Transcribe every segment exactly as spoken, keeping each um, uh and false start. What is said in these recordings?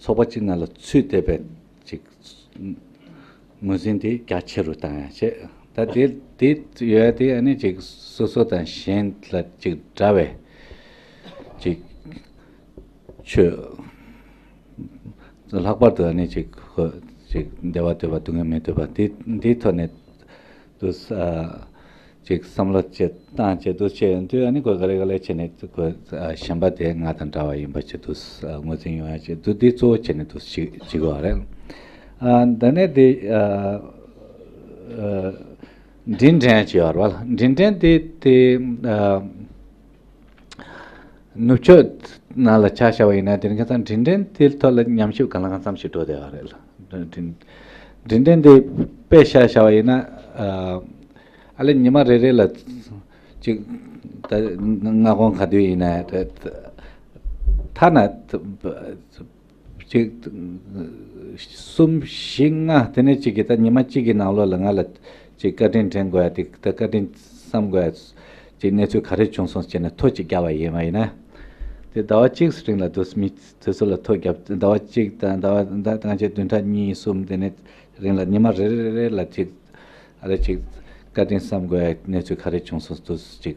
ཚོགས་པ་གཅིག་ནང་ལ་ཚུད་བསྡད་པའི་ཅིག་ངོས་འཛིན་དེ་རྒྱ་ཆེ་རུ་བཏང་ཡ་བྱས། ད་དེ་དེ་ཡོད་དེ་ཨ་ནི་ཅིག་སོ་སོ་དང་གཞན་ལ་ཅིག་འདྲ་བའི་ཅིག་ཆོས། ལྷག་པར་དུ་ཨ་ནི་ཅིག་ཅིག་བདེ་བ་འདོད་པ་སྡུག་བསྔལ་མི་འདོད་པ་འདི་འདིའི་ཐོག་ནས་དུ་ཅིག་བསམ་བློ་ཅིག་བཏང་བྱས་དུ་བྱས་ཡོང་དུས་ཨ་ནི་ཁོ་ག་ལེ་ག་ལེ་བྱས་ནས་ཁོ་གཞན་པ་དེ་ང་དང་འདྲ་བ་ཡིན་པ་ཅིག་དུ་ངོས་འཛིན་ཡོང་ཡ་ཅིག་དུ་འདི་གཙོ་བོ་བྱས་ནས་དུ་ཅིག་ཅིག་བ་རེད། ཨ་ད་ནས་དེ་ཨ་ཨ་འབྲིང་འདྲེན་ཅིག་ཡོད་རེད་བ། འབྲིང་འདྲེན་དེ་དེ་ཨ། ནུབ་ཕྱོགས་ནང་ལ་ཆ་བཞག་པ་ཡིན་ན་དེ་རིང་ཁ་སང་འབྲིང་འདྲེན་དེའི་ཐོག་ལ་ཉམས་ཞིབ་གང་ལ་གང་འཚམ་ཞིག་འགྲོ་བསྡད་ཡོད་རེད་ལ། འབྲིང་འབྲིང་འདྲེན་དེ་དཔེ་བཞག་བཞག་པ་ཡིན་ན་ཨ་ཨ་ལེ་ཉི་མ་རེ་རེ་ལ་ཅིག་ད་སྔ་དགོང་ག་དུས་ཡིན་ན་ཐ་ན་ཅིག་གསུམ་བཞི་ལྔ་དེ་ནས་གཅིག་གིས་ད་ཉི་མ་གཅིག་གི་ནང་ལོགས་ལ་ང་ལ་ཅིག་བཀའ་དྲིན་དྲན་དགོས་ཡ་དེ་ད་བཀའ་དྲིན་བསམ་དགོས་ཡ་ཅིག་གནས་ཚུལ་ག་རེ་བྱུང་སོང་ཟེར་ནས་ཐོ་ཅིག་བརྒྱབ་པ་ཡིན་པ་ཡིན་ན། དེ་ཟླ་བ་གཅིག་རིང་ལ་དུ་མི་དེ་ཚོ་ལ་ཐོ་བརྒྱབ་ཟླ་བ་གཅིག་དང་ཟླ་བ་ཟླ་ཐང་ཆད་བདུན་ཕྲག་གཉིས་གསུམ་དེ་ནས་རིང་ལ་ཉི་མ་རེ་རེ་རེ་ལ་ཅིག་ཨ་རེ་ཅིག་བཀའ་དྲིན་བསམ་དགོས་ཡ་གནས་ཚུལ་ག་རེ་བྱུང་སོང་དུ་ཅིག་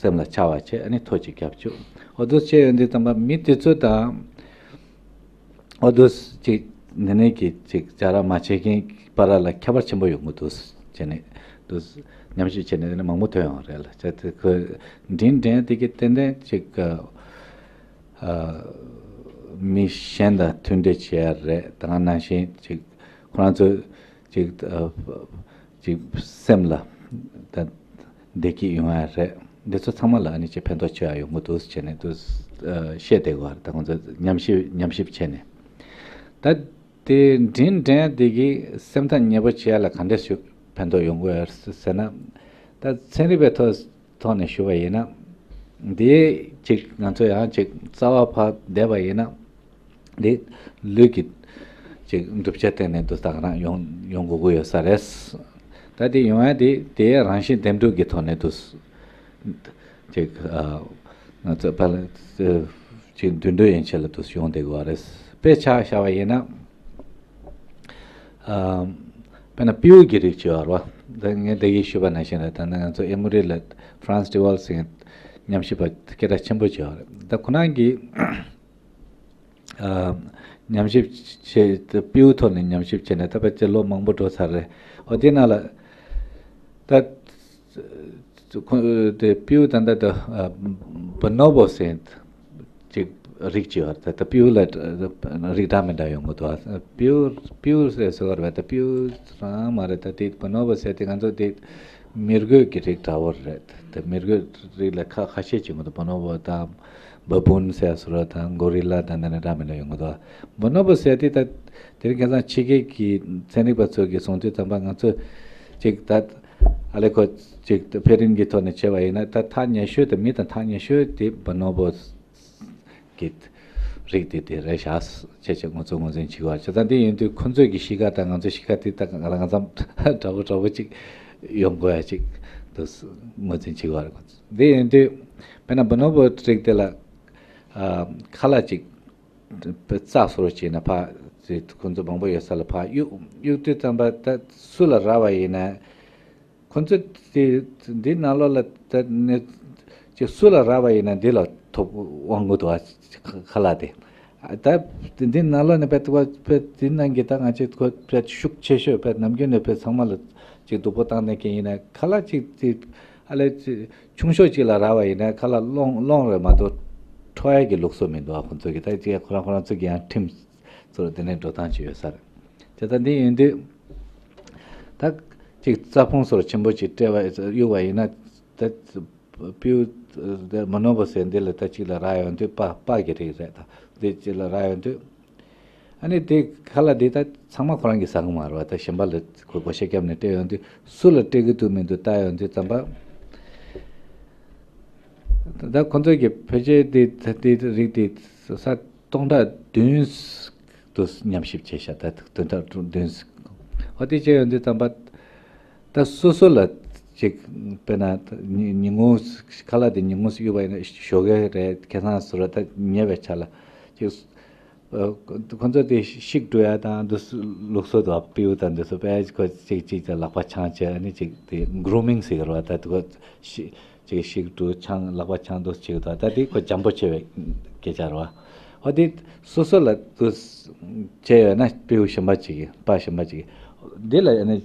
སེམས་ལ་འཆར་བ་བྱས་ཨ་ནི་ཐོ་ཅིག་བརྒྱབ་བཅུག་འོ་དུ་བྱས་ཡོད་འདི་ཙམ་པ་མི་དེ་ཚོ་དང་། ཨོ་དུས་ཅིག་འདི་ནས་ཀྱི་ཅིག་བྱ་ར་མ་བྱེད་མཁན་བར་ལ་ཁྱད་པར་ཆེན་པོ་ཡོང་གི་འདུག་བྱས་ནས་དུས་ཉམས་ཞིབ་བྱས་ནས་འདི་ནས་མང་པོ་ཐོན་ཡོང་རེད་ལ། བྱས་ཏེ་ཁོས་འབྲིང་འདྲེན་དེ་གི་ཏན་ཏན་ཅིག་ཨ་མི་གཞན་དང་མཐུན་འབྲེལ་བྱེད་ཡ་རེད། ད་ག་ནང་བཞིན་ཅིག་ཁོ་རང་ཚོས་ཅིག་ཅིག་སེམས་ལ་ད་བདེ་སྐྱིད་ཡོང་ཡ་རེད། འདི་ཚོ་ཚང་མ་ལ་ཨ་ནི་ཅིག་ཕན་ཐོགས་ཆེ་བ་ཡོང་གི་འདུག་བྱས་ནས་འདུག་བཤད་བསྡད་དགོས་པ་རེད། ད་ཁོང་ཚོ་ཉམས་ཞིབ་ཉམས་ཞིབ་བྱས་ནས་ད་དེ་འབྲིང་འདྲེན་དེ་གི་སེམས་ཐག་ཉེ་པོ་བྱེད་ཡ་ལ་ག་འདྲས་ཞུ་ཕན་ཐོགས་ཡོང་གི་ཡོད་ཟེར་ན། ད་ཚན་རིག་པའི་ཐོག་ཐོག་ནས་ཞུ་བ་ཡིན་ན། འདི་ཅིག་ང་ཚོ་ཡང་ཅིག་རྩ་བ་ཕར་བསྡད་པ་ཡིན་ན། འདི་ལུས་ཀྱི་ཅིག་གྲུབ་ཆ་སྟེང་ནས་འདུག་སྟངས་རང་ཡོང་ཡོང་དགོས་ཀྱི་ཡོད་ས་རེད། ད་དེ་ཡོང་ཡ་དེ་དེའི་རང་བཞིན་བདེན་གྲུབ་ཀྱི་ཐོག་ནས་འདུག་ཅིག་ཨ་ང་ཚོ་ཕར་ཅིག་མདུན་གྲོས་ཡན་ཆད་ལ་འདུག་ཡོང་བསྡད་ཀྱི་ཡོད་རེད། དཔེ་ཆ་བཞག་པ་ཡིན་ན། ཨ་དཔེར་ན་སྤྲེའུ་གི་རིགས་ཅིག་ཡོད་རེད་བ། ད་ངས་ད་གིན་ཞུས་པ་ནང་བཞིན་ལ་ད་ནི་ང་ཚོ་ཨེ་མོ་རི་ལ་ཧྥ་རན་སི་ཏི་ཝལ་ཟེར་མཁན་ཉམས་ཞིབ་པ་སྐད་གྲགས་ཆེན་པོ་ཅིག་ཡོད་རེད། ད་ཁོ་རང་གིས་ཨ་ཉམས་ཞིབ་བྱས་ཏེ་སྤྲེའུ་ཐོག་ནས་ཉམས་ཞིབ་བྱས་ནས་ད་ཕལ་ཆེར་ལོ་མང་པོ་འགྲོ་ཚར་རེད། འོ་དེ་ནང་ལ་ད་ཁོ་དེ་སྤྲེའུ་ད་ལྟ་ད་ཨ་བོ་ནོ་བོ་ཟེར་ཅིག་རིགས་ཅིག་ཡོད་རེད། ད་སྤྲེའུ་ལ་རིགས་འདྲ་མི་འདྲ་ཡོང་གི་འདུག་སྤྲེའུ་སྤྲེའུ་ཟེར་ཟེར་བ་རེད་པ། ད་སྤྲེའུ་རང་མ་རེད། ད་དེ་བོ་ནོ་བོ་ཟེར་དེ་ང་ཚོ་དེ་མི་རྒོད་ཀྱི་རིགས་འདྲ་བོ་རེད། དེ་མི་རྒོད་རིགས་ལ་ཁ་ཁ་ཤས་ཅིག་ཡོང་གི་འདུག་བོ་ནོ་བོ་དང་བ་བུན་ཟེར་བཟོ་འདྲ་དང་གོ་རི་ལ་དང་འདི་འདྲ་འདྲ་མི་འདྲ་ཡོང་གི་འདུག་བོ་ནོ་བོ་ཟེར་དེ་ད་དེ་རིང་ཁ་སང་ཕྱི་རྒྱལ་གྱི་ཚན་རིག་པ་ཚོ་གིས་གསུང་དུས་ཙམ་པ་ང་ཚོ་ཅིག་ད་ཨ་ལེ་ཁོ་ཅིག་ཕེ་རིན་གྱི་ཐོག་ནས་བྱས་པ་ཡིན་ན་ད་ཐག་ཉེ་ཤོས་དེ་མི་དང་ཐག་ཉེ་ཤོས་དེ་བོ་ནོ་བོ་གི་རིགས་དེ་དེ་རེད་ཤག་བྱས་བྱས་ང་ཚོ་ངོས་འཛིན་བྱེད་དགོས་བྱས་ཙང་དེ་ཡིན་དུས་ཁོ་ཚོས་ཀྱི་གཤིས་ཀ་དང་ང་ཚོའི་གཤིས་ཀ་དེ་ད་ང་རང་ཙམ་འདྲ་པོ་འདྲ་པོ་ཅིག་ཡོང་དགོས་ཡ་ཅིག་དུ་ངོས་འཛིན་བྱེད་དགོས་རེད། དེ་ཡིན་དུས་དཔེར་ན་བོ་ནོ་བོ་རིགས་དེ་ལ་ཨ་ཁ་ལག་ཅིག་རྩྭ་བཟོ་འདྲ་བྱས་ན་ཕར་ཁོ་ཚོ་མང་པོ་ཡོད་ས་ལ་ཕར་གཡུག་གཡུག་དུས་ཙམ་པ་ད་སུ་ལ་རག་པ་ཡིན་ན། ཁོ་ཚོ་དེ་འདི་ནང་ལོགས་ལ་ད་ནི་ཅིག་སུ་ལ་རག་པ་ཡིན་ན་འདི་ལ་ཐོབ་དབང་དགོས་འདུག་ཨ། ཁ་ལག་དེ་ད་འདི་ནང་ལོགས་ནས་བས་བས་འདི་ནང་གི་ད་ང་ཚོས་ཁོ་བས་ཤུགས་ཆེ་ཤོས་བས་ནམ་རྒྱུན་ནས་བས་ཚང་མ་ལ་ཅིག་སྡུག་པོ་བཏང་ནས་ཀྱི་ཡིན་ན་ཁ་ལག་ཅིག་དེ་ཨ་ལས་ཅིག་ཆུང་ཤོས་ཅིག་ལ་རག་པ་ཡིན་ན་ཁ་ལག་སློང་སློང་རེད་མ་གཏོགས་འཕྲོག་ཡ་གི་ལུགས་སྲོལ་མི་འདུག་ཨ། ཁོ་ཚོ་གི་ད་ཅིག་ཁོ་རང་ཁོ་རང་ཚོ་གི་ཡང་ཁྲིམས་ཚོར་དེ་ནས་འགྲོ་སྟངས་ཅིག་ཡོད་ས་རེད། དེ་ལྟ་འདི་ཡིན་དུས་ད་ཅིག་རྩྭ་ཕུང་སོར་ཆེན་པོ་ཅིག་སྤྲད་པ་གཡུག་པ་ཡིན་ན་ད་སྤྲེའུ་བོ་ནོ་བོ་ཟེར་འདི་ལ་ད་ཅིག་ལ་རག་ཡོང་དུས་སྤ་སྤ་གི་རིགས་རེད། ད་འདི་ཅིག་ལ་རག་ཡོང་དུས་ཨ་ནི་དེ་ཁ་ལག་འདི་ད་ཚང་མ་ཁོ་རང་གིས་ཟ་གི་མ་རེད་བ། ད་གཞན་པ་ལ་ཁོ་བགོ་བཤའ་བརྒྱབ་ནས་སྤྲད་ཡོང་དུས་སུ་ལ་སྤྲད་གི་འདུག་མི་འདུག་ལྟ་ཡོང་དུས་ཙམ་པ་ད་ཁོ་ཚོ་གི་ཕལ་ཆེར་དེ་དེ་རིགས་དེ་ས་སྟོང་ཕྲག་བདུན་དུ་ཉམས་ཞིབ་བྱས་ཤག་ད་སྟོང་ཕྲག་བདུན། ཨོ་དེ་བྱས་ཡོང་དུས་ཙམ་པ་ད་སོ་སོ་ལ་ཅིག་དཔེར་ན་ཉིན་ཉིན་གུང་ཁ་ལག་དེ་ཉིན་གུང་གཡུག་པ་ཡིན་ན་ཞོགས་ཀས་རེད་ཁ་སང་ཟེར་བ་ད་ཉལ་བའི་ཆ་ལ་ཅིག་ཁོ་ཚོ་དེ་ཤིག་འགྲོ་ཡ་དང་འདུག་ལུགས་སྲོལ་དུ་སྤེལ་དང་འདུག་སོ་པས་ཁོ་གཅིག་གཅིག་དང་ལག་པ་འཆང་བྱས་ཨ་ནི་གཅིག་དེ་གྲུ་མིང་ཟེར་གི་རེད་བ། ད་ཁོ་ཤི་གཅིག་ཤིག་འགྲོ་འཆང་ལག་པ་འཆང་འདུག་བྱེད་གི་འདུག་ད་དེ་ཁོ་འཇམ་པོ་བྱས་པའི་སྐད་ཆ་རེད་བ། ཨོ་དེ་སོ་སོ་ལ་འདུག་བྱས་ཡོད་ན་སྤེལ་གཞན་པ་གཅིག་གི་པ་གཞན་པ་གཅིག་གི་འདི་ལ་ཨ་ནི།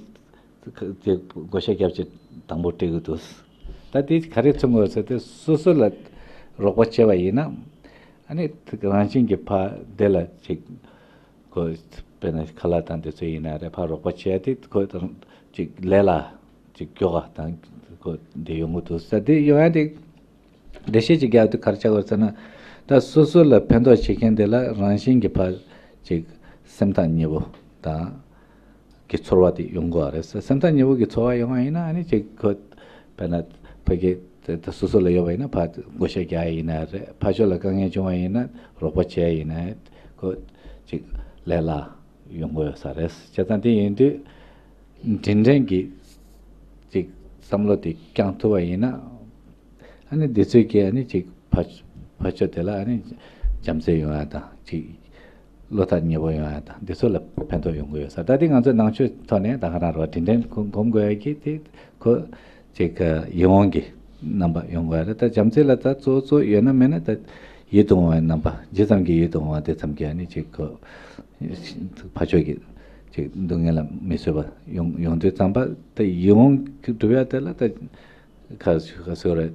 དེ་བགོ་བཤའ་རྒྱབ་ཅིག་དང་པོ་སྤྲད་གི་འདུག་ད་དེ་ག་རེ་མཚོན་དགོས་ཟེར་ཏེ་སོ་སོ་ལ་རོགས་པ་བྱས་པ་ཡིན་ན། ཨ་ནི་རང་བཞིན་གྱི་ཕ་དེ་ལ་ཅིག་ཁོ་དཔེར་ན་ཁ་ལག་དང་དེ་ཚོ་ཡིན་ན་རེད། ཕ་རོགས་པ་བྱས་ཏེ་ཁོ་ཅིག་ལས་ལ་ཅིག་མགྱོགས་པ་དང་ཁོ་དེ་ཡོང་གི་འདུག་ཟེར་དེ་ཡོང་ཡ་དེ། འགྲེལ་བཤད་ཅིག་རྒྱག་དུས་ག་རེ་ཆགས་དགོས་ཟེར་ན། ད་སོ་སོ་ལ་ཕན་ཐོགས་བྱེད་མཁན་དེ་ལ་རང་བཞིན་གྱི་ཕར་ཅིག་སེམས་ཐག་ཉེ་པོ་དང་གི་ཚོར་བ་དེ་ཡོང་དགོས་པ་རེད། སེམས་ཐག་ཉེ་པོ་གི་ཚོར་བ་ཡོང་བ་ཡིན་ན་ཨ་ནི་ཅིག་ཁོ་དཔེར་ན་ཕ་གི་ད་སོ་སོ་ལ་ཡོད་པ་ཡིན་ན་ཕར་བགོ་བཤའ་རྒྱག་ཡ་ཡིན་ན་རེད། ཕར་ཕྱོགས་ལ་དཀའ་ངལ་བྱུང་བ་ཡིན་ན་རོགས་པ་བྱེད་ཡ་ཡིན་ན་ཁོ་ཅིག་ལས་སླ་ཡོང་གི་ཡོད་ས་རེད། བྱས་ཙང་དེ་ཡིན་དུས་འདྲིས་འདྲན་གྱི་ཅིག་བསམ་བློ་དེ་བསྐྱང་ཐུབ་པ་ཡིན་ན། ཨ་ནི་འདི་ཚོས་ཀྱིས་ཨ་ནི་ཅིག་ཕ་ཕ་ཆོས་དེ་ལ་ཨ་ནི་བྱམས་བརྩེ་ཡོང་ཡ་དང་ཅིག་བློ་ཐག་ཉེ་པོ་ཡོང་ཡ་དང་འདི་ཚོ་ལ་ཕན་ཐོགས་ཡོང་གི་ཡོད་ས། ད་ལྟའི་ང་ཚོའི་ནང་ཆོས་ཐོག་ནས་ད་ག་རང་རོ་དྲིན་དྲན་གོ་སྒོམ་དགོས་ཡ་གི་དེ་ཁོ་ཅིག་ཡིད་འོང་གི་རྣམ་པ་ཡོང་དགོས་ཡ་རེད། ད་བྱམས་བརྩེ་ལ་ད་གཙོ་བོ་གཙོ་བོ་ཡོད་ན་མེད་ན་ད་ཡིད་དུ་འོང་བའི་རྣམ་པ་ཇི་ཙམ་གྱིས་ཡིད་དུ་འོང་བ་དེ་ཙམ་གྱིས་ཨ་ནི་ཅིག་ཁོ་ཕ་ཆོས་ཀྱི་ཅིག་སྡུག་བསྔལ་ལ་མི་བཟོད་པ་ཡོང་ཡོང་དུས་ཙམ་པ་ད་ཡིད་འོང་གི་སྒྲུབ་ཡ་དེ་ལ་ད། ཁ་ཁ་སོ་རེད།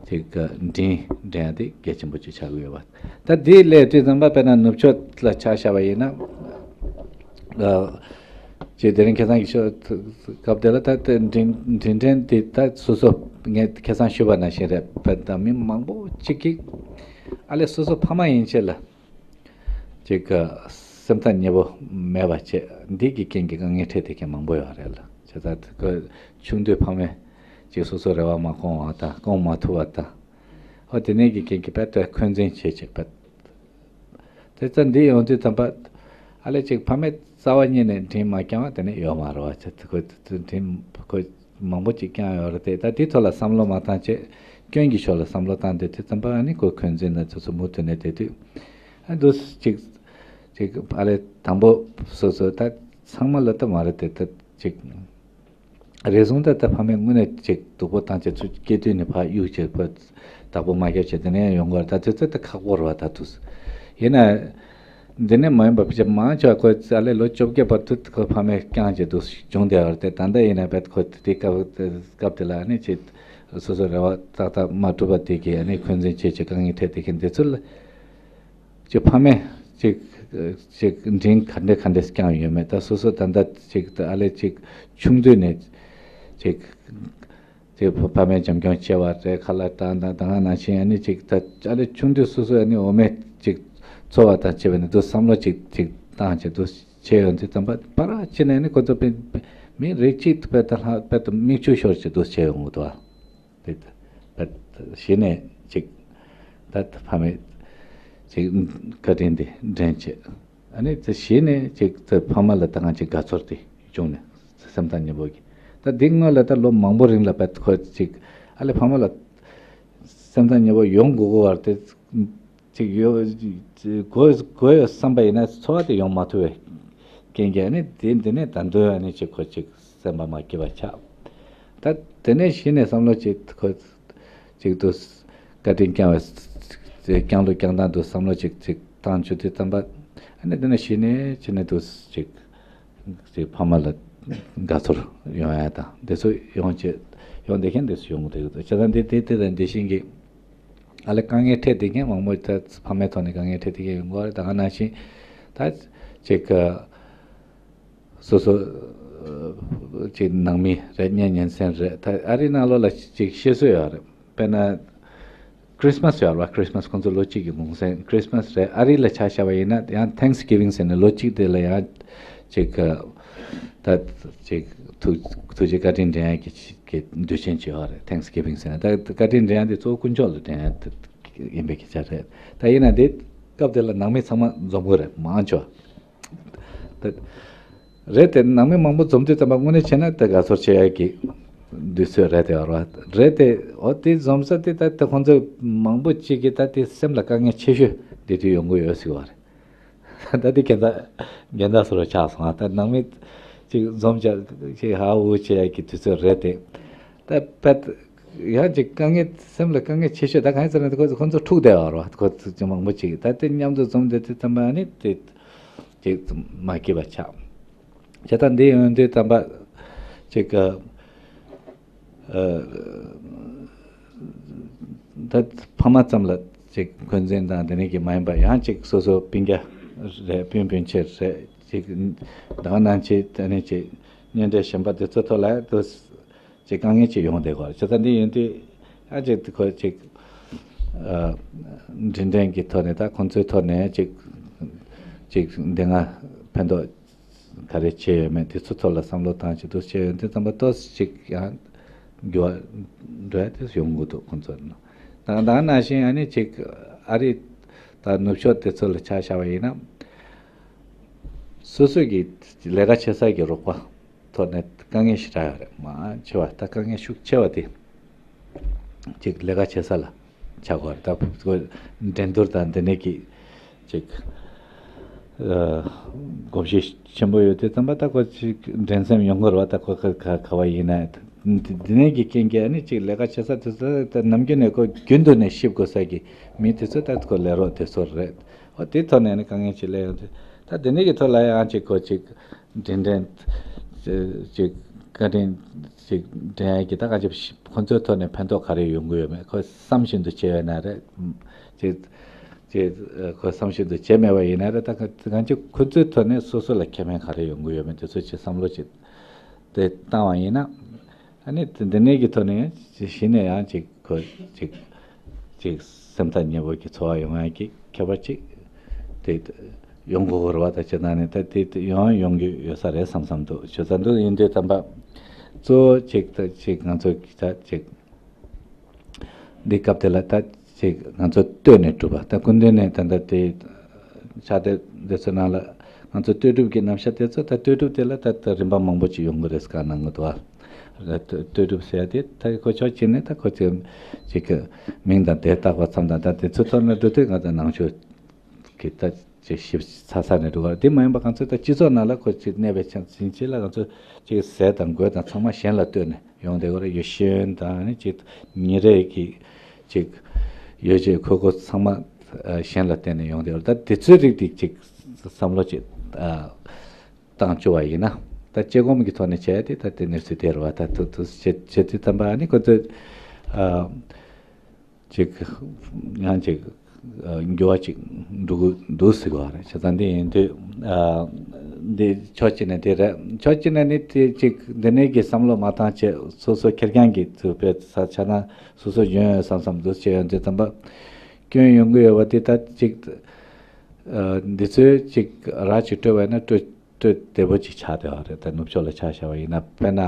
དེ་ག་འདྲིས་འདྲེན་ཡ་དེ་གལ་ཆེན་པོ་ཅིག་ཆགས་ཀྱི་ཡོད་པ། ད་དེའི་སླད་དུས་ཙམ་པ་དཔེར་ན་ནུབ་ཕྱོགས་ལ་ཆ་བཞག་པ་ཡིན་ན། ཅེས་དེ་རིང་ཁ་སང་གི་ཤོ་སྐབས་དེ་ལ་ད་ལྟ་འདྲིས་འདྲིས་འདྲེན་དེ་ད་སོ་སོ་ངས་ཁ་སང་ཞུས་པ་ནང་བཞིན་རེད་པ། ད་མི་མང་པོ་ཅིག་གིས་ཨ་ལས་སོ་སོ་ཕ་མ་ཡིན་ཆེད་ལ། ཅིག་གི་སེམས་ཐག་ཉེ་པོ་མེད་པ་བྱས་འདི་གི་རྐྱེན་གྱིས་དཀའ་ངལ་འཕྲད་བསྡད་མཁན་མང་པོ་ཡོད་རེད་ལ། བྱས་ཙང་ཁོ་ཆུང་དུས་ཕ་མས་ཅིག་སོ་སོའི་རེ་བ་མ་སྐོང་བ་དང་སྐོང་མ་ཐུབ་པ་དང་། ཨོ་དེ་ནས་ཀྱི་རྐྱེན་གྱིས་དཔེ་ལྟོས་འཁོན་འཛིན་བྱེད་ཅིག་དཔེ། དེ་ཙང་འདི་ཡོང་དུས་ཙམ་པ་ཨ་ལས་ཅིག་ཕ་མས་རྩ་བ་ཉིད་ནས་འདྲིས་མ་བསྐྱངས་པ་དེ་ནས་ཡོད་མ་རེད་བ། བྱས་ཙང་ཁོ་འདྲིས་ཁོ། མང་པོ་ཅིག་བསྐྱངས་ཡོད་རེད་དེ། ད་དེའི་ཐོག་ལ་བསམ་བློ་མ་བཏང་བྱས་སྐྱོན་གྱི་ཕྱོགས་ལ་བསམ་བློ་བཏང་དེ་དེ་ཙམ་པ་ཨ་ནི་ཁོ་འཁོན་འཛིན་ན་ཚོ་ཚོ་མུ་མཐུད་ནས་དེ་དུས་ཨ་འདུག་ཅིག་ཅིག་ཨ་ལས་དང་པོ་སོ་སོ་ད་ཚང་མ་ལ་ད་མ་རེད་དེ་ད་ཅིག་རེ་ཟུང་ད་ད་ཕ་མས་དངོས་གནས་ཅིག་སྡུག་པོ་བཏང་བྱས་ཚུར་སྐྱེ་དུས་ནས་ཕར་གཡུག་བྱས་ཁོ་བདག་པོ་མ་བརྒྱབ་བྱས་དེ་ནས་ཡོང་དགོས་རེད། ད་དེ་ཚོ་ད་ཁག་པོ་རེད་བ། ད་དུས་ཡིན་ན། འདི་ནས་མ་ཡིན་པ་ཕལ་ཆེར་མང་ཆེ་བ་ཁོ་ཨ་ལས་ལོ་བཅོ་བརྒྱད་བར་དུ་ཁོ་ཕ་མས་བསྐྱངས་བྱས་འདུག་བྱུང་བསྡད་པ་རེད་དེ། ད་ལྟ་ཡིན་ན་བེད་ཁོ་དེ་སྐབས་སྐབས་དེ་ལ་ཨ་ནི་ཅིག་སོ་སོ་རེ་བ་ཏག་ཏག་མ་གྲུབ་པ་དེ་གིས་ཨ་ནི་འཁོན་འཛིན་བྱེད་ཅིག་དཀའ་ངལ་འཕྲད་དེ་མཁན་དེ་ཚོ་ལ་ཅིག་ཕ་མས་ཅིག་ཅིག་འདྲིས་ག་འདྲས་ག་འདྲས་བསྐྱངས་ཡོད་མེད། ད་སོ་སོ་ད་ལྟ་ཅིག་ཨ་ལས་ཅིག་ཆུང་དུས་ནས་ཅིག་དེ་ཕ་མས་བྱམས་སྐྱོང་བྱས་པ་རེད། ཁ་ལག་བཏང་དང་ད་ག་ནང་བཞིན་ཨ་ནི་ཅིག་ད་ཨ་ལས་ཆུང་དུས་སོ་སོ་ཨ་ནི་འོ་མས་ཅིག་འཚོ་བ་དང་བཅས་པ་ནི་དུ་བསམ་བློ་ཅིག་ཅིག་བཏང་བྱས་དུ་བྱས་ཡོང་དུས་ཙམ་པ་ཕར་ཕྱིན་ནས་ཨ་ནི་ཁོ་ཚོ་དཔེ་མི་རིགས་གཅིག་དཔེ་ད་ལྷག་དཔེ་ད་མིག་ཆུ་ཤོར་བྱས་དུ་བྱས་ཡོང་གི་འདུག་ཨ། དཔེ་ད་གཞི་ནས་ཅིག་ད་ཕ་མས་ཅིག་བཀའ་དྲིན་འདི་དྲན་བྱས། ཨ་ནི་དེ་གཞི་ནས་ཅིག་དེ་ཕ་མ་ལ་ད་གང་ཅིག་དགའ་ཚོར་དེ་བྱུང་ནས་སེམས་ཐག་ཉེ་པོ་གི། ད་འདི་སྔོན་ལ་ད་ལོ་མང་པོ་རིང་ལ་བད་ཁོ་ཅིག་ཨ་ལས་ཕ་མ་ལ་སེམས་ཐག་ཉེ་པོ་ཡོང་དགོས་དགོས་བར་དེ་ཅིག་ཡོད་དགོས་དགོས་ཡོད་བསམ་པ་ཡིན་ན་འཚོ་བ་དེ་ཡོང་མ་ཐུབ་པའི་རྐྱེན་གྱིས་ཨ་ནི་དེ་འདི་ནས་ད་འདོད་ཨ་ནི་ཅིག་ཁོ་ཅིག་སེམས་པ་མ་སྐྱིད་པ་ཆགས། ད་དེ་ནས་གཞི་ནས་བསམ་བློ་ཅིག་ཁོ། ཅིག་ཏུ། བཀའ་དྲིན་བསྐྱངས་པའི། བསྐྱངས་ལུགས་བསྐྱངས་སྟངས་དུ་བསམ་བློ་ཅིག་ཅིག་བཏང་བཅུག་དུས་ཙམ་པ། ཨ་ནི་དེ་ནས་གཞི་ནས་ཕྱི་ནས་དུ་ཅིག་ཅིག་ཕ་མ་ལ་དགའ་ཚོར་ཡོང་ཡ་དང་དེ་ཚོ་ཡོང་བྱེད་ཡོང་བསྡད་མཁན་དེ་ཚོ་ཡོང་གི་འདུག་བྱས་ཙང་འདི་དེ་དེ་དང་འདི་བཞིན་གྱི་ཨ་ལས་དཀའ་ངལ་འཕྲད་བསྡད་མཁན་མང་པོ་ད་ཕ་མའི་ཐོག་ནས་དཀའ་ངལ་འཕྲད་བསྡད་མཁན་ཡོང་གི་རེད། ད་ག་ནང་བཞིན་ད་ཅིག་སོ་སོ་ཅིག་ནང་མི་རེད། གཉེན་ཉེ་ཚན་རེད། ད་ཨ་རིའི་ནང་ལོགས་ལ་ཅིག་བཤད་སྲོལ་ཡོད་རེད། དཔེར་ན་ཁྲིས་མས་ཡོད་རེད་བ། ཁྲིས་མས་ཁོང་ཚོ་ལོ་གཅིག་གི་གུང་སེང་ཁྲིས་མས་རེད། ཨ་རི་ལ་ཆ་བཞག་པ་ཡིན་ན་ཡང་Thanksgiving ཟེར་ནས་ལོ་གཅིག་དེ་ལ་ཡང་ཅིག་ད་ཅིག་ཐུགས་ཐུགས་རྗེ་བཀའ་དྲིན་དྲན་ཡ་གི་གི་དུས་ཆེན་ཅིག་ཡོད་རེད། Thanksgiving ཟེར་ནས་ད་བཀའ་དྲིན་དྲན་ཡ་དེ་གཙོ་བོ་དཀོན་མཆོག་ལ་དྲན་ཡ་ཡིན་པའི་སྐད་ཆ་རེད། ད་ཡིན་ན་དེ་སྐབས་དེ་ལ་ནང་མི་ཚང་མ་འཛོམས་གི་རེད། མང་ཆེ་བ། ད་རེད་དེ་ནང་མི་མང་པོ་འཛོམས་དུས་ཙམ་པ་དངོས་གནས་བྱས་ན་དེ་དགའ་ཚོར་ཆེ་ཡ་གི་དུས་ཚོད་རེད་དེ་བར་བ་རེད་དེ། འོ་དེ་འཛོམས་ས་དེ་ད་དེ་ཁོང་ཚོ་མང་པོ་གཅིག་གིས་ད་དེ་སེམས་ལ་དཀའ་ངལ་ཆེ་ཤོས་དེ་དུས་ཡོང་གི་ཡོད་ཟེར་བ་རེད། ད་དེ་གན་ད་གན་ད་སོ་རོ་ཆགས་སོང་ཨ། ད་ནང་མི་ཅིག་འཛོམས་བྱ་ཅིག་ཧ་འུ་བྱེད་ཡ་གི་དུས་ཚོད་རེད་དེ། ད་ཕད་ཡང་ཅིག་དཀའ་ངལ་སེམས་ལ་དཀའ་ངལ་ཆེ་ཤོས་ད་གང་ཡིན་ཟེར་ན། ཁོ་ཁོ་ཚོ་འཁྲུག་བསྡད་པ་རོ། ཁོ་ཚོ་ཅིག་མང་པོ་ཅིག་ད་དེ་མཉམ་དུ་འཛོམས་བསྡད་དུས་ཙམ་པ་ཨ་ནི་དེ་ཅིག་མ་སྐྱིད་པ་ཆགས། བྱས་ཙང་འདི་ཡོང་དུས་ཙམ་པ་ཅིག་ཨ། ད་ཕ་མ་ཙམ་ལ་ཅིག་འཁོན་འཛིན་དང་དེ་ནས་ཀྱི་མ་ཡིན་པ་ཡང་ཅིག་སོ་སོ་སྤུན་ཀྱག་རེད། སྤུན་སྤུན་མཆེད་རེད། ཅིག་ད་ག་ནང་ཅིག་དེ་ནས་ཅིག་གཉེན་འབྲེལ་གཞན་པ་དེ་ཚོ་ཐོག་ལ་དུ་ཅིག་དཀའ་ངལ་ཅིག་ཡོང་བསྡད་ཀྱི་ཡོད་རེད། བྱས་ཙང་འདི་ཡིན་དུས་ཡང་ཅིག་ཁོ་ཅིག་ཨ། འབྲེལ་འདྲིས་ཀྱི་ཐོག་ནས་ད་ཁོང་ཚོའི་ཐོག་ནས་ཅིག་ཅིག་འདི་ང་ཕན་ཐོགས་ག་རེ་བྱས་ཡོད་མེད་དེ་ཚོ་ཐོག་ལ་བསམ་བློ་བཏང་བྱས་འདུག་བྱས་ཡོད་དུས་ཙམ་པ་ཏོག་ཙམ་ཅིག་ཡང་འགྱུར་བ་འགྲོ་ཡ་དེ་ཡོང་གི་འདུག་ཁོང་ཚོ་ནང་། ད་ད་ནང་བཞིན་ཨ་ནི་ཅིག་ཨ་རི་དང་ནུབ་ཕྱོགས་དེ་ཚོ་ལ་ཆ་བཞག་པ་ཡིན་ན། སོ་སོ་གི་ལས་ཀ་བྱེད་ས་གི་རོགས་པ་ཐོག་ནས་དཀའ་ངལ་ཞེ་དྲག་ཡོད་རེད། མང་ཆེ་བ་ད་དཀའ་ངལ་ཤུགས་ཆེ་བ་དེ་ཅིག་ལས་ཀ་བྱེད་ས་ལ་ཆགས་ཀྱི་ཡོད་རེད། ད་ཁོ་འགྲན་བསྡུར་དང་དེ་ནས་ཀྱི་ཅིག་ཨ། གོམས་གཤིས་ཆེན་པོ་ཡོད་དུས་ཙམ་པ་ད་ཁོ་ཅིག་འགྲན་སེམས་ཡོང་གི་རེད་བ། ད་ཁོ་ག་ག་ག་བ་ཡིན་ན་དེ་དེ་ནས་ཀྱི་རྐྱེན་གྱིས་ཨ་ནི་ཅིག་ལས་ཀ་བྱེད་ས་དེ་ཚོ་ད་ནམ་རྒྱུན་ནས་ཁོ་རྒྱུན་དུ་ནས་གཤིབ་དགོས་ས་གི་མི་དེ་ཚོ་ད་ཁོ་ལས་རོགས་དེ་ཚོ་རེད། འོ་དེ་ཐོག་ནས་ནི་དཀའ་ངལ་ཅིག་སླེབས་ཡོང་དུས། ད་དེ་ནས་ཀྱི་ཐོག་ལ་ཡང་ཅིག་ཁོ་ཅིག་འགྲན་འགྲན་ཅིག་བཀའ་དྲིན་ཅིག་འགྲན་ཡ་གི་ད་ག་ཅིག་ཁོ་ཚོའི་ཐོག་ནས་ཕན་ཐོགས་ག་རེ་ཡོང་གི་ཡོད་མེད་ཁོ་བསམ་བཞིན་དུ་བྱས་ཡོད་ན་རེད། ཅིག་ཅིག་ཁོ་བསམ་བཞིན་དུ་བྱས་མེད་པ་ཡིན་ན་རེད། ད་ག་གང་ཅིག་ཁོ་ཚོའི་ཐོག་ནས་སོ་སོ་ལ་ཁེ་ཕན་ག་རེ་ཡོང་གི་ཡོད་མེད་དེ་ཚོ་ཅིག་བསམ་བློ་ཅིག་དེ་བཏང་བ་ཡིན་ན། ཨ་ནི་དེ་འདི་ནས་ཀྱི་ཐོག་ནས་གཞི་ནས་ཡང་ཅིག་ཁོ་ཅིག་ཅིག་སེམས་ཐག་ཉེ་པོ་གི་ཚོར་བ་ཡོང་ཡ་གི་ཁྱད་པར་ཅིག་དེ་ཡོང་དགོས་རེད་བ། ད་ཅི་ད་ནས་ད་དེ་དེ་ཡོང་ཡོང་གི་ཡོད་ས་རེད་བསམ་བསམ་འདུག་ཞུ་ས་འདུག་ཡིན་དུས་ཙམ་པ་གཙོ་བོ་ཅིག་ད་ཅིག་ང་ཚོ་གི་ད་ཅིག་འདི་སྐབས་དེ་ལ་ད་ཅིག་ང་ཚོ་ལྟོས་ནས་གྲུབ་པ་ད་སྐུ་མདུན་ནས་ད་ལྟ་དེ་ཕྱག་དེབ་འདི་ཚོ་ནང་ལ་ང་ཚོ་ལྟོས་གྲུབ་ཀྱི་རྣམ་གཞག་དེ་ཚོ་ད་ལྟོས་གྲུབ་དེ་ལ་ད་ད་རིམ་པ་མང་པོ་ཅིག་ཡོང་གི་རེད་བཀའ་གནང་གི་འདུག་ཨ། ལྟོས་གྲུབ་ཟེར་ཡ་དེ་ད་ཁོ་ཕྱོགས་གཅིག་ནས་ད་ཁོ་ཚོའི་ཅིག་གི་མིང་དང་དེ་བཏགས་པ་ཙམ་དང་ད་དེ་ཚོ་ཐོག་ནས་འགྲོ་དུས་ང་ཚོ་ནང་ཆོས་ཀྱི་ད་ཅིག་ཞིབ་ཚགས་ཚགས་ནས་འགྲོ་གི་རེད། དེ་མ་ཡིན་པ་ང་ཚོ་ད་སྤྱི་ཚོགས་ནང་ལ་ཁོ་ཅིག་གནས་པའི་ཆ་ཕྱིན་ཆད་ལ་ང་ཚོ་ཅིག་ཟས་དང་གོས་དང་ཚང་མ་གཞན་ལ་ལྟོས་ནས་ཡོང་བསྡད་ཀྱི་རེད། ཡོ་ཤེས་ཡོན་དང་ནི་ཅིག་ཉིན་རེ་གི་ཅིག་ཡོ་བྱད་མཁོ་དགོས་ཚང་མ་ཨ་གཞན་ལ་བརྟེན་ནས་ཡོང་བསྡད་ཀྱི་རེད། ད་དེ་ཚོའི་རིགས་དེ་ཅིག་བསམ་བློ་ཅིག་ཨ། བཏང་བཅུག་པ་ཡིན་ན། ད་དཔྱད་སྒོམ་གྱི་ཐོག་ནས་བྱས་ཏེ་ད་དེ་གནས་ཚུལ་དེ་རེད་བ། ད་དུ་དུ་བྱེད་བྱེད་དུས་ཙམ་པ་ཨ་ནི་ཁོ་ཚོས་ཨ་ཅིག་ཡང་ཅིག་ཨ་འགྱུར་བ་ཅིག་འགྲོ་གི་འདུག་ཟེར་གི་བ་རེད། བྱས་ཙང་འདི་ཡིན་དུས་ཨ་འདི་ཕྱོགས་གཅིག་ནས་དེ་རེད། ཕྱོགས་གཅིག་ནས་ནི་དེ་ཅིག་འདི་ནས་ཀྱི་བསམ་བློ་མ་བཏང་བྱས་སོ་སོ་ཁེར་རྐྱང་གི་ཚུལ་དཔེ་ས་ཆ་ན་སོ་སོ་འཇོན་ཡོད་བསམ་བསམ་འདུག་བྱས་ཡོང་དུས་ཙམ་པ་སྐྱོན་ཡོང་གི་ཡོད་པ་དེ་ད་ཅིག་ཨ་འདི་ཚོས་ཅིག་ར་ཅིག་སྤྲོད་པ་ཡིན་ན་སྤྲོད། སྤྲོད་བདེ་པོ་ཅིག་ཆགས་བསྡད་པ་རེད། ད་ནུབ་ཕྱོགས་ལ་ཆ་བཞག་པ་ཡིན་ན་དཔེར་ན་ཨ་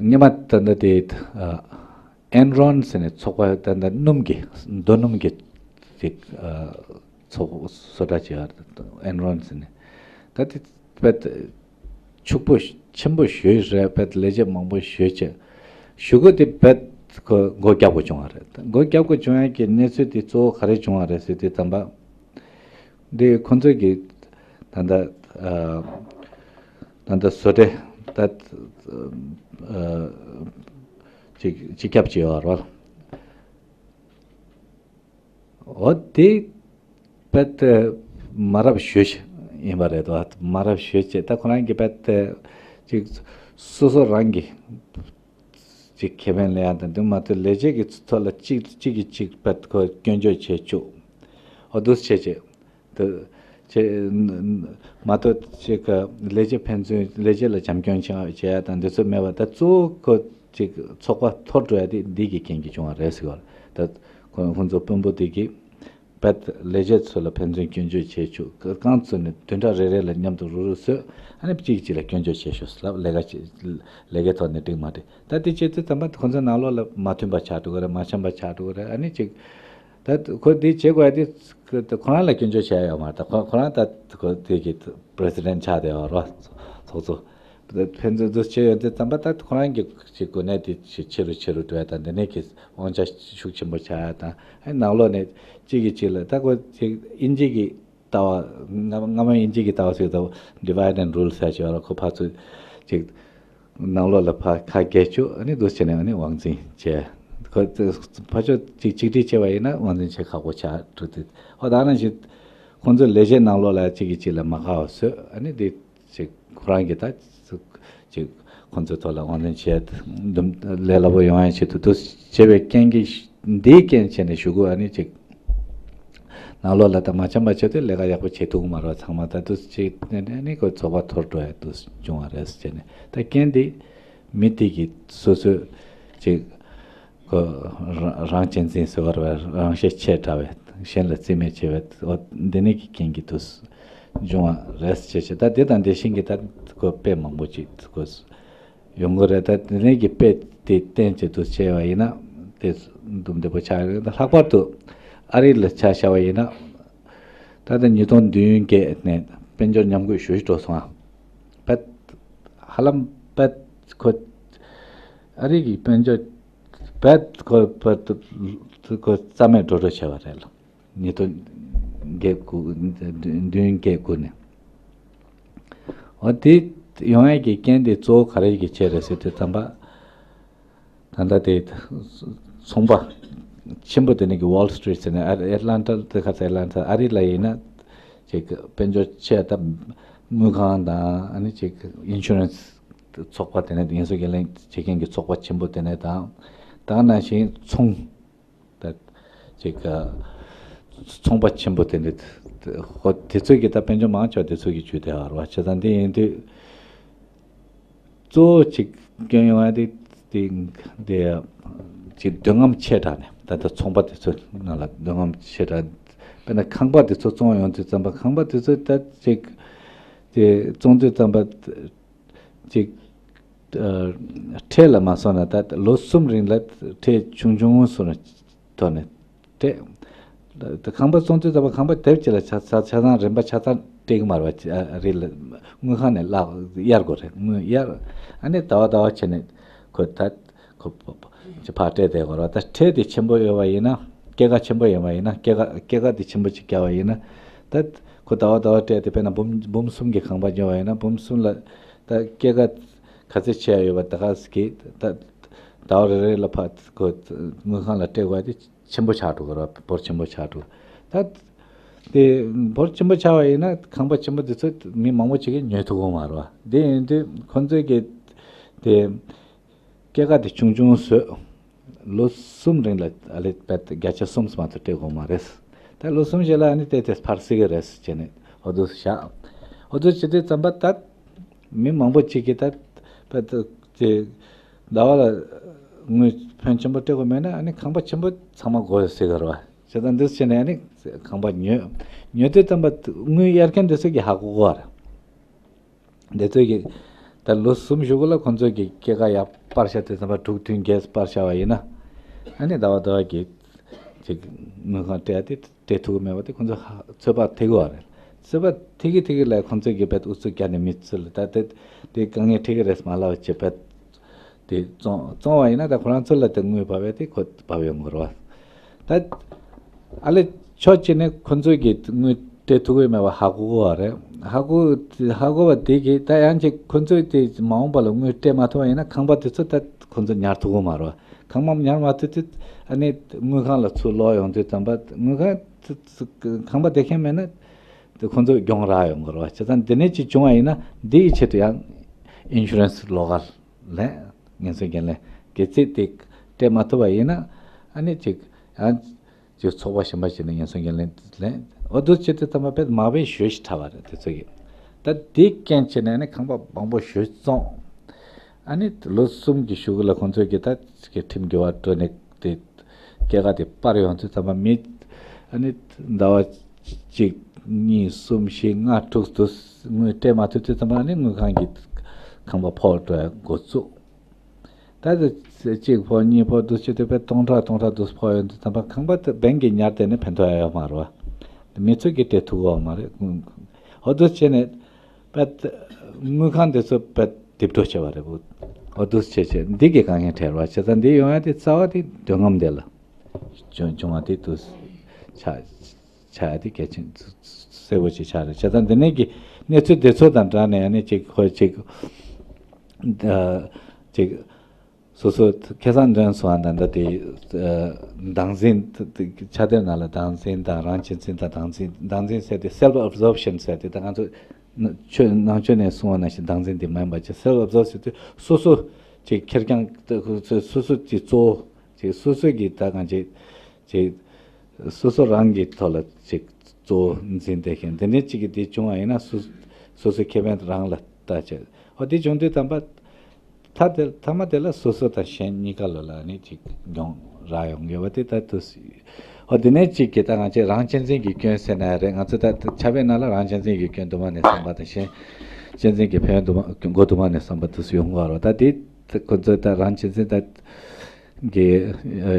སྔོན་མ་ད་ལྟ་དེ་ཨ་ཨེན་རོན་ཟེར་ནས་ཚོགས་པ་ད་ལྟ་སྣུམ་གྱི་རྡོ་སྣུམ་གྱི་ཅིག་ཨ་ཚོགས་པ་བཟོ་གྲྭ་ཅིག་ཨེན་རོན་ཟེར་ནས་ད་དེ་དཔེ་ཕྱུག་པོ་ཆེན་པོ་ཞེ་རེད། དཔེ་ལས་བྱེད་མང་པོ་ཞེ་ཅིག་ཞུ་སྒོ་དེ་དཔེ་ཁོ་སྒོ་རྒྱག་དགོས་བྱུང་བ་རེད། སྒོ་རྒྱག་དགོས་བྱུང་ཡ་གི་གནས་ཚུལ་དེ་གཙོ་བོ་ག་རེ་བྱུང་བ་རེད་ཟེར་དུས་ཙམ་པ། འདི་ཁོང་ཚོས་ཀྱི་ད་ལྟ་ཨ་ད་ལྟ་བཟོ་གྲྭ་ད་ཨ་ཅིག་སྤྱི་ཁྱབ་ཅིག་ཡོད་རེད། འོ་དེ་དཔེ་དེ་མ་རབས་ཞུ་ཞིག་ཡིན་པ་རེད་དོ། མ་རབས་ཞུ་བྱས་ད་ཁོ་རང་གི་དཔེ་དེ་ཅིག་སོ་སོ་རང་གི་ཅིག་ཁེ་ཕན་ལེན་ཡག་དང་དེ་མ་གཏོགས་ལས་བྱེད་ཀྱི་ཐོག་ལ་གཅིག་གཅིག་གིས་གཅིག་བར་ཁོ་སྐྱོན་བརྗོད་བྱེད་བཅུག་འོ་འདུག་བྱས་བྱས་དེ་བྱས་མ་གཏོགས་ཅིག་གི་ལས་བྱེད་ཕན་ཚུན་ལས་བྱེད་ལ་བྱམས་སྐྱོང་བྱེད་ཡག་དང་འདི་ཚོ་མེད་པ་ད་གཙོ་བོ་ཁོ་ཅིག་ཚོགས་པ་འཐོར་འགྲོ་ཡ་དེ་འདི་གི་རྐྱེན་གྱིས་བྱུང་བ་རེད་ཟེར་བ་ད་ཁོ་ཁོང་ཚོ་དཔོན་པོ་དེ་གིས། བད་ལས་བྱེད་ཚོ་ལ་ཕན་ཚུན་སྐྱོན་བརྗོད་བྱེད་ཆོག་རྐང་བཙུགས་ནས་བདུན་ཕྲག་རེ་རེ་ལ་མཉམ་དུ་རུ་རུ་བཟོས་ཨ་ནི་གཅིག་གཅིག་ལ་སྐྱོན་བརྗོད་བྱེད་ཤོག་ཟེར་ལབ་ལས་ཀ་ཅིག་ལས་ཀའི་ཐོག་ནས་འགྲིག་མ་འགྲིག་ད་དེ་བྱེད་དུས་ཙམ་པ་ཁོ་ཚོའི་ནང་ལོགས་ལ་མ་མཐུན་པ་ཆགས་འགྲོ་གི་རེད། མ་འཆམ་པ་ཆགས་འགྲོ་གི་རེད། ཨ་ནི་ཅིག་ད་ཁོ་འདི་བྱེད་དགོས་ཡ་དེ་ཁོ་རང་ལ་སྐྱོན་བརྗོད་བྱས་ཡོད་མ་རེད། ད་ཁོ་ཁོ་རང་ད་ཁོ་དེ་གི་པི་རེ་སི་ཌེན་ཊི་ཆགས་བསྡད་ཡོད་རེད་ཚོགས་གཙོ། ཕན་ཚུན་འདུ་བྱེད་ཡོད་དེ་ཙམ་པ། ད་ཁོ་རང་གི་ཅིག་གོ་གནས་དེ་ཆེ་ཆེ་རུ་ཆེ་རུ་འགྲོ་ཡ་དང་། འདི་ནས་ཀྱི་དབང་ཆ་ཤུགས་ཆེན་པོ་ཆགས་ཡ་དང་། ཨ་ནང་ལོགས་ནས་གཅིག་གིས་གཅིག་ལ། ད་ཁོ་ཅིག་དབྱིན་ཇི་གི་ལྟ་བ། སྔ་སྔ་མོ་དབྱིན་ཇི་གི་ལྟ་བ་ཟེར་དུས་divide and rule ཟེར་ཞིག་ཡོད་ར། ཁོ་ཕར་ཚུར་ཅིག་ནང་ལོགས་ལ་ཕར་ཁ་གྱེས་བཅུག་ཨ་ནི་འདུ་བྱས་ནས་ཨ་ནི་དབང་འཛིན་བྱས། ཁོ་ཕར་ཕྱོགས་ཅིག་ཆིག་སྒྲིལ་བྱས་པ་ཡིན་ན་དབང་འཛིན་བྱེད་ཁག་པོ་ཆགས་འགྲོ་དུས། ཨོ་ད་ནང་བཞིན་ཁོང་ཚོའི་ལས་བྱེད་ནང་ལོགས་ལ་གཅིག་གིས་གཅིག་ལ་མ་དགའ་བ་བཟོས། ཨ་ནི་འདི་ཅིག་ཁོ་རང་གི་ད་ཅིག་ཁོང་ཚོའི་ཐོག་ལ་དབང་འཛིན་བྱས། འདུམ་ལས་སླ་པོ་ཡོང་ཡ་ཆེད་དུ་འདུ་བྱས་པའི་རྐྱེན་གྱིས། འདིའི་རྐྱེན་བྱས་ནས་གཞུག་གུ་ཨ་ནི་ཅིག་ནང་ལོགས་ལ་ད་མ་འཆམ་པ་བྱས་ཏེ་ལས་ཀ་ཡག་པོ་བྱེད་ཐུབ་ཀྱི་མ་རེད། ཚང་མ་ད་འདུ་བྱས་ནས་ཨ་ནི་ཁོ་ཚོགས་པ་འཐོར་འགྲོ་ཡ་འདུ་བྱུང་བ་རེད་བྱས་ནས། ད་རྐྱེན་འདི་མི་དེ་གི་སོ་སོའི་ཅིག་ཁོ་རང་རང་གཅེས་འཛིན་ཟེར་བ་རེད་པ། རང་ཤེད་ཆེ་དྲགས་པའི། གཞན་ལ་བརྩི་མེད་བྱེད་པའི། འོ་འདི་ནས་ཀྱི་རྐྱེན་གྱིས་འདུ་བྱུང་བ་རེད་བྱས་བྱས། ད་དེ་དང་དེ་བཞིན་གྱི་ད་ཁོ་དཔེ་མང་པོ་ཅིག་ཁོ་ཡོང་གི་རེད། ད་དེ་ནས་ཀྱི་དཔེ་དེ་བསྟན་བྱས་འདུ་བྱས་པ་ཡིན་ན་དེ་འདུམ་བདེ་པོ་ཆགས་ཡོད། ད་ལྷག་པར་དུ་ཨ་རི་ལ་ཆ་བཞག་པ་ཡིན་ན། ད་ལྟ་ཉིས་སྟོང་བདུན་བརྒྱད་ནས་དཔལ་འབྱོར་ཉམས་རྒུད་ཞེ་པོ་ཅིག་འགྲོ་སོང་ཨ། བད་ཧ་ལམ་བད་ཁོ་ཨ་རི་གི་དཔལ་འབྱོར་བད་ཁོ་བད་ཁོ་རྩ་མེད་འགྲོ་འགྲོ་བྱས་པ་རེད་ལ། ཉིས་སྟོང་བརྒྱད་དགུ། བདུན་བརྒྱད་དགུ་ནས། འོ་དེ་ཡོང་ཡས་ཀྱི་རྐྱེན་དེ་གཙོ་བོ་ག་རེ་གི་ཆེད་རེད་ཟེར་དུས་ཙམ་པ། ད་ལྟ་དེ་ཚོང་པ་ཆེན་པོ་དེ་ནས་ཀྱི་Wall Street ཟེར་ནས། ཨ་ཨེ་ལན་ཊ་དེ་ཁ་ཚ་ཨེ་ལན་ཊ་ཨ་རི་ལ་ཡིན་ན་ཅིག་དཔལ་འབྱོར་ཆེ། ད་དངུལ་ཁང་དང་ཨ་ནི་ཅིག་insurance ཚོགས་པ་དེ་ནས་ངལ་གསོ་འགན་ལེན་བྱེད་མཁན་གྱི་ཚོགས་པ་ཆེན་པོ་དེ་ནས་དང་། ད་ག་ནང་བཞིན་ཚོང་། ད་ཅིག་ཚོང་པ་ཆེན་པོ་དེ་འདྲ། ཧོ་དེ་ཚོས་ཀྱི་ད་དཔལ་འབྱོར་མང་ཆེ་བ་དེ་ཚོས་ཀྱི་ཇུས་དེ་ཨར་བ་བྱས་ཙང་། དེ་ཡིན་དུས་གཙོ་བོ་ཅིག་སྐྱོན་ཡོང་ཡ་དེ་དེ་དེ་ཅིག་འདོད་རྔམ་ཆེ་དྲགས་ནས། ད་ལྟ་ཚོང་པ་དེ་ཚོ་ནང་ལ་འདོད་རྔམ་ཆེ་དྲགས། དཔེར་ན་ཁང་པ་དེ་ཚོ་བཙོང་ཡོང་དུས་ཙམ་པ། ཁང་པ་དེ་ཚོ་ད་ཅིག་དེ་བཙོང་དུས་ཙམ་པ། ཅིག་ཨ། ཁྲལ་ལ་མ་སོང་ན་ད་ལོ་གསུམ་རིང་ལ་ཁྲལ་ཆུང་ཆུང་སོང་ན་ཐོག་ནས་སྤྲད། ད་ཁང་པ་བཙོང་དུས་ད་བ་ཁང་པ་དེབ་ཅིག་ལ་ཆ་ཆ་ཆ་ཚང་རིན་པ་ཆ་ཚང་སྤྲད་ཀྱི་མ་རེད་པ། ཨ་རི་ལ་དངུལ་ཁང་ནས་གླ་གཡར་དགོས་རེད། དངུལ་གཡར། ཨ་ནི་ཟླ་བ་ཟླ་བ་བྱས་ནས་ཁོ་ད་ཁོ་ཕ་ཕ་ཕར་སྤྲད་བསྡད་དགོས་རེད་པ། ད་ཁྲལ་དེ་ཆེན་པོ་ཡོད་པ་ཡིན་ན། སྐྱེད་ཀ་ཆེན་པོ་ཡོད་པ་ཡིན་ན། སྐྱེད་ཀ་སྐྱེད་ཀ་དེ་ཆེན་པོ་ཅིག་བརྒྱབ་པ་ཡིན་ན། ད་ཁོ་ཟླ་བ་ཟླ་བ་སྤྲད་དེ། དཔེར་ན་འབུམ་འབུམ་གསུམ་གྱི་ཁང་པ་ཉོས་པ་ཡིན་ན། འབུམ་གསུམ་ལ་ད་སྐྱེད་ཀ་ག་ཚོད་ཆེ་ཡ་ཡོད་པ། ད་ག་ཟེ་གི་ད་ཟླ་བ་རེ་རེ་ལ་ཕར་ཁོ་དངུལ་ཁང་ལ་སྤྲད་དགོས་ཡ་དེ་ཆེན་པོ་ཆགས་འགྲོ་གི་རེད་པ། འབོར་ཆེན་པོ་ཆགས་འགྲོ། ད་དེ་འབོར་ཆེན་པོ་ཆགས་པ་ཡིན་ན་ཁང་པ་ཆེན་པོ་དེ་ཚོ་མི་མང་པོ་ཅིག་གིས་ཉོ་ཐུབ་ཀྱི་མ་རེད་པ། དེ་ཡིན་དུས་ཁོང་ཚོས་ཀྱི་དེ་སྐྱེད་ཀ་དེ་ཆུང་ཆུང་བཟོས། ལོ་གསུམ་རིང་ལ་ཨ་ལེ་བད་བརྒྱ་ཆ་གསུམ་མ་གཏོགས་སྤྲད་དགོས་མ་རེད། ད་ལོ་གསུམ་རྗེས་ལ་ཨ་ནི་དེ་དེ་ཕར་སེལ་གྱི་རེད་ཟེར་ནས་འོ་འདུག་བཞག་འོ་འདུག་བྱེད་དུས་ཙམ་པ་ད་མི་མང་པོ་ཅིག་གིས་ད་བད་དེ་ཟླ་བ་ལ་དངུལ་ཕོན་ཆེན་པོ་སྤྲད་དགོས་མེད་ན། ཨ་ནི་ཁང་པ་ཆེན་པོ་ཚང་མ་དགོས་ཟེར་གི་རེད་པ། བྱས་ཙང་འདུག་བྱས་ནས་ཨ་ནི་ཁང་པ་ཉོས། ཉོ་དུས་ཙམ་པ་དངུལ་གཡར་མཁན་དེ་ཚོས་ཀྱི་ཧ་གོ་གི་རེད། དེ་ཚོས་ཀྱི་ད་ལོ་གསུམ་གཞུག་གུ་ལ་ཁོང་ཚོས་ཀྱི་སྐྱེད་ཀ་ཡར་སྤར་བཞག་དུས་ཙམ་པ། དྲུག་བདུན་བརྒྱད་སྤར་བཞག་པ་ཡིན་ན། ཨ་ནི་ཟླ་བ་ཟླ་བ་གི་ཅིག་དངུལ་ཁང་སྤྲད་དེ་སྤྲད་ཐུབ་ཀྱི་མེད་པ་དེ་ཁོང་ཚོ་ཧ་ཚོད་དཔག་ཐིག་གི་རེད། ཚོད་དཔག་ཐིག་གི་ཐིག་གི་ལ་ཁོང་ཚོས་ཀྱི་བད་ཨུ་ཚུགས་རྒྱག་ནས་མི་ཚོ་ལ་ད་དེ་དེ་དཀའ་ངལ་འཕྲད་ཀྱི་རེད་མ་ལབ་བྱས་བད་དེ་བཙོང་བཙོང་བ་ཡིན་ན། ད་ཁོ་རང་ཚོ་ལ་དེ་དངུལ་བབས་པས་དེ་ཁོ་བབས་ཡོང་གི་རེད་པ། ད་ཨ་ལེ་ཕྱོགས་གཅིག་ནས་ཁོ་ཚོས་ཀྱི་དངུལ་སྤྲད་ཐུབ་ཀྱི་མེད་པ་ཧ་གོ་གི་རེད། ཧ་གོ་ཧ་གོ་བ་དེ་གིས་ད་ཡང་ཅིག་ཁོ་ཚོས་དེ་མ་འོངས་པ་ལ་དངུལ་སྤྲད་མ་ཐུབ་པ་ཡིན་ན་ཁང་པ་དེ་ཚོ་ད་ཁོ་ཚོ་ཉར་ཐུབ་ཀྱི་མ་རེད་པ། ཁང་པ་ཉར་མ་ཐུབ་དུས་ཨ་ནི་དངུལ་ཁང་ལ་ཚུར་ལོག་ཡོང་དུས་ཙམ་པ་དངུལ་ཁང་ཁང་པ་དེ་མཁན་མེད་ན་དེ་ཁོ་ཚོ་གྱོང་རག་ཡོང་གི་རེད་པ། བྱས་ཙང་དེ་ནས་ཅིག་བྱུང་བ་ཡིན་ན་འདི་ཡི་ཆེད་དུ་ཡང་ཨིན་ཤུ་རན་སི་ལོགས་ཀ་ལ་ངལ་གསོ་འགན་ལེན་དགེ་ཚིག་དེ་སྤྲད་མ་ཐུབ་པ་ཡིན་ན་ཨ་ནི་ཅིག་ཡང་ཅིག་ཚོགས་པ་གཞན་པ་ཞིག་ནས་ངལ་གསོ་འགན་ལེན་ལེན་འོ་འདུག་བྱེད་དུས་ཙམ་པ་བད་མ་བེད་ཞོ་ཞིག་ཁྲ་བ་རེད། དེ་ཚོ་གི་ད་དེ་རྐྱེན་བྱས་ནས་ཨ་ནི་ཁང་པ་མང་པོ་ཞོ་བཙོང་། ཨ་ནི་ལོ་གསུམ་གྱི་གཞུག་ལ་ཁོང་ཚོས་ཀྱི་ད་ཅིག་ཁྲིམས་འགལ་བ་འགྲོ་ནས་དེ་སྐྱེད་ཀ་དེ་སྤར་ཡོང་དུས་ཙམ་པ་མི་ཨ་ནི་ཟླ་བ་གཅིག་གཉིས་གསུམ་བཞི་ལྔ་དྲུག་ཏུ་དངུལ་སྤྲད་མ་ཐུབ་དུས་ཙམ་པ་ཨ་ནི་དངུལ་ཁང་གི་ཁང་པ་ཕོག་འགྲོ་ཡ་འགོ་བཙུགས། ད་དེ་གཅིག་ཕོག་གཉིས་ཕོག་འདུག་བྱེད་དུས་བད་སྟོང་ཕྲག་སྟོང་ཕྲག་འདུག་ཕོག་ཡོང་དུས་ཙམ་པ་ཁང་པ་དེ་བེང་གི་ཉར་བསྡད་ནས་ཕན་ཐོགས་ཡ་ཡོད་མ་རེད་པ། མི་ཚོས་ཀྱི་སྤྲད་ཐུབ་ཀྱི་ཡོད་མ་རེད། འོ་འདུག་བྱས་ནས་བད་དངུལ་ཁང་དེ་ཚོ་བད་ རྡིབ་འགྲོ་བྱས་པ་རེད་བོ། འོ་འདུག་བྱས་བྱས་འདི་གི་དཀའ་ངལ་འཕྲད་པ་བྱས་ཙང་འདི་ཡོང་ཡ་དེ་རྩ་བ་དེ་འདོད་རྔམ་དེ་ལ་བྱུང་བྱུང་བ་དེ་འདུག་ཆགས་ཆགས་ཡ་དེ་གལ་ཆེན་གསལ་པོ་ཅིག་ཆགས་རེད། བྱས་ཙང་འདི་ནས་ཀྱི་གནས་ཚུལ་དེ་ཚོ་དང་སྦྲགས་ནས་ཡང་ནས་ཅིག་ཧོ་ཅིག་ཅིག་སོ་སོ་ཁ་སང་འདོན་སོང་བ་ད་ལྟ་དེ་བདག་འཛིན་ཆ་དེབ་ནང་ལ་བདག་འཛིན་དང་རང་གཅེས་འཛིན་དང་བདག་འཛིན་བདག་འཛིན་ཟེར་དེ་self absorption ཟེར་དེ་ད་ང་ཚོ་ཆོས་ནང་ཆོས་ནས་གསུངས་པ་ནང་བཞིན་བདག་འཛིན་དེ་མིན་པ་ཅིག self absorption ཟེར་དུས་སོ་སོ་ཅིག་ཁེར་རྐྱང་སོ་སོ་ཅིག་གཙོ་བོ་ཅིག་སོ་སོ་གི་ད་གང་ཅིག་ཅིག་སོ་སོ་རང་གི་ཐོག་ལ་ཅིག་གཙོ་བོ་འཛིན་བསྡད་མཁན་དེ་འདྲ་ཅིག་གི་དེ་བྱུང་བ་ཡིན་ན་སོ་སོ་སོའི་ཁེ་ཕན་རང་ལ་ལྟ་བྱས་ཨོ་དེ་བྱུང་དུས་ཙམ་པ། མཐའ་དེ་མཐའ་མ་དེ་ལ་སོ་སོ་དང་གཞན་གཉིས་ཀ་ལོ་ལ་ནི་ཅིག་མགྱོགས་རག་ཡོང་ཡོད་པ་དེ་ལྟར་དུ་སྲིད། ཨོ་དེ་ནས་ཅིག་གི་ད་ང་ཚོས་རང་གཅེས་འཛིན་གྱི་སྐྱོན་ཟེར་ན་རེད། ང་ཚོ་ད་ཆབ་པའི་ནང་ལ་རང་གཅེས་འཛིན་གྱི་སྐྱོན་དུ་མ་ནས་བསམ་པ་དང་གཞན་གཅེས་འཛིན་གྱི་ཕན་ཡོན་དུ་མ་མགོ་དུ་མ་ནས་བསམ་པ་དུ་སུ་ཡོང་གི་བ་རོ། ད་དེ་ཁོ་ཚོ་ད་རང་གཅེས་འཛིན་ད་གི་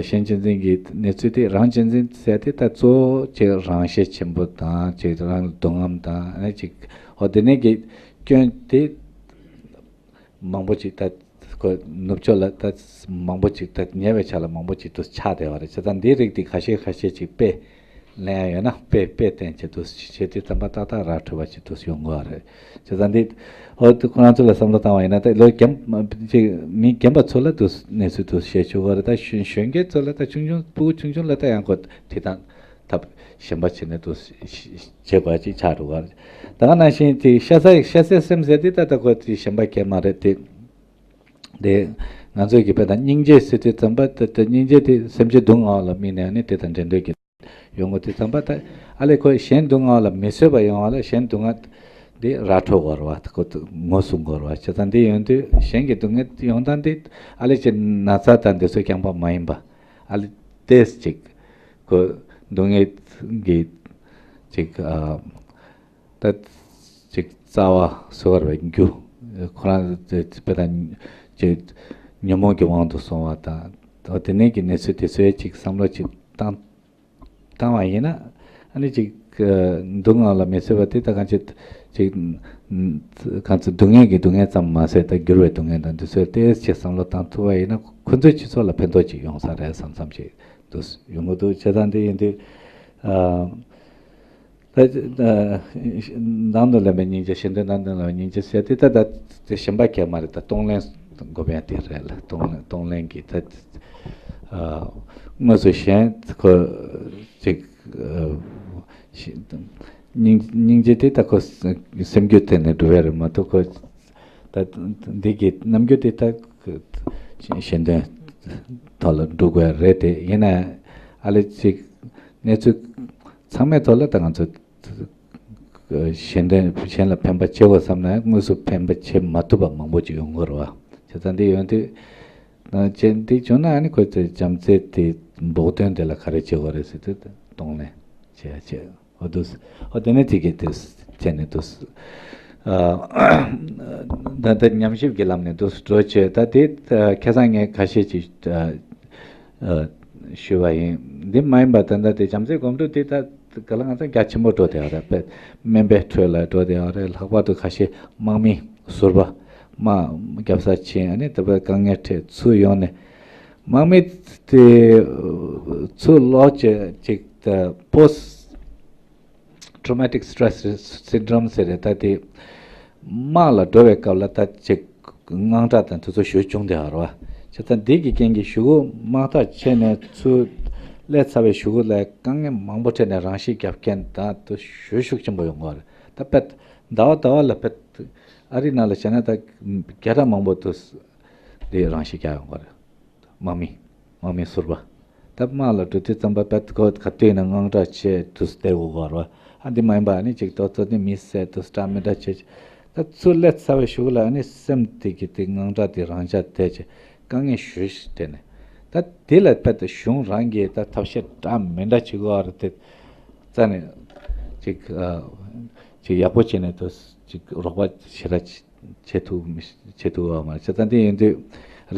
གཞན་གཅེས་འཛིན་གྱི་གནས་ཚུལ་དེ་རང་གཅེས་འཛིན་ཟེར་དེ་ད་གཙོ་བོ་ཅིག་རང་ཤེད་ཆེན་པོ་དང་ཅིག་རང་ལ་སྡུག་རྔམ་དང་ཨ་ནི་ཅིག་ཨོ་དེ་ནས་ཀྱི་སྐྱོན་དེ། མང་པོ་ཅིག་ད་ཁོ་ནུབ་ཕྱོགས་ལ་ད་མང་པོ་ཅིག་ད་ཉེ་བའི་ཆ་ལ་མང་པོ་ཅིག་ཏུ་ཆགས་བསྡད་པ་རེད། བྱས་ཙང་འདིའི་རིགས་འདི་ཁ་ཤས་ཁ་ཤས་ཅིག་དཔེ་ལེན་ཡ་ཡོད་ན་དཔེ་དཔེ་བསྟན་བྱེད་དུ་བྱེད་དུས་ཙམ་པ་ཏག་ཏག་ར་འཕྲོད་པ་ཅིག་ཏུ་ཡོང་དགོས་པ་རེད། བྱས་ཙང་འདི་ཨོ་དེ་ཁོ་རང་ཚོ་ལ་བསམ་བློ་བཏང་བ་ཡིན་ན་ད་ལོ་རྒན་ཅིག་མི་རྒན་པ་ཚོ་ལ་དུ་གནས་ཚུལ་དུ་བཤད་ཆོག་གི་རེད། ད་གཞོན་གཞོན་སྐྱེས་ཚོ་ལ་ད་ཆུང་ཆུང་ཕྲུ་གུ་ཆུང་ཆུང་ལ་ད་ཡང་ཁོ་དེ་དང་། ཐབས་གཞན་པ་བྱས་ནས་དུ་བྱེད་པ་ཅིག་ཆགས་འགྲོ་བ་རེད། ད་ག་ནང་བཞིན་དེ་ཤ་ཚ་ཤ་ཚའི་སེམས་ཟེར་དེ་ད་ལྟ་ཁོ་དེ་གཞན་པ་གས་མ་རེད་དེ། དེ་ང་ཚོའི་གི་དཔེ་དང་སྙིང་རྗེ་ཟེར་དུས་ཙམ་པ་དེ་དེ་སྙིང་རྗེ་དེ་སེམས་ཅན་སྡུག་བསྔལ་བ་ལ་དམིགས་ནས་ནི་དེ་དང་འབྲེལ་འདོད་ཀྱི་ཡོང་གི་དུས་ཙམ་པ་ད་ཨ་ལས་ཁོ་གཞན་སྡུག་བསྔལ་བ་ལ་མི་བཟོད་པ་ཡོང་བ་ལ་གཞན་སྡུག་བསྔལ་དེ་ར་འཕྲོད་དགོས་རེད་བ། ཁོ་ངོ་སྲུང་དགོས་རེད་བ། བྱས་ཙང་དེ་ཡོང་དུས་གཞན་གྱི་སྡུག་བསྔལ་ཡོང་སྟངས་དེ་ཨ་ལས་ཀྱི་ན་ཚ་དང་དེ་ཚོ་རྐྱང་པ་མ་ཡིན་པ། ཨ་ལི་ཏེས་ཅིག་ཁོ་སྡུག་བསྔལ་གྱི་ཅིག་ཨ་ད་ཅིག་རྩ་བ་སོ་བར་བའི་རྒྱུ་ཁོ་རང་དཔེ་དང་ཅིག་ཉོན་མོངས་ཀྱི་དབང་དུ་སོང་བ་དང་དེ་ནས་ཀྱི་གནས་ཚུལ་དེ་ཚོའི་ཅིག་བསམ་བློ་ཅིག་བཏང་བཏང་བ་ཡིན་ན་ཨ་ནི་ཅིག་སྡུག་བསྔལ་ལ་མི་བཟོད་པ་དེ་ད་གང་ཅི་ཅིག་གང་ཚེ་སྡུག་བསྔལ་གྱི་སྡུག་བསྔལ་ཙམ་མ་ཟད་ད་འགྱུར་བའི་སྡུག་བསྔལ་དང་དེ་ཚོའི་ཏེས་ཅིག་བསམ་བློ་བཏང་ཐུབ་པ་ཡིན་ན་ཁོ་ཚོའི་སྤྱི་ཚོགས་ལ་ཕན་ཐོགས་ཅིག་ཡོང་ས་རེད་བསམ་བསམ་ཅིག་འདུག་ཡོང་གི་འདུག་བྱས་ཙང་དེ་ཡིན་དུས་ད་ནང་དུ་ལེན་པའི་སྙིང་རྗེ་གཞན་དོན་ནང་དུ་ལེན་པའི་སྙིང་རྗེ་ཟེར་དེ་ད་ད་དེ་གཞན་པ་གས་མ་རེད། ད་གཏོང་ལེན་དགོས་པའི་དེ་རེད་ལ་གཏོང་ལེན་གཏོང་ལེན་གྱི་ད་དངོས་སུ་གཞན་ཁོ་ཅིག་སྙིང་སྙིང་རྗེ་དེ་ད་ཁོ་སེམས་རྒྱུད་དེ་ནས་འགྲོ་བའི་རེད་མ་གཏོགས་ཁོ། ད་འདི་གི་རྣམ་འགྱུར་དེ་ད་གཞན་དོན་ཐོག་ལ་འགྲོ་དགོས་རེད་དེ་ཡིན་ན་ཨ་ལེ་ཅིག་གནས་ཚུལ་ཚང་མའི་ཐོག་ལ་ད་ང་ཚོ་གཞན་དོན་གཞན་ལ་ཕན་པ་བྱེད་དགོས་བསམ་ན་དངོས་སུ་ཕན་པ་བྱེད་མ་ཐུབ་པ་མང་པོ་ཅིག་ཡོང་གི་རེད་བ། བྱས་ཙང་འདི་ཡོང་དུས་ཅན་འདི་བྱུང་ན་ཨ་ནི་ཁོ་ཚོས་བྱམས་བརྩེ་དེ་འབོག་དོན་དེ་ལ་ག་རེ་བྱེད་དགོས་རེད་ཟེར་དུས་གཏོང་ལེན་བྱེད་ཡ་བྱེད། ཨོ་དུས། ཨོ་དེ་ནས་དེ་གས་དེ་བྱས་ནས་དུས། ད་ལྟ་ཉམས་ཞིབ་ཀྱི་ལམ་ནས་དུས་འགྲོ་བྱས་ད་དེ་ཁ་སང་ངས་ཁ་ཤས་ཅིག་ཞུས་པ་ཡིན། འདི་མ་ཡིན་པ་ད་ལྟ་དེ་བྱམས་བརྩེའི་སྒོམ་སྒྲུབ་དེ་ད་ག་ལ་ང་ཚོ་རྒྱ་ཆེན་པོ་འགྲོ་བསྡད་ཡོད་རེད། དཔེ་སྨན་པའི་ཁྲོད་ལ་འགྲོ་བསྡད་ཡོད་རེད། ལྷག་པར་དུ་ཁ་ཤས་དམག་མི་ཟུར་པ་དམག་རྒྱབ་ས་ཕྱིན་ཨ་ནི་དེ་བས་དཀའ་ངལ་འཕྲད་ཚུར་ཡོང་ནས་དམག་མི་དེ་ཚུར་ལོག་བྱས་ཅིག་ད་པོ་སི་Traumatic Stress Syndrome ཟེར་རེད། ད་དེ་དམག་ལ་འགྲོ་བའི་སྐབས་ལ་ད་ཅིག་དངངས་སྐྲག་དང་དེ་ཚོ་ཞེ་པོ་བྱུང་བསྡད་ཡོད་རེད་བ། བྱས་ཙང་འདི་གི་རྐྱེན་གྱིས་གཞུག་གུ་དམག་ཐག་ཆད་ནས་ཚུར་སླེབས་ཚར་བའི་གཞུག་གུ་ལ་དཀའ་ངལ་མང་པོ་འཕྲད་ནས་རང་ཤི་རྒྱབ་མཁན་དང་དེ་ཞེ་པོ་ཤུགས་ཆེན་པོ་ཡོང་གི་ཡོད་རེད། ད་དཔེ་ཟླ་བ་ཟླ་བ་ལ་དཔེ་ཨ་རི་ནང་ལ་བྱས་ན་ད་བརྒྱ་ཕྲག་མང་པོ་དེ་འདི་རང་ཤི་རྒྱག་ཡོང་གི་ཡོད་རེད། དམག་མི། དམག་མི་ཟུར་པ། ད་དམག་ལ་འགྲོ་དུས་ཙམ་པ་དཔེ་ཁོ་ག་དུས་ན་དངངས་སྐྲག་བྱས་དུས་བསྡད་དགོས་ཀྱི་ཡོད་རེད་བ། ཨ་འདི་མ་ཡིན་པ་ཨ་ནི་ཅིག་ཏོག་ཙམ་ནི་མི་བསད་དུས་སྐྲག་མི་འདྲ་བྱས། ད་ཚུར་སླེབས་ཚར་བའི་གཞུག་ལ་ཨ་ནི་སེམས་དེ་གི་དེ་དངངས་སྐྲག་དེ་རང་འཇགས་བསྡད་བྱས་དཀའ་ངལ་ཞེ་པོ་ཞིག་འཕྲད་ནས། ད་དེ་ལ་དཔེ་ད་གཞུང་རང་གིས་ད་ཐབས་ཤེས་འདྲ་མི་འདྲ་བྱེད་དགོས་པ་རེད་དེ། རྩ་ནས་ཅིག་ཨ་ཅིག་ཡག་པོ་བྱས་ནས་དུས་ཅིག་རོགས་པ་ཞེ་དྲག་བྱེད་ཐུབ་མི་བྱེད་ཐུབ་པ་མ་རེད། བྱས་ཙང་དེ་ཡིན་དུས་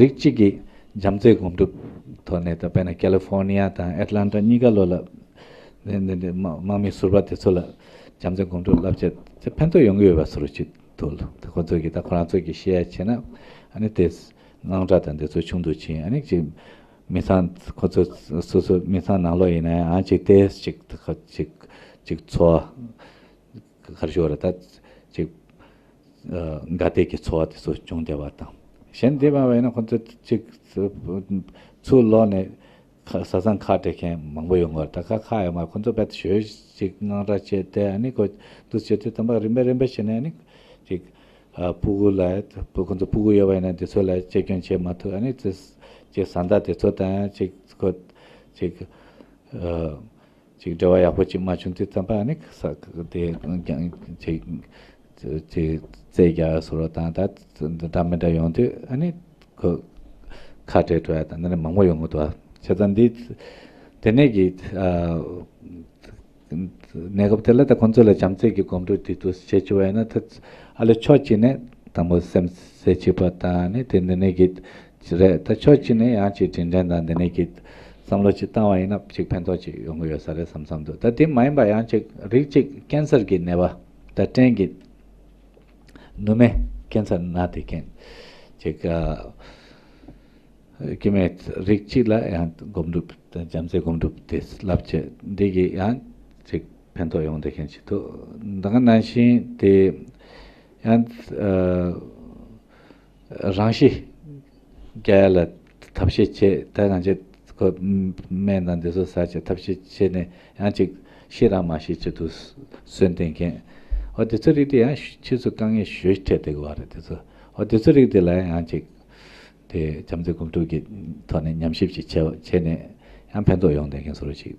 རིགས་གཅིག་གིས་བྱམས་བརྩེའི་སྒོམ་སྒྲུབ་ཐོག་ནས་ད་དཔེར་ན་ཀ་ལི་ཧྥོར་ནི་ཡ་དང་ཨེ་ཊ་ལན་ཊ་གཉིས་ཀ་ལོ་ལ་དེ་དེ་དེ་དམག་དམག་མི་ཟུར་པ་དེ་ཚོ་ལ་བྱམས་བརྩེའི་སྒོམ་སྒྲུབ་བསླབ་བྱས་དེ་ཕན་ཐོགས་ཡོང་གི་ཡོད་པ་བཟོ་འདྲ་ཅིག་ ཐུལ། ཁོ་ཚོ་གིས་ད་ཁོ་རང་ཚོ་གིས་བཤད་ཡ་བྱས་ན་ཨ་ནི་དེ་དངངས་སྐྲག་དང་དེ་ཚོ་ཆུང་དུ་ཕྱིན། ཨ་ནི་ཅིག་མི་ཚང་ཁོ་ཚོ་སོ་སོ་མི་ཚང་ནང་ལོགས་ཡིན་ན་ཡང་ཅིག་དེ་ཅིག་ཅིག་ཅིག་འཚོ་བ་ག་རེ་ཞུ་བ་རེད། ད་ཅིག་ཨ་དགའ་བདེ་གི་འཚོ་བ་དེ་ཚོ་བྱུང་བསྡད་པ་དང་། གཞན་དེ་མ་བས་ན་ཁོ་ཚོ་ཅིག་ཚུར་ལོག་ནས་ཁ་བཟའ་ཚང་ཁ་བྲལ་མཁན་མང་པོ་ཡོང་གི་རེད། ད་ཁ་ཁ་ཡོད་མ་རེད། ཁོ་ཚོ་རྦད་དེ་ཞོལ་ཅིག་དངངས་སྐྲག་བྱས་ཏེ་ཨ་ནི་ཁོ་འདུག་བྱས་ཏེ་དམ་པ་རིམ་པས་རིམ་པས་བྱས་ནས་ཨ་ནི་ཅིག་ཨ་སྤུ་གུ་ལ་ཁོ་ཚོ་སྤུ་གུ་ཡོད་པ་ཡིན་ན་དེ་ཚོ་ལ་གཅེས་སྐྱོང་བྱེད་མ་ཐུབ། ཨ་ནི་ཅིག་བཟའ་ཟླ་དེ་ཚོ་དང་ཅིག་ཁོ་ཅིག་ཨ། ཅིག་འབྲེལ་བ་ཡག་པོ་ཅིག་མ་བྱུང་དུས་ཙམ་པ་ཨ་ནི་ས་དེ་ཀྱང་ཅིག་ཅིག་རྩོད་རྒྱག་བཟོ་འདྲ་དང་ད་འདྲ་མི་འདྲ་ཡོང་དུས་ཨ་ནི་ཁོ་ཁ་བྲལ་འགྲོ་ཡ་དང་འདི་ནས་མང་པོ་ཡོང་གི་འདུག་ཨ། བྱས་ཙང་འདི་དེ་ནས་ཀྱི་ཨ་གནས་སྐབས་དེ་ལ་ད་ཁོང་ཚོ་ལ་བྱམས་བརྩེ་གི་གོམ་བགྲོད་དེ་དུ་བྱེད་བཅུག་པ་ཡིན་ན་ད་ཨ་ལས་ཕྱོགས་གཅིག་ནས་དང་པོ་སེམས་གསལ་ཅིག་པ་དང་ནི་དེ་འདི་ནས་ཀྱི་རེད། ད་ཕྱོགས་གཅིག་ནས་ཡང་ཅིག་དྲིན་དྲན་དང་འདི་ནས་ཀྱི་བསམ་བློ་ཅིག་བཏང་བ་ཡིན་ན་ཅིག་ཕན་ཐོགས་ཅིག་ཡོང་གི་ཡོད་ས་རེད་བསམ་བསམ་འདུག་ད་དེ་མ་ཡིན་པ་ཡང་ཅིག་རིགས་གཅིག་ཀན་སར་གྱི་ནད་པ་ད་སྐྲན་གྱི་ནུ་མའི་ཀན་སར་ན་དེ་མཁན་ཅིག་ཨ། སྐྱེ་དམན་རིགས་གཅིག་ལ་ཡང་སྒོམ་སྒྲུབ་དང་བྱམས་བརྩེ་སྒོམ་སྒྲུབ་དེ་བསླབ་བྱ་འདི་གིས་ཡང་ཅིག་ཕན་ཐོགས་ཡོང་བསྡད་མཁན་ཞིག་འདུག་ད་ག་ནང་བཞིན་དེ་ཡང་ཨ་རང་ཤི་རྒྱག་ཡ་ལ་ཐབས་ཤེས་བྱས། ད་ང་ཚོས་ཁོ་སྨན་དང་འདི་ཚོ་ཟ་བྱས་ཐབས་ཤེས་བྱས་ནས་ཡང་ཅིག་ཤི་རང་མ་ཤི་ཆེད་དུ་གསོན་བསྡད་མཁན། འོ་དེ་ཚོ་རིགས་དེ་ཡང་ཕྱིས་སུ་དཀའ་ངལ་ཞེ་པོ་འཕྲད་བསྡད་ཀྱི་ཡོད་རེད། དེ་ཚོ་འོ་དེ་ཚོ་རིགས་དེ་ལ་ཡང་ཅིག་དེ་བྱམས་བརྩེ་སྒོམ་སྒྲུབ་ཀྱི་ཐོག་ནས་ཉམས་ཞིབ་ཅིག་བྱས་བྱས་ནས་ཡང་ཕན་ཐོགས་ཡོང་བསྡད་མཁན་བཟོ་འདྲ་ཅིག་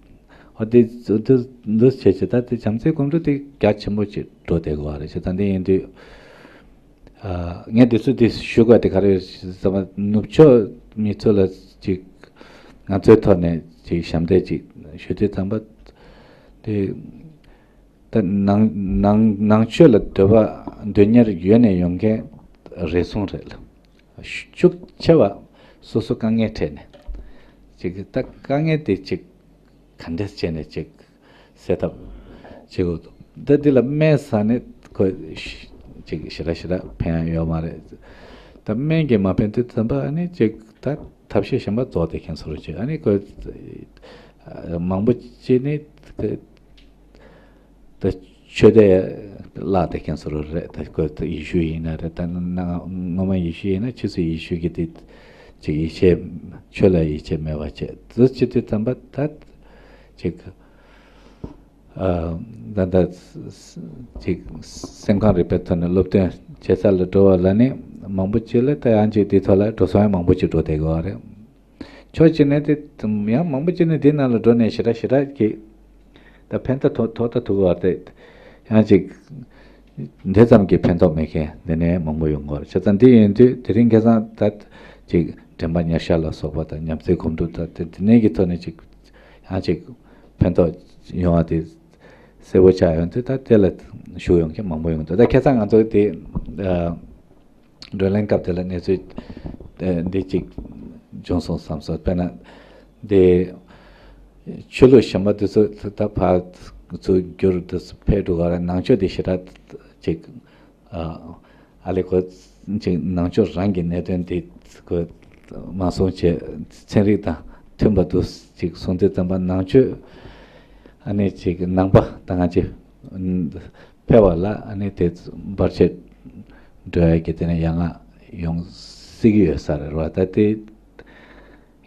འོ་དེ་འདུ་འདུ་བྱས་བྱས་ད་དེ་བྱམས་བརྩེ་སྒོམ་སྒྲུབ་དེ་རྒྱ་ཆེན་པོ་ཅིག་འགྲོ་བསྡད་ཀྱི་ཡོད་རེད། བྱས་ཙང་དེ་ཡིན་དུས་ཨ་ངས་དེ་ཚོ་དེ་ཞུ་དགོས་དེ་ག་རེ་ཟེར་བ། ནུབ་ཕྱོགས་མི་ཚོ་ལ་ཅིག་ང་ཚོའི་ཐོག་ནས་ཅིག་ཞབས་འདེགས་ཅིག་ཞུ་དུས་ཙམ་པ་དེ། ད་ནང་ནང་ནང་ཆོས་ལ་འདོད་པ་འདོད་གཉེར་ཡོད་ནས་ཡོང་མཁན་རེ་ཟུང་རེད། ཤུགས་ཆེ་བ་སོ་སོ་དཀའ་ངལ་འཕྲད་ནས་ཅིག་ད་དཀའ་ངལ་དེ་ཅིག་ག་འདྲས་བྱས་ནས་ཅིག་སེལ་ཐབས་བྱེད་དགོས་འདུག་ད་འདི་ལ་སྨན་ཟ་ནས་ཁོ་ཅིག་ཞེ་དྲག་ཞེ་དྲག་ཕན་ཡ་ཡོད་མ་རེད། ད་སྨན་གྱིས་མ་ཕན་དུས་ཙམ་པ་ཨ་ནི་ཅིག་ད་ཐབས་ཤེས་གཞན་པ་རྫོགས་བསྡད་མཁན་བཟོ་འདྲ་ཅིག་ཨ་ནི་ཁོ་མང་པོ་ཅིག་ནི། ད་ཆོས་དད་བརླག་བསྡད་མཁན་བཟོ་འདྲ་རེད། ད་ཁོ་ད་ཡེ་ཤུ་ཡིན་ན་རེད། ད་ན་ངོ་མ་ཡེ་ཤུ་ཡིན་ན་ཕྱིས་སུ་ཡེ་ཤུ་གི་དེ་ཅིག་ཡིད་ཆེས་ཆོས་ལ་ཡིད་ཆེས་མེད་པ་བྱས་འདུག་བྱེད་དུས་ཙམ་པ་ད་ཅིག་ཨ་ད་ད་ཅིག་སེམས་ཁམས་རིག་པའི་ཐོག་ནས་སློབ་སྟོན་བྱེད་ས་ལ་འགྲོ་བ་ལ་ནི་མང་པོ་ཅིག་ལ་ད་ཡང་ཅིག་དེ་ཐོག་ལ་འགྲོ་སོང་ཡང་མང་པོ་ཅིག་འགྲོ་བསྡད་ཀྱི་ཡོད་རེད། ཕྱོགས་གཅིག་ནས་དེ་ཡང་མང་པོ་ཅིག་ནི་དེའི་ནང་ལ་འགྲོ་ནས་ཞེ་དྲག་ཞེ་དྲག་གི་ད་ཕན་ཐོགས་ཐོགས་ད་ཐུག་པ་དེ་ཡང་ཅིག་དེ་ཙམ་གྱི་ཕན་ཐོགས་མེད་མཁན་དེ་ནས་མང་པོ་ཡོང་གི་ཡོད་རེད། བྱས་ཙང་འདི་ཡིན་དུས་དེ་རིང་ཁ་སང་ད་ཅིག་དྲན་པ་ཉེར་བཞག་ལ་སོགས་པ་དང་བྱམས་བརྩེ་སྒོམ་སྒྲུབ་དང་དེ་དེ་ནས་ཀྱི་ཐོག་ནས་ཅིག་ཡང་ཅིག་ཕན་ཐོགས་ཡོང་བ་དེ་གསལ་པོ་ཆགས་ཡོང་དུས་ད་དེ་ལ་ཞུགས་ཡོང་མཁན་མང་པོ་ཡོང་འདུག་ད་ཁ་སང་ང་ཚོ་དེ་ཨ། བགྲོ་གླེང་སྐབས་དེ་ལ་གནས་ཚུལ་ཨ་འདི་གཅིག་བྱུང་སོང་བསམ་སོང་། དཔེར་ན་འདི་ཆོས་ལུགས་གཞན་པ་འདི་ཚོ་ད་ཕར་ཚུར་བསྒྱུར་འདི་ཚོ་ཕེབས་འགྲོ་ག་རེ། ནང་ཆོས་འདི་ཞེ་དྲག་ཅིག་ཨ་ཨ་ལེ་ཁོ་ཅིག་ནང་ཆོས་རང་གི་གནད་དོན་འདི་ཁོ་མ་གསུངས་བྱས་ཚན་རིག་དང་མཐུན་པ་འདུག་ཅིག་གསུངས་དུས་ཙམ་པ་ནང་ཆོས་ཨ་ནི་ཅིག་ནང་པ་དང་ང་ཅིག་ཕལ་བ་ལ་ཨ་ནི་དེ་བར་ཆད་འགྲོ་ཡ་གི་དེ་ནས་ཡ་ང་ཡོང་སྲིད་ཀྱི་ཡོད་ས་རེད་བ། ད་དེ་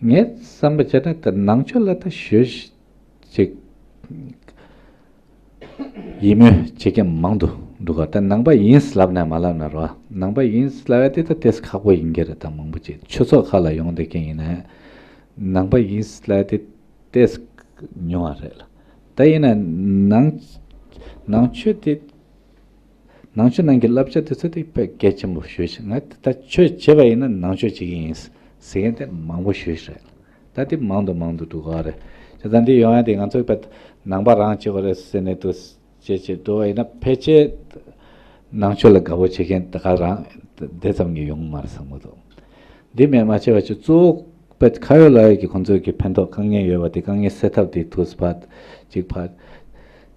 ངས་བསམ་པ་བྱས་ན་ད་ནང་ཆོས་ལ་ད་ཞོལ་ཅིག་ཡིད་སྨོན་བྱེད་མཁན་མང་དུ་འདུག་ག་ད་ནང་པ་ཡིན་ལབ་ན་མ་ལབ་ན་རེད་བ། ནང་པ་ཡིན་ལབ་ཡ་དེ་ད་ཏོག་ཙམ་ཁག་པོ་ཡིན་གྱི་རེད། ད་མང་པོ་ཅིག་ཆོས་ཚོགས་ཁག་ལ་ཡོང་བསྡད་མཁན་ཡིན་ན་ནང་པ་ཡིན་ལབ་ཡ་དེ་ཏོག་ཙམ་ཉུང་བ་རེད་ལ། ད་ཡིན་ན་ནང་ནང་ཆོས་དེ་ནང་ཆོས་ནང་གི་བསླབ་བྱ་དེ་ཚོ་དེ་དཔེ་གལ་ཆེན་པོ་ཞེ་པོ་ཅིག་ང་ད་ཆོས་བྱས་པ་ཡིན་ན་ནང་ཆོས་བྱེད་ཀྱི་ཡིན་ཟེར་མཁན་དེ་མང་པོ་ཞེ་པོ་ཅིག་རེད། ད་དེ་མང་དུ་མང་དུ་འགྲོ་གི་རེད། བྱས་ཙང་འདི་ཡོང་ཡ་དེ་ང་ཚོ་དཔེ་ནང་པ་རང་བྱེད་དགོས་རེད་ཟེར་ནས་དུ་བྱས་བྱས་འགྲོ་བ་ཡིན་ན་ཕལ་ཆེར་ནང་ཆོས་ལ་དགའ་པོ་བྱེད་མཁན་ད་ག་རང་དེ་ཙམ་གྱི་ཡོང་གི་མ་རེད་བསམ་གྱི་འདུག་འདི་མེད་མ་བྱས་པ་ཅིག་གཙོ་བོ་དཔེ་ཁ་ཡོད་ལག་ཡོད་ཀྱི་ཁོང་ཚོས་ཀྱི་ཕན་ཐོགས་དཀའ་ངལ་ཡོད་པ་དེ་དཀའ་ངལ་སེལ་ཐབས་དེ་དུས་ཕར་ཅིག་ཕར་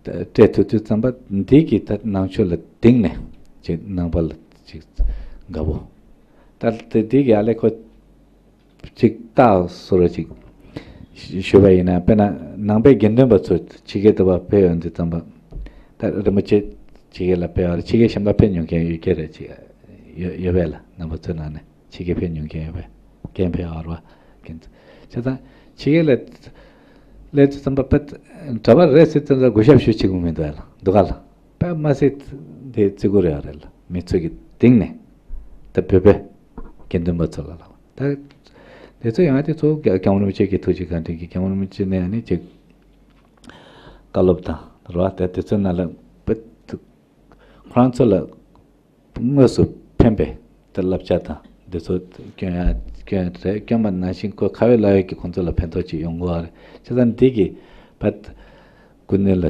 སྤྲད་ཐུབ་དུས་ཙམ་པ་འདི་གི་ད་ནང་ཆོས་ལ་གཏིང་ནས་ ཅིག་ནང་པ་ལ་ཅིག་དགའ་པོ། ད་དེ་དེ་གི་ཨ་ལས་ཁོ་ཅིག་རྟགས་སོ་ར་ཅིག་ཞུ་བ་ཡིན་ན། དཔེར་ན་ནང་པའི་དགེ་འདུན་པ་ཚོ་ཕྱི་རྒྱལ་དུ་བ་ཕེབས་ཡོང་དུས་ཙམ་པ། ད་རིན་པོ་ཆེ་ཕྱི་རྒྱལ་ལ་ཕེབས་པ་རེད། ཕྱི་རྒྱལ་གཞན་པ་ཕེབས་མྱོང་མཁན་ཡོད་ཀྱི་རེད། ཅིག་ཡོད་ཡོད་པས་ལ། ནང་པ་ཚོའི་ནང་ནས་ཕྱི་རྒྱལ་ཕེབས་མྱོང་མཁན་ཡོད་པས། རྒན་ཕེབས་པ་རེད་བ། རྒན་ཚོ་བྱས་ཙང་ཕྱི་རྒྱལ་ལ་སླེབས་དུས་ཙམ་པ་དཔེ་གྲྭ་པ་རེད་ཟེར་ཙམ་ཙམ་གུས་ཞབས་ཞུ་བྱེད་དགོས་མི་འདུག་ལ། འདུག་ག་ལ། དཔེ་མ་སྲིད་དེ་བརྩི་བཀུར་ཡོད་རེད་ལ། མི་ཚོ་གི་སྟེང་ནས་ད་བོད་པའི་དགེ་འདུན་པ་ཚོ་ལ་ལ། ད་དེ་ཚོ་ཡང་དེ་ཚོ་རྒྱ་སྐྱབས་མགོན་རིན་པོ་ཆེ་གི་ཐུགས་རྗེ་བཀའ་དྲིན་གྱིས་སྐྱབས་མགོན་རིན་པོ་ཆེ་ནས་ཨ་ནི་ཅིག་བཀའ་སློབ་དང་རེད་བ། ད་དེ་ཚོའི་ནང་ལ་དཔེ་ཁོ་རང་ཚོ་ལ་དངོས་སུ་ཕན་པའི་ད་བསླབ་བྱ་དང་འདི་ཚོ་སྐྱོན་ཡ་སྐྱོན་རེད། སྐྱོན་པ་ནང་བཞིན་ཁོ་ཁ་བའི་ལག་བའི་གི་ཁོང་ཚོ་ལ་ཕན་ཐོགས་ཅིག་ཡོང་དགོས་པ་རེད། བྱས་ཙང་འདི་གི་བད་སྐུ་མདུན་ལ་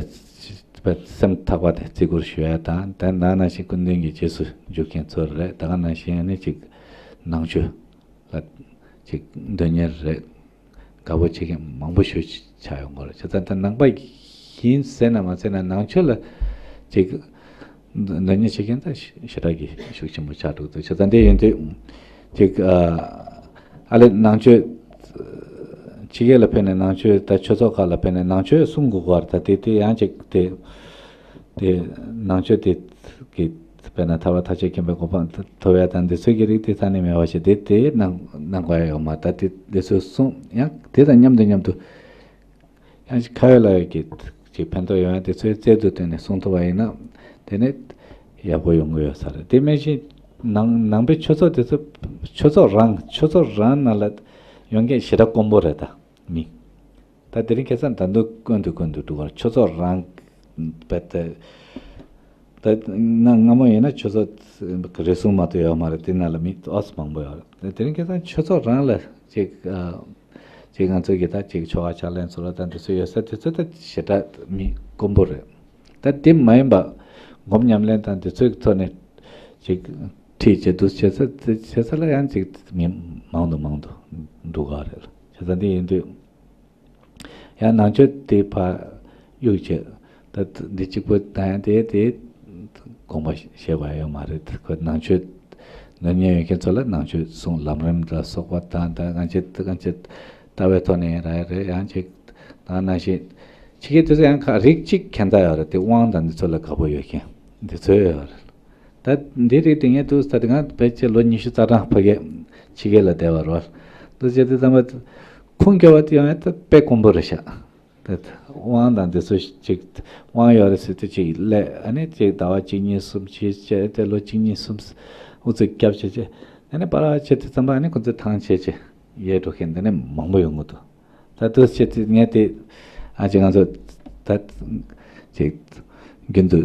བད་སེམས་ཐག་པ་དེ་བརྩི་བཀུར་ཞུ་ཡ་དང་། ད་ནང་ནང་བཞིན་སྐུ་མདུན་གྱི་རྗེས་སུ་འཇུག་མཁན་ཚོ་རེད། ད་ག་ནང་བཞིན་ཨ་ནི་ཅིག་ནང་ཆོས་ལ་ཅིག་དོན་གཉེར་རེད། དགའ་པོ་བྱེད་མཁན་མང་པོ་ཞིག་ཆགས་ཡོང་གི་རེད། བྱས་ཙང་ད་ནང་པ་ཡིན་ཟེར་ན་མ་ཟེར་ན་ནང་ཆོས་ལ་ཅིག་འདོན་ཉེ་བྱེད་མཁན་ད་ཞེ་དྲག་གི་ཤུགས་ཆེན་པོ་ཆགས་འགྲོ་གི་འདུག་བྱས་ཙང་དེ་ཡིན་དུས་ཅིག་ཨ་ལེ་ནང་ཆོས་ཕྱི་རྒྱལ་ལ་ཕེབས་ནས་ནང་ཆོས་ད་ཆོས་ཚོགས་ཁག་ལ་ཕེབས་ནས་ནང་ཆོས་གསུང་དགོས་གོ་བར། ད་དེ་དེ་ཡང་ཅིག་དེ་དེ་ནང་ཆོས་དེ་གི་དཔེར་ན་ཐར་པ་ཐམས་ཅད་མཁྱེན་པའི་གོ་འཕང་ཐོབ་ཡ་དང་འདི་ཚོའི་གི་རིགས་དེ་ས་ནས་མེད་པ་ཞིག་དེ་དེ་གནང་གནང་དགོས་ཡ་ཡོད་མ། ད་དེ་འདི་ཚོའི་གསུང་ཡང་དེ་དང་མཉམ་དུ་མཉམ་དུ་ཡང་ཁ་ཡོད་ལག་ཡོད་ཀྱི་ཅིག་ཕན་ཐོགས་ཡོང་ཡ་དེ་ཚོའི་རྩལ་དུ་བཏོན་ནས་གསུང་ཐུབ་པ་ཡིན་ན་དེ་ནས་ཡག་པོ་ཡོང་གི་ཡོད་ས་རེད། དེ་མིན་ཞིག་ནང་ནང་པའི་ཆོས་ཚོགས་དེ་ཚོ་ཆོས་ཚོགས་རང་ཆོས་ཚོགས་རང་ནང་ལ་ཡོང་མཁན་ཞེ་དྲག་དཀོན་པོ་རེད། ད་མི་ད་དེ་རིང་ཁ་སང་ད་དུང་དཀོན་དུ་དཀོན་དུ་འགྲོ་གི་རེད། ཆོས་ཚོགས་རང་བད་དེ་ད་ན་སྔ་མོ་ཡིན་ན་ཆོས་ཚོགས་རེ་ཟུང་མ་གཏོགས་ཡོད་མ་རེད། དེ་ནང་ལ་མི་ཨོ་ཙམ་མང་པོ་ཡོད་རེད། དེ་རིང་ཁ་སང་ཆོས་ཚོགས་རང་ལ་ཅིག་ཅིག་ང་ཚོ་གི་ད་ཅིག་ཆོ་ག་ཕྱག་ལེན་ཚོ་ལ་ད་འདི་ཚོ་ཡོད་ས་དེ་ཚོ་ད་ཞེ་དྲག་མི་དཀོན་པོ་རེད། ད་དེ་མ་ཡིན་པ་སྒོམ་ཉམས་ལེན་དང་འདི་ཚོའི་ཐོག་ནས་ཅིག་ཁྲིད་བྱེད་དུ་བྱེད་ས་བྱེད་ས་ལ་ཡང་ཅིག་མི་མང་དུ་མང་དུ་འགྲོ་གི་རེད། བྱས་ཙང་འདི་ཡིན་དུས། ཡང་ནང་ཆོས་དེ་ཕར་གཡུག་བྱས། ད་འདི་གཅིག་པོ་ད་ཡང་དེ་དེ་དགོངས་པ་བཞེས་པ་ཡོད་མ་རེད། ཁོ་ནང་ཆོས་ནོར་ཉེན་ཡོད་མཁན་ཚོ་ལ་ནང་ཆོས་གསུང་ལམ་རིམ་ལ་སོགས་པ་དང་། ད་ང་ཚོས་ང་ཚོས་ལྟ་བའི་ཐོག་ནས་ར་རེད། ཡང་ཅིག་ད་ནང་བཞིན་ཕྱི་རྒྱལ་དེ་ཚོ་ཡང་ཁ་རིགས་གཅིག་མཁྱེན་རྟགས་ཡོད་རེད། དེ་དབང་དང་འདི་ཚོ་ལ་དགའ་པོ་ཡོད་མཁན་འདི་ཚོ་ཡོད་རེད། ད་འདི་རིགས་དེ་ངས་འདུག་ས་དེ་ང་ཕལ་ཆེར་ལོ་ཉི་ཤུ་རྩ་གྲངས་ཕ་གིར་ཕྱི་རྒྱལ་ལ་བསྡད་པ་རེད། འདུག་བྱས་དུས་ཙམ་པ་ཁུངས་སྐྱེལ་བ་དེ་ཡང་ད་དཔེ་དཀོན་པོ་རེད་ཤག་ད་དབང་དང་འདི་ཚོ་ཅིག་དབང་ཡོད་རེད་ཟེར་དུས་ཅིག་སླེབས། ཨ་ནི་ཅིག་ཟླ་བ་གཅིག་གཉིས་གསུམ་ཅིག་བྱས་ཏེ་ལོ་གཅིག་གཉིས་གསུམ་ཨུ་ཚུགས་བརྒྱབ་བྱས་བྱས། ཨ་ནི་པར་བ་བྱས་དུས་ཙམ་པ་ཨ་ནི་ཁོ་ཚོས་ཐང་ཆད་བྱས་ཡལ་འགྲོ་མཁན་འདི་ནས་མང་པོ་ཡོང་གི་འདུག་ད་དུས་ཆེད་དུ་ངས་དེ་ཨ་ཅེ་ང་ཚོ་ད་ཅིག་རྒྱུན་དུ་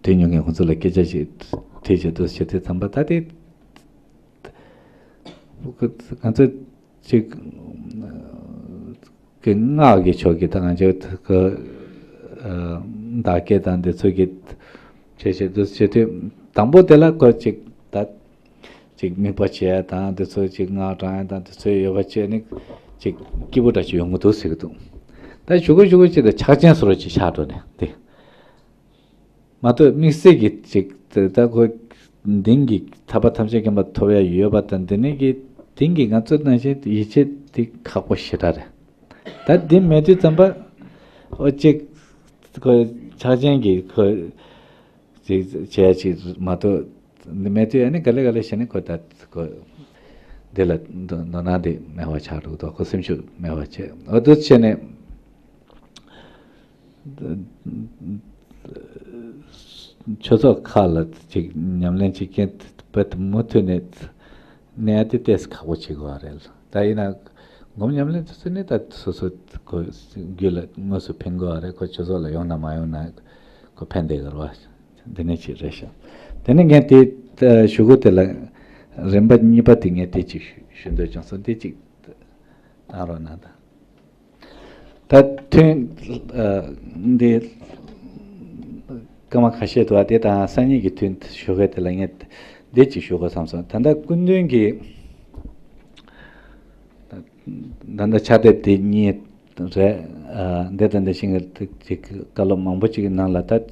དེ་མྱོང་མཁན་ཁོང་ཚོ་ལ་སྐད་ཆ་ཞིག་དྲིས་བྱས། དུས་ཆེད་དུ་བྱམས་པ་ད་དེ་ང་ཚོ་ཅིག་གི་སྔགས་ཀྱི་ཕྱོགས་ཀྱི་ད་ང་ཚོ་གི་བདག་བསྐྱེད་དང་འདི་ཚོ་གི་བྱས་བྱས། དུས་ཆེད་དུ་དང་པོ་དེ་ལ་ཁོ་ཅིག་ད། ཅིག་དམིགས་པ་བྱེད་ཡ་དང་དེ་ཚོ་ཅིག་སྔགས་བགྲང་ཡ་དང་དེ་ཚོ་ཡོད་པ་བྱས་ནས་ཅིག་སྐྱིད་པོ་འདྲ་ཅིག་ཡོང་གི་འདུག་ཟེར་གི་འདུག་ད་གཞུག་གུ་གཞུག་གུ་ཅིག་ད་ཆགས་ཅན་བཟོ་འདྲ་ཅིག་ཆགས་འགྲོ་ནས་དེ་མ་གཏོགས་དམིགས་བསལ་གྱི་ཅིག་ད་ཁོ་འདིང་གི་ཐར་པ་ཐམས་ཅད་མཁྱེན་པ་ཐོབ་ཡ་ཡོད་པ་དང་འདི་ནས་གི་འདིང་གི་ང་ཚོ་ནང་བཞིན་ཡིད་ཆེས་དེ་ཁག་པོ་ཞེ་དྲག་རེད། ད་འདི་མེད་དུས་ཙམ་པ་ཨོ་ཅིག་ཁོ་ཆགས་ཅན་གྱི་ཁོ། ཅིག་བྱས་ཅིག་མ་གཏོགས་འདི་མེད་དུས་ཨ་ནི་ག་ལེ་ག་ལེ་བྱས་ནས་ཁོ་ད་ཁོ་འདི་ལ་དོ་དོ་སྣང་འདི་མེད་པ་ཆགས་འགྲོ་འདུག་ཁོ་སེམས་ཤུགས་མེད་པ་བྱས། འོ་འདུག་བྱས་ནས་ཆོས་ཚོགས་ཁག་ལ་ཅིག་ཉམས་ལེན་བྱེད་མཁན་དཔེ་མུ་མཐུད་ནས་གནས་ཡ་དེ་ཏོག་ཙམ་ཁག་པོ་བྱེད་དགོས་པ་རེད། ད་ཡིན་ན་སྒོམ་ཉམས་ལེན་དེ་ཚོ་ནི་ད་སོ་སོ་ཁོ་རྒྱུད་ལ་དངོས་སུ་ཕན་དགོས་པ་རེད། ཁོ་ཆོས་ཚོགས་ལ་ཡོང་ན་མ་ཡོང་ན་ཁོ་ཕན་བདེ་གི་རེད་བ། འདི་ནས་ཅིག་རེད་ཤག་དེ་ནས་ངས་དེ་ཞུ་གུ་དེ་ལ་རིམ་པ་གཉིས་པ་དེ་ངས་དེ་ཅིག་ཞུ་འདོད་བྱུང་སོང་། དེ་ཅིག་བཏང་རོགས་གནང་དང་། ད་ཐུན་འདི་སྐར་མ་ཁ་ཤས་འདུག་ཨ། དེ་དང་སང་ཉིན་གྱི་ཐུན་ཞུ་གུ་དེ་ལ་ངས་འདི་ཅིག་ཞུ་དགོས་བསམ་སོང་། ད་ལྟ་སྐུ་མདུན་གྱི་ད་ལྟ་ཕྱག་དེབ་དེ་གཉིས་རེད། འདི་དང་འདི་བཞིན་གྱི་ཅིག་བཀའ་སློབ་མང་པོ་ཅིག་གི་ནང་ལ་ད་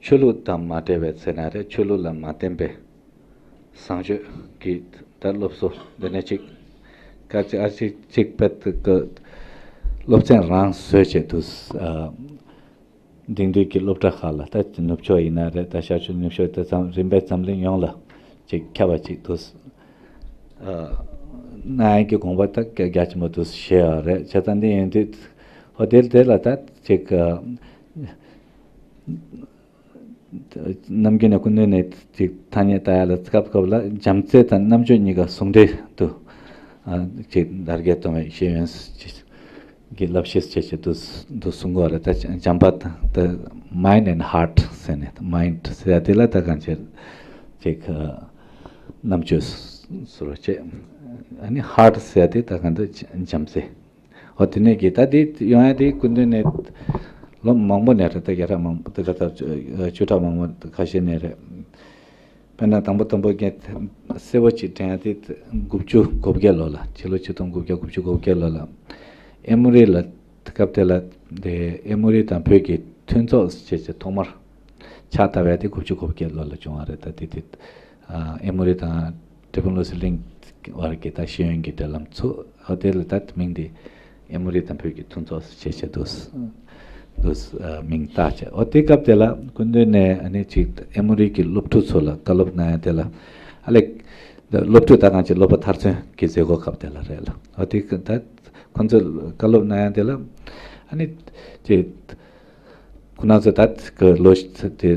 ཆོས་ལུགས་དང་མ་འབྲེལ་བའི་ཟེར་ན་རེད། ཆོས་ལུགས་ལ་མ་བརྟེན་པའི་བཟང་སྤྱོད་ཀྱི་ད་སློབ་གསོ་འདི་ནས་ཅིག་དཀའ་ཅིག་ཨ་ཅིག་ཅིག་དཔེ་ཀ་སློབ་ཚན་རང་བཟོས་བྱས་འདུག་དེང་དུས་ཀྱི་སློབ་གྲྭ་ཁག་ལ་ད་ནུབ་ཕྱོགས་ཡིན་ན་རེད། ད་ཤར་ཕྱོགས་ནུབ་ཕྱོགས་ད་འཛམ་རིམ་པའི་འཛམ་གླིང་ཡོངས་ལ་ཅིག་ཁྱབ་པ་ཅིག་འདུག་གནང་ཡག་གི་དགོངས་པ་ད་རྒྱ་ཆེན་པོ་འདུག་བཞེས་ཡོད་རེད། བྱས་ཙང་འདི་ཡིན་དུས་ཧོ་དེ་དེ་ལ་ད་ཅིག་ནམ་རྒྱུན་ནས་སྐུ་མདུན་ནས་ཅིག་ཐ་སྙད་བཏགས་ཡ་ལ་སྐབས་སྐབས་ལ་བྱམས་བརྩེ་དང་རྣམ་དཔྱོད་གཉིས་ཀ་ཟུང་འབྲེལ་དུ་ཨ་ཅིག་དར་རྒྱས་གཏོང་བའི་ཤེས་ཡོན་ཅིག་གི་བསླབ་གཞི་བྱས་བྱས་འདུག་འདུག་གསུང་གི་ཡོད་རེད། ད་བྱམས་པ་དང་ད་mind and heart ཟེར་ནས། mind ཟེར་ཡ་དེ་ལ་ད་གང་ཅིག་ཅིག་རྣམ་དཔྱོད་ཟེར་བ་བྱས། ཨ་ནི་heart ཟེར་ཡ་དེ་ད་གང་ད་བྱམས་བརྩེ། འོ་དེ་ནས་ཀྱི་ད་དེ་ཡོང་ཡ་དེ་སྐུ་མདུན་ནས་ལོ་མང་པོ་ནས་རེད། ད་བརྒྱ་ཕྲག་མང་པོ་དེ་ག་ད་བཅུ་ཕྲག་མང་པོ་ཁ་ཤས་ནས་རེད། དཔེར་ན་དང་པོ་དང་པོ་ངས་གསལ་པོ་ཅིག་དྲན་ཡ་དེ་དགུ་བཅུ་གོ་བརྒྱད་ལོ་ལ། ཕྱི་ལོ་ཆིག་སྟོང་དགུ་བརྒྱ་དགུ་བཅུ་གོ་བརྒྱད་ལོ་ལ་ཨེ་མོ་རི་ལ་སྐབས་དེ་ལ་དེ་ཨེ་མོ་རི་དང་བོད་ཀྱི་མཐུན་ཚོགས་ཞེས་བྱས་ཐོག་མར་ཕྱག་བཏབ་ཡ་དེ་དགུ་བཅུ་གོ་བརྒྱད་ལོ་ལ་བྱུང་བ་རེད། ད་དེ་དེ་ཨེ་མོ་རི་དང་ཀྲི་ཕུན་ལོ་སི་གླིང་བར་གྱི་ད་ཤེས་ཡོན་གྱི་འབྲེལ་ལམ་ཚུགས། ཨོ་དེ་ལ་ད་མིང་དེ་ཨེ་མོ་རི་དང་བོད་ཀྱི་མཐུན་ཚོགས་ཞེས་བྱས་འདུག་འདུག་མིང་བཏགས་བྱས། ཨོ་དེ་སྐབས་དེ་ལ་སྐུ་མདུན་ནས་ཨ་ནི་ཅིག་ཨེ་མོ་རི་གི་སློབ་ཕྲུག་ཚོ་ལ་བཀའ་སློབ་གནང་ཡ་དེ་ལ་ཨ་ལེ་སློབ་ཕྲུག་ད་གང་ཅིག་སློབ་པ་མཐར་སོན་གྱི་མཛད་སྒོ་སྐབས་དེ་ལ་རེད་ལ། ཨོ་དེ་ད་ཁོང་ཚོས་བཀའ་སློབ་གནང་ཡ་དེ་ལ་ཨ་ནི་ཅིག་ཁོ་རང་ཚོ་ད་གི་ལོ་དེ་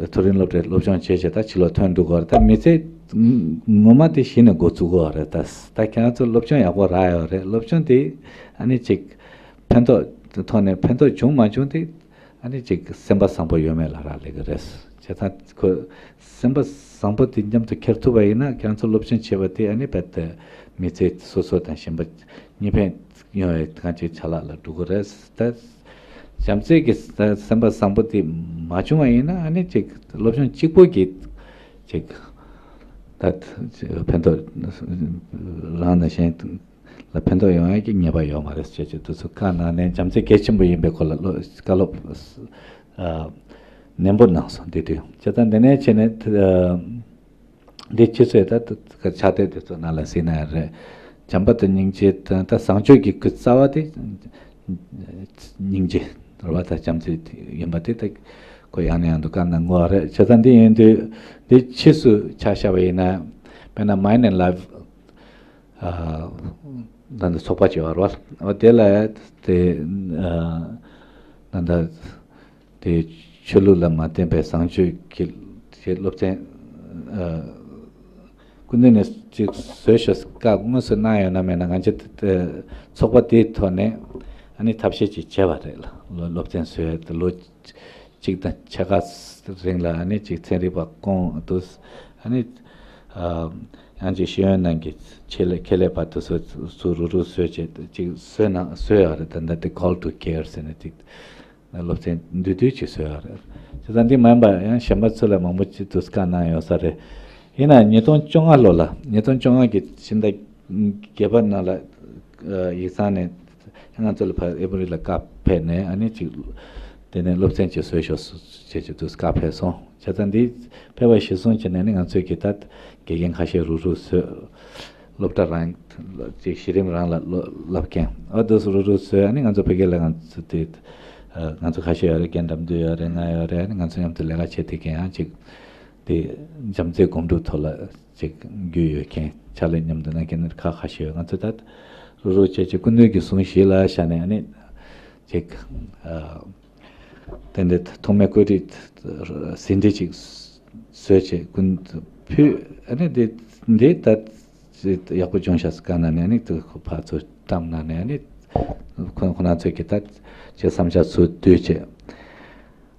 མཐོ་རིམ་སློབ་གྲྭའི་སློབ་སྦྱོང་བྱས་བྱས་ད་ཕྱི་ལོགས་ཐོན་འགྲོ་གི་ཡོད་རེད། ད་མི་ཚེ་ངོ་མ་དེ་གཞི་ནས་འགོ་བཙུགས་ཀྱི་ཡོད་རེད། ད་ད་ཁྱེད་རང་ཚོ་སློབ་སྦྱོང་ཡག་པོ་རག་ཡོད་རེད། སློབ་སྦྱོང་དེ་ཨ་ནི་ཅིག་ཕན་ཐོགས་ཐོག་ནས་ཕན་ཐོགས་བྱུང་མ་བྱུང་དེ་ཨ་ནི་ཅིག་སེམས་པ་བཟང་པོ་ཡོད་མེད་ལ་རག་ལས་ཀྱི་རེད། བྱས་ཙང་ཁོ་སེམས་པ་བཟང་པོ་དེ་མཉམ་དུ་འཁྱེར་ཐུབ་པ་ཡིན་ན་ཁྱེད་རང་ཚོ་སློབ་སྦྱོང་བྱས་པ་དེ་ཨ་ནི་རྦད་དེ་མི་ཚེ་སོ་སོ་དང་གཞན་པ་གཉིས་ཕན་ཡོང་བའི་གང་ཅིག་ཆ་ལག་ལ་འགྲོ་གི་རེད། ད་བྱམས་བརྩེ་གི་སེམས་པ་བཟང་པོ་དེ་མ་བྱུང་བ་ཡིན་ན་ཨ་ནི་ཅིག་སློབ་སྦྱོང་གཅིག་པོ་གིས་ཅིག་ད་ཕན་ཐོགས་རང་དང་གཞན་ལ་ཕན་ཐོགས་ཡོང་ཡ་གི་ངེས་པ་ཡོད་མ་རེད་ཅེས་ཀྱི་དུས་ཚོད་བཀའ་གནང་ནས་བྱམས་བརྩེ་གལ་ཆེན་པོ་ཡིན་པའི་སྐོར་ལ་བཀའ་སློབ་ནན་པོ་གནང་སོང་། དེ་དུས་བྱས་ཙང་འདི་ནས་བྱས་ནས། འདི་ཕྱི་ཚོད་ད་ཕྱག་དེབ་དེ་ཚོ་ནང་ལ་གཟིགས་ན་རེད། བྱམས་པ་དང་སྙིང་རྗེ་དང་ད་བཟང་སྤྱོད་ཀྱི་རྩ་བ་དེ་སྙིང་རྗེ་རེད་བ། ད་བྱམས་བརྩེ་ཡིན་པ་དེ་ད་ཁོ་ཡང་ནས་ཡང་དུ་བཀའ་གནང་གི་ཡོད་རེད། བྱས་ཙང་འདི་ཡིན་དུས་འདི་ཕྱིས་སུ་ཆ་བཞག་པ་ཡིན་ན་དཔེར་ན་Mind and Life ད་ལྟ་ཚོགས་པ་ཅིག་ཡོད་རེད་བ། འོ་དེ་ལ་དེ་ད་ལྟ་དེ་ཆོས་ལུགས་ལ་མ་བརྟེན་པའི་བཟང་སྤྱོད་ཀྱི་ཀྱི་སློབ་ཚན་ཨ་སྐུ་མདུན་ནས་ཅིག་བཟོས་ཤོག་བཀའ་དངོས་སུ་གནང་ཡོད་ན་མེད་ན་ང་ཚོ་དེ་ཚོགས་པ་དེའི་ཐོག་ནས་ཨ་ནི་ཐབས་ཤེས་ཅིག་བྱས་པ་རེད་ལ། སློབ་སློབ་ཚན་བཟོས་ཏེ་ལོ་གཅིག་དང་ཕྱེད་ཀ་རིང་ལ་ཨ་ནི་ཅིག་ཚན་རིག་པ་བསྐོངས་འདུག་ཨ་ནི་ཨ་ཡང་ཅིག་ཤེས་ཡོན་ནང་གི་ཆེད་ལས་ཁྱད་ལས་པ་དེ་ཚོ་ཚུར་རུག་རུག་བཟོས་བྱས་ཅིག་བཟོས་ན་བཟོས་ཡོད་རེད། ད་ལྟ་དེ་Call to Care ཟེར་ནས་ཅིག་སློབ་ཚན་བསྡུས་བསྡུས་ཅིག་བཟོས་ཡོད་རེད། བྱས་ཙང་འདི་མ་ཡིན་པ་ཡང་གཞན་པ་ཚོ་ལ་མང་པོ་ཅིག་ཏུ་བཀའ་གནང་ཡོད་ས་རེད། ཡིན་ན་ཉིས་སྟོང་བཅོ་ལྔ་ལོ་ལ་ཉིས་སྟོང་བཅོ་ལྔ་གི་ཕྱི་ཟླ་བརྒྱད་པ་ནང་ལ་ཨ་ཡིག་ཚང་ནས་ང་ཚོ་ལ་ཕར་ཨེ་མོ་རི་ལ་བཀའ་ཕེབས་ནས་ཨ་ནི་ཅིག་དེ་ནས་སློབ་ཚན་ཅིག་བཟོས་ཤོག་ཅེས་ཅིག་ཏུ་བཀའ་ཕེབས་སོང་། བྱས་ཙང་འདི་ཕེབས་པ་གཞིར་བཟུང་བྱས་ནས་ནི་ང་ཚོས་ཀྱི་ད་དགེ་རྒན་ཁ་ཤས་རུག་རུག་བཟོས། སློབ་གྲྭ་རང་ཅིག་གཞི་རིམ་རང་ལ་སློབ་སློབ་མཁན་ཨ་དེ་ཚོ་རུག་རུག་བཟོས། ཨ་ནི་ང་ཚོ་ཕ་གི་ལ་ང་ཚོ་དེ་ཨ་ང་ཚོ་ཁ་ཤས་ཡོད་རེད། རྒན་དགྲ་འདུལ་ཡོད་རེད། ང་ཡོད་རེད། ཨ་ནི་ང་ཚོ་མཉམ་དུ་ལས་ཀ་བྱེད་བསྡད་མཁན་ཡང་ཅིག་དེ་བྱམས་བརྩེའི་སྒོམ་སྒྲུབ་ཐོག་ལ་ཅིག་རྒྱུས་ཡོད་མཁན་ཕྱག་ལས་མཉམ་དུ་གནང་མཁན་ཁ་ཁ་ཤས་ཡོད། ང་ཚོ་ད་རུག་རུག་བྱས་ཅིག་སྐུ་མདུན་གྱི་གསུང་བཞེས་ལ་བཞག་ནས་ཨ་ནི་ཅིག་ཨ། དེ་འདྲའི་ཐོག་མའི་བཀོད་སྒྲིག་ཟིན་བྲིས་ཅིག་བཟོས་བྱས་ཀུན་ཕུལ། ཨ་ནི་འདི་འདི་ད་ཡག་པོ་བྱུང་ཤག་བཀའ་གནང་ནས། ཨ་ནི་ཕར་ཚུར་གཏམ་གནང་ནས། ཨ་ནི་ཁོ་ཁོ་རང་ཚོས་ཀྱི་ད་ཅིག་བསམ་འཆར་ཚུར་བསྡུས་བྱས།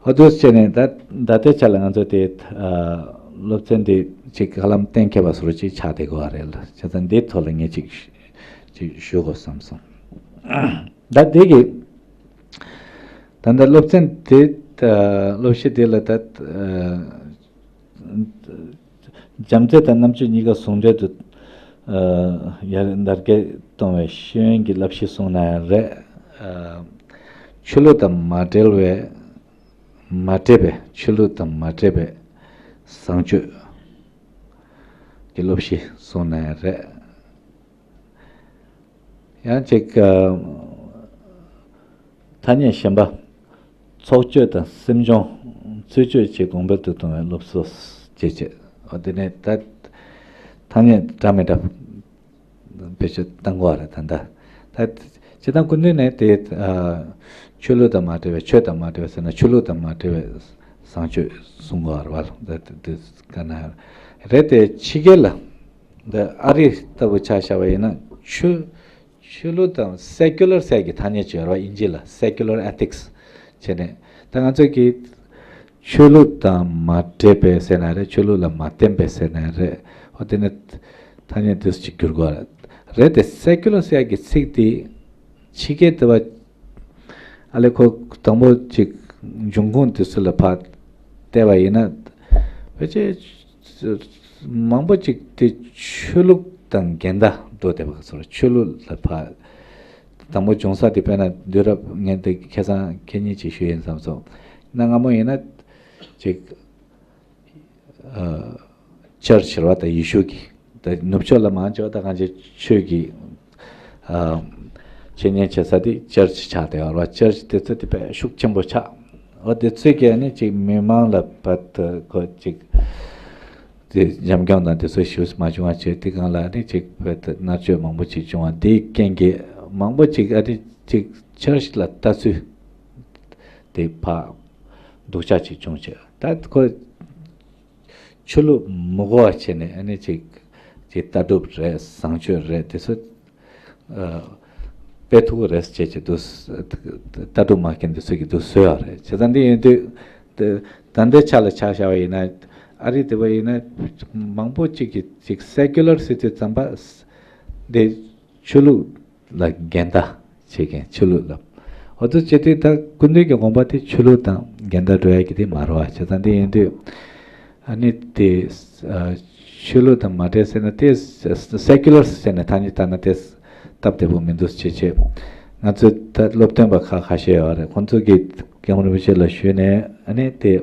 ཨ་འདུག་བྱས་ནས་ད་ད་ལྟའི་ཆ་ལ་ང་ཚོ་དེ་ཨ་སློབ་ཚན་འདི་ཅིག་ཧ་ལམ་གཏན་འཁེལ་བ་བཟོ་འདྲ་ཅིག་ཆགས་བསྡད་ཀྱི་ཡོད་རེད་ལ། བྱས་ཙང་འདིའི་ཐོག་ལ་ངས་ཅིག་ཅིག་ཞུ་དགོས་བསམ་སོང་། ད་དེ་གི་ད་ལྟ་སློབ་ཚན་དེ་ད་སློབ་གཞི་དེ་ལ་ད་ཨ་བྱམས་བརྩེ་དང་རྣམ་དཔྱོད་གཉིས་ཀ་ཟུང་འབྲེལ་དུ་ཨ་ཡར་དར་རྒྱས་གཏོང་བའི་ཤེས་ཡོན་གྱི་བསླབ་གཞི་གསུངས་ན་ཡང་རེད། ཨ་ཆོས་ལུགས་དང་མ་འབྲེལ་བའི་ མ་འདྲེས་པའི་ཆོས་ལུགས་དང་མ་འདྲེས་པའི་བཟང་སྤྱོད་ཀྱི་སློབ་གཞི་གསུངས་ནའི་རེད། ཡང་ཅིག་ཨ། ཐ་སྙད་གཞན་པ། ཚོགས་སྤྱོད་དང་སེམས་སྦྱོང་། ཚུལ་འཆོས་བཅས་གོང་འཕེལ་དུ་གཏོང་བའི་སློབ་གསོ་བཅས་བྱས། འོ་དེ་ནས་ད་ཐ་སྙད་འདྲ་མི་འདྲ་བེད་སྤྱོད་གཏང་དགོས་རེད་ད་ལྟ། ད་སྤྱིར་བཏང་སྐུ་མདུན་ནས་དེ་ཨ། ཆོས་ལུགས་དང་མ་འབྲེལ་བའི་ཆོས་དང་མ་འབྲེལ་བའི་ཟེར་ན་ཆོས་ལུགས་དང་མ་འབྲེལ་བའི་བཟང་སྤྱོད་གསུང་དགོས་རེད་བ། ད་དེ་ག་ན་རེད་དེ་ཕྱི་རྒྱལ་ལ། འདི་ཨ་རི་ལྟ་བུ་ཆ་བཞག་པ་ཡིན་ན་ཆོས་ཆོས་ལུགས་དང་secular ཟེར་གྱི་ཐ་སྙད་ཅིག་ཡོད་རེད་བ། དབྱིན་ཇི་ལ་secular ethics བྱས་ནས། ད་ང་ཚོ་གི་ཆོས་ལུགས་དང་མ་འདྲེས་པའི་ཟེར་ན་རེད། ཆོས་ལུགས་ལ་མ་བརྟེན་པའི་ཟེར་ན་རེད། འོ་དེ་ནས་ཐ་སྙད་དེ་ཅིག་བསྒྱུར་དགོས་རེད། རེད་དེ་secular ཟེར་གྱི་ཚིག་དེ་ཕྱི་རྒྱལ་དུ་བ། ཨ་ལས་ཁོ་དང་པོ་ཅིག་འབྱུང་ཁུངས་དེ་ཚོ་ལ་ཕར་བལྟས་པ་ཡིན་ན། ཕལ་ཆེར་མང་པོ་ཅིག་དེ་ཆོས་ལུགས་དང་འགལ་ཟླ་འགྲོ་བསྡད་པ་ཚོར། ཆོས་ལུགས་ལ་ཕར་དང་པོ་བྱུང་ས་དེ་དཔེར་ན་དུས་རབས་ངས་དེ་ཁ་སང་ཁ་ཉིན་ཅིག་ཞུས་ཡིན་བསམ་སོང་། གནའ་སྔ་མོ་ཡིན་ན་ཅིག་ཨ། ཅར་ཆི་རེད་བ། ད་ཡེ་ཤུ་གི་ད་ནུབ་ཕྱོགས་ལ་མང་ཆེ་བ་ད་གང་ཅི་ཆོས་ཀྱི་ཨ། འཆད་ཉན་བྱེད་ས་དེ་ཅར་ཆི་ཆགས་བསྡད་ཡོད་རེད་བ། ཅར་ཆི་དེ་ཚོ་དེ་དཔེ་ཤུགས་ཆེན་པོ་ཆགས། འོ་དེ་ཚོས་ཀྱིས་ནི་ཅིག་མི་མང་ལ་བར་དུ་ཁོ་ཅིག་དེ་འཇམ་སྐྱོང་དང་དེ་ཚོ་ཞུ་མ་བྱུང་བ་བྱས། དེ་སྒང་ལ་ནི་ཅིག་བར་དུ་མནར་གཅོད་མང་པོ་ཅིག་བྱུང་བ་དེའི་རྐྱེན་གྱིས་མང་པོ་ཅིག་ཨ་ནི་ཅིག་ཅར་ཆི་ལ་ལྟ་ཚུལ་དེ་ཕར་སྡུག་ཅག་ཅིག་བྱུང་བྱས། ད་ཁོ་ཆོས་ལུགས་མི་གོ་བ་བྱས་ནས་ཨ་ནི་ཅིག་ཅིག་ལྟ་གྲུབ་རེད། བཟང་སྤྱོད་རེད། དེ་ཚོ་ཨ། སྤེལ་ཐུབ་ཀྱི་རེད་ཅེས་ཀྱི་འདུག་ལྟ་གྲུབ་མ་མཁན་དེ་ཚོ་གིས་འདུག་བཟོས་ཡོད་རེད། བྱས་ཙང་འདི་ཡིན་དུས་དེ་ད་ལྟའི་ཆ་ལ་ཆ་བཞག་པ་ཡིན་ན། ཨ་རི་དེ་བ་ཡིན་ན་མང་པོ་ཅིག་གིས་ཅིག་secular ཟེར་དུས་ཙམ་པ་འདི་ཆོས་ལུགས་ལ་འགལ་ཟླ་བྱེད་མཁན། ཆོས་ལུགས་ལ། འོ་ཚོ་བྱེད་དུས་ད་སྐུ་མདུན་གྱི་དགོངས་པ་དེ་ཆོས་ལུགས་དང་འགལ་ཟླ་འགྲོ་ཡ་གི་དེ་མ་རེད་བ། བྱས་ཙང་དེ་ཡིན་དུས་ཨ་ནི་དེ་ཨ། ཆོས་ལུགས་དང་མ་འབྲེལ་ཟེར་ན་དེ་secular ཟེར་ནས་ཐ་སྙད་བཏགས་ན་དེ་སྟབས་བདེ་པོ་མི་འདུག་བྱས་བྱས། ང་ཚོས་ད་སློབ་སྟོན་པ་ཁག་ཁ་ཤས་ཡོད་རེད། ཁོང་ཚོ་གིས་སྐྱབས་མགོན་རིན་པོ་ཆེ་ལ་ཞུས་ནས་ཨ་ནི་དེ་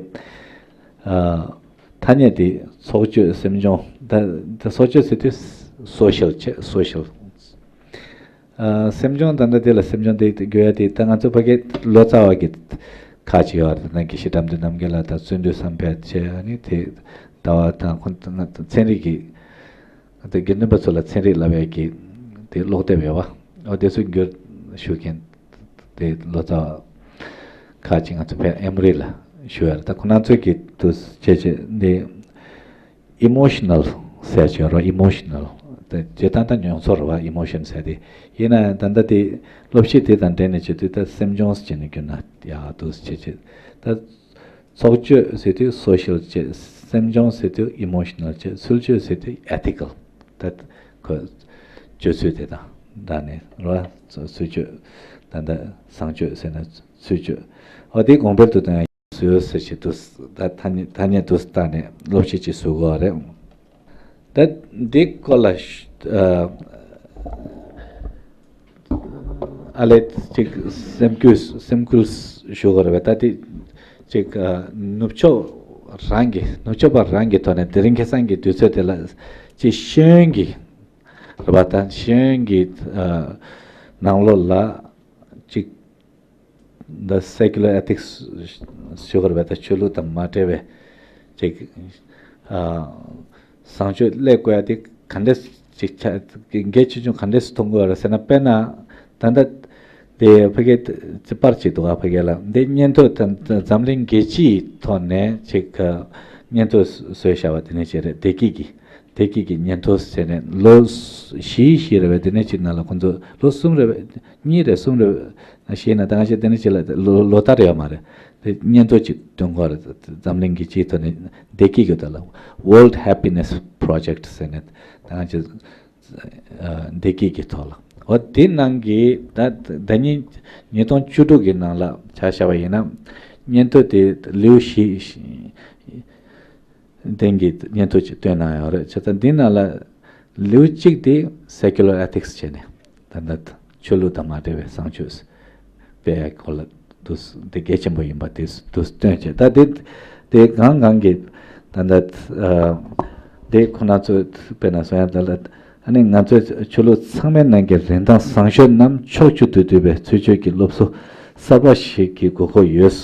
ཨ། ཐ་སྙད་དེ་ཚོགས་སྤྱོད་སེམས་སྦྱོང་། ད་ད་ཚོགས་སྤྱོད་ཟེར་དུས་social བྱས། social ཨ། སེམས་སྦྱོང་ད་ལྟ་དེ་ལ་སེམས་སྦྱོང་དེ་དགོས་ཡ་དེ་ད་ང་ཚོ་ཕ་གི་ལོ་ཙཱ་བ་གི་ཁག་ཅིག་ཡོད་རེད། ད་དགེ་བཤེས་དགྲ་འདུལ་རྣམ་རྒྱལ་ལགས་དང་བརྩོན་འགྲུས་བསམ་འཕེལ་བྱས། ཨ་ནི་དེ་ཟླ་བ་དང་ཁོང་ཚོ་ང་ཚོ་ཚན་རིག་གི་ད་དགེ་འདུན་པ་ཚོ་ལ་ཚན་རིག་བསླབ་ཡ་གི་དེ་ཀློག་དེབ་ཡོད་བ། འོ་དེ་ཚོ་བསྒྱུར་ཞུ་མཁན་དེ་ལོ་ཙཱ་བ་ཁག་ཅིག་ང་ཚོ་ཕར་ཨེ་མོ་རི་ལ་ཞུ་ཡ་རེད། ད་ཁོ་ན་ཚོ་གི་དུ་བྱས་བྱས་འདི། emotional ཟེར་ཅིག་ཡོད་རེད་བ། emotional དེ་བྱེད་སྟངས་དང་མྱོང་ཚོར་རེད་བ། emotion ཟེར་དེ་ཡིན་ན་ད་ལྟ་དེ་སློབ་གཞི་དེ་དང་འབྲེལ་ནས་བྱེད་དུས་ད་སེམས་སྦྱོང་ཟེར་ནས་བསྒྱུར་ན་ཡག་འདུག་བྱེད་ཅིག་ད་ཚོགས་སྤྱོད་ཟེར་དུས་social བྱེད། སེམས་སྦྱོང་ཟེར་དུས་emotional བྱེད། ཚུལ་འཆོས་ཟེར་དུས་ethical ད་ཁོ་སྤྱོད་ཚུལ་དེ་དང་འདྲ་ནས་རེད་བ། ཚུལ་འཆོས་ད་ལྟ་བཟང་སྤྱོད་ཟེར་ན་ཚུལ་འཆོས། འོ་དེ་གོང་འཕེལ་དུ་གཏོང་ཡ། བཟོས་ཟེར་ཞིག་འདུག་ད་ཐ་སྙད་ཐ་སྙད་འདུག་བཏགས་ནས་སློབ་ཁྲིད་ཅིག་བཟོ་དགོས་རེད། ད་འདི་སྐོར་ལ་ཨ་ཨ་ལས་ཅིག་སེམས་ཁུར་སེམས་ཁུར་ཞུ་དགོས་རེད་པས། ད་འདི་ཅིག་ཨ་ནུབ་ཕྱོགས་རང་གི་ནུབ་ཕྱོགས་པ་རང་གི་ཐོག་ནས་དེ་རིང་ཁ་སང་གི་དུས་ཚོད་དེ་ལ་ཅིག་ཤེས་ཡོན་གྱི་རེད་པ། ད་ཤེས་ཡོན་གྱི་ཨ་ནང་ལོགས་ལ་ཅིག་ད་secular ethics ཞུ་དགོས་རེད་པས། ད་ཆོས་ལུགས་དང་མ་འབྲེལ་བའི་ཅིག་ཨ་བཟང་སྤྱོད་སླེབས་དགོས་ཡ་དེ་ག་འདྲས་ཅིག་ཆ་གལ་ཆེ་ཆུང་ག་འདྲས་སུ་མཐོང་དགོས་རེད་ཟེར་ན། དཔེར་ན་ད་ལྟ་དེ་ཕ་གི་རྩིས་པར་ཅིག་འདུག་ག་ཕ་གི་ལ་འདི་སྙན་ཐོ་ད་འཛམ་གླིང་རྒྱལ་སྤྱིའི་ཐོག་ནས་ཅིག་སྙན་ཐོ་བཟོས་བཞག་པ་དེ་ནས་ཅིག་རེད། བདེ་སྐྱིད་ཀྱི་བདེ་སྐྱིད་ཀྱི་སྙན་ཐོ་ཟེར་ནས་ལོ་བཞི་བཞི་རེད་པས། དེ་ནས་ཅིག་ནང་ལ་ཁོང་ཚོ་ལོ་གསུམ་རེད་པས། གཉིས་རེད་གསུམ་རེད། ཞེས་ན་ད་ང་ཞིག་དེ་ནི་ཅི་ལ་ལོ་ལོ་ལྟར་ཡོད་མ་རེད། དེ་སྙན་ཐོ་ཅིག་བཏོན་དགོས་རེད། འཛམ་གླིང་གི་སྤྱིའི་ཐོག་ནས་བདེ་སྐྱིད་ཀྱི་ཐོག་ལ་World Happiness Project ཟེར་ནས་ད་ང་ཅི་བདེ་སྐྱིད་ཀྱི་ཐོག་ལ། འོ་དེ་ནང་གི་ད་ཟླ་ཉིན་ཉིས་སྟོང་བཅུ་དྲུག་གི་ནང་ལ་ཆ་བཞག་པ་ཡིན་ན་སྙན་ཐོ་དེ་ལེའུ་བཞི་སྟེང་གི་སྙན་ཐོ་ཅིག་བཏོན་གནང་ཡོད་རེད། བྱས་ཙང་འདི་ནང་ལ་ལེའུ་གཅིག་དེ་Secular Ethics བྱས་ནས་ད་ལྟ་ཆོས་ལུགས་དང་མ་འབྲེལ་བའི་བཟང་སྤྱོད་སྤེལ་ཡག་སྐོར་ལ་ དེ་གལ་ཆེན་པོ་ཡིན་པ་དེ་དུ་སྟོན་བྱས། ད་དེ་དེ་གང་གང་གི་ད་ལྟ་དེ་ཁོ་ན་ཚོས་དཔེར་ན་སོང་ཡ་ད་ལ། ཨ་ནི་ང་ཚོས་ཆོས་ལུགས་ཚང་མའི་ནང་གི་རིན་ཐང་བཟང་ཤོས་རྣམས་ཕྱོགས་བཅུ་དུ་འདུས་པའི་ཚུལ་འཆོས་ཀྱི་སློབ་གསོ་གསར་པ་ཞིག་གི་དགོས་མཁོ་ཡོད་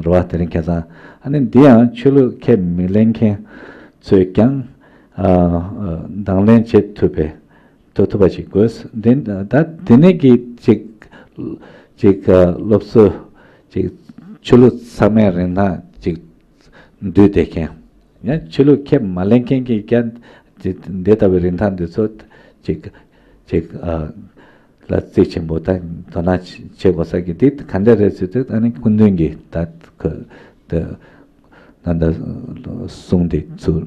རེད་བ། དེ་རིང་ཁ་སང་ཨ་ནི་འདི་ཡང་ཆོས་ལུགས་ཁས་མི་ལེན་མཁན་ཚོས་ཀྱང་ཨ་དང་ལེན་བྱེད་ཐུབ་པའི་ཐུབ་ཐུབ་པ་ཞིག་དགོས། འདི་ད་དེ་ནས་ཀྱི་ཅིག་ཅིག་སློབ་གསོ་ཅིག་ཆོས་ལུགས་ཚང་མའི་རིན་ཐང་ཅིག་འདུས་བསྡད་མཁན། ཡང་ཆོས་ལུགས་ཁས་མ་ལེན་མཁན་གྱིས་ཀྱང་འདི་ལྟ་བུའི་རིན་ཐང་འདི་ཚོ་ཅིག་ཅིག་ཨ་ལ་རྩིས་ཆེན་པོ་དང་དོ་སྣང་བྱེད་དགོས་ས་གི་འདི་ག་འདྲ་རེད་ཟེར་དུས། ཨ་ནི་སྐུ་མདུན་གྱིས་ད་ཁོ་ད་ད་ད་གསུང་འདི་ཚུར་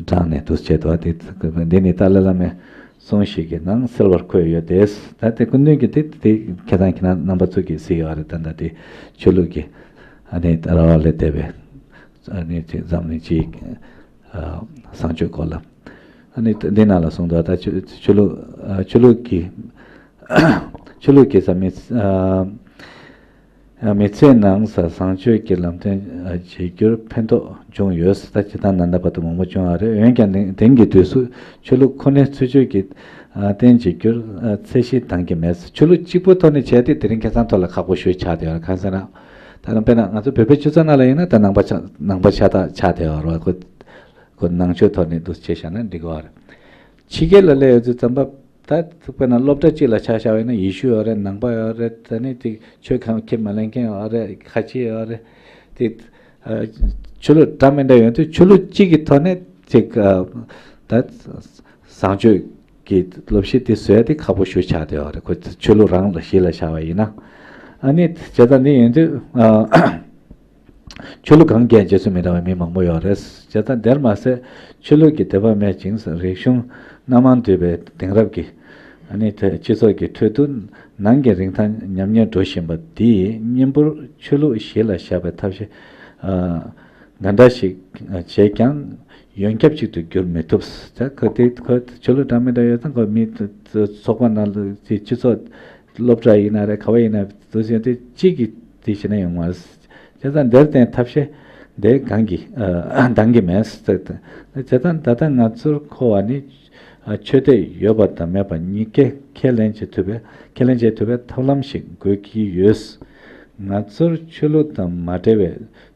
དྲངས་ནས་འདུག་བྱས་འདུག་བ། དེ་འདི་ནི་ཏཱ་ལའི་བླ་མའི་གསུང་ཞིག་གི་ནང་གསལ་བར་འཁོད་ཡོད་དེ། ད་དེ་སྐུ་མདུན་གྱིས་དེ་དེ་ཁྱེད་དང་ཁྱེད་རང་རྣམ་པ་ཚོ་གིས་གཟིགས་ཡོད་རེད། ད་ད་དེ་ཆོས་ལུགས་ཀྱི་ཨ་ནི་ར་བ་ལས་འདས་པའི་ཨ་ནི་དེ་འཛམ་གླིང་སྤྱིའི་ཨ་བཟང་སྤྱོད་སྐོར་ལ། ཨ་ནི་འདི་ནང་ལ་གསུངས་འདུག་ད་ཆོས་ཆོས་ལུགས་ཨ་ཆོས་ལུགས་ཀྱི་ཆོས་ལུགས་ཀྱི་ས་མི་ཨ་མི་ཚེའི་ནང་ས་བཟང་སྤྱོད་ཀྱི་ལམ་སྟོན་བྱེད་རྒྱུར་ཕན་ཐོགས་བྱུང་ཡོད། ད་སྤྱིར་བཏང་ད་ལྟ་བར་དུ་མང་པོ་བྱུང་བ་རེད། འོན་ཀྱང་དེང་དེང་གི་དུས་སུ་ཆོས་ལུགས་ཁོ་ནའི་ཚུལ་འཆོས་ཀྱི་ཨ་བསྟན་བྱེད་རྒྱུར་ཨ་ཚད་གཞི་འདང་གི་མེད། ཆོས་ལུགས་གཅིག་པུ་ཐོག་ནས་བྱས་ཏེ་དེ་རིང་ཁ་སང་ཐོག་ལ་ཁག་པོ་ཞེ་པོ་ཆགས་བསྡད་ཡོད་རེད། གང་ཟེར་ན་ད་ལྟ་དཔེར་ན་ང་ཚོ་བོད་པའི་སྤྱི་ཚོགས་ནང་ལ་ཡིན་ན་ད་ནང་པ་ཆགས་ནང་པ་ཤ་སྟག་ཆགས་བསྡད་ཡོད་རེད་བ། ཁོ་ཁོ་ནང་ཆོས་ཐོག་ནས་འདུ་བྱེད་བཞག་ན་འགྲིག་གི་རེད། ཕྱི་རྒྱལ་ལ་སླེབས་ཡོང་དུས་ཙམ་པ་ད་དཔེར་ན་སློབ་གྲྭ་གཅིག་ལ་ཆ་བཞག་པ་ཡིན་ན་ཡེ་ཤུ་ཡོད་རེད། ནང་པ་ཡོད་རེད། ད་ནི་དེ་ཆོས་ཁས་མ་ལེན་མཁན་ཡོད་རེད། ཁ་ཆེ་ཡོད་རེད། དེ་ཨ་ཆོས་ལུགས་འདྲ་མི་འདྲ་ཡོང་དུས་ཆོས་ལུགས་གཅིག་གི་ཐོག་ནས་ཅིག་ཨ་ད་བཟང་སྤྱོད་ཀྱི་སློབ་གཞི་དེ་བཟོ་ཡ་དེ་ཁག་པོ་ཞེ་པོ་ཆགས་བསྡད་ཡོད་རེད། ཁོ་ཆོས་ལུགས་རང་ལ་གཞི་ལ་བཞག་པ་ཡིན་ན། ཨ་ནི་བྱས་ཙང་འདི་ཡིན་དུས་ཨ། ཆོས་ལུགས་གང་གིས་རྗེས་སུ་མི་འབྲང་བའི་མི་མང་པོ་ཡོད་རེད། བྱས་ཙང་དེར་མ་ཟད་ཆོས་ལུགས་ཀྱི་དད་པ་མེད་ཅིང་རིག་གཞུང་སྣ་མང་འདུས་པའི་དེང་རབས་ཀྱི་ཨ་ནི་དེ་སྤྱི་ཚོགས་ཀྱི་ཁྲོད་དུ་ནང་གི་རིན་ཐང་ཉམས་ཉེས་འགྲོ་བཞིན་པ་འདིས་གཉེན་པོར་ཆོས་ལུགས་གཞི་ལ་བཞག་པའི་ཐབས་ཤེས་ཨ་འགའ་འདྲ་ཞིག་བྱས་ཀྱང་ཡོན་ཁྱབ་ཅིག་ཏུ་འགྱུར་མི་ཐུབ། ད་ཁོ་དེ་ཁོ་ཆོས་ལུགས་འདྲ་མི་འདྲ་ཡོད་ཙང་ཁོ་མི་ཚོགས་པ་ནང་ལ་སྤྱི་ཚོགས་སློབ་གྲྭ་ཡིན་ན་རེད། ག་བ་ཡིན་ན་དུས་ཚོད་དེ་གཅིག་གིས་དེ་བྱས་ན་ཡོང་མ་རེད། བྱས་ཙང་འདིར་བརྟེན་ཐབས་ཤེས་དེ་གང་གིས་ཨ་འདང་གི་མེད་ཟེར་ཏེ། བྱས་ཙང་ད་ལྟ་ང་ཚོར་མཁོ་བ་ནི་ཨ་ཆོས་དད་ཡོད་པ་དང་མེད་པ་གཉིས་ཀས་ཁས་ལེན་བྱེད་ཐུབ་པའི་ཁས་ལེན་བྱེད་ཐུབ་པའི་ཐབས་ལམ་ཞིག་དགོས་ཀྱི་ཡོད། ང་ཚོར་ཆོས་ལུགས་དང་མ་འབྲེལ་བའི་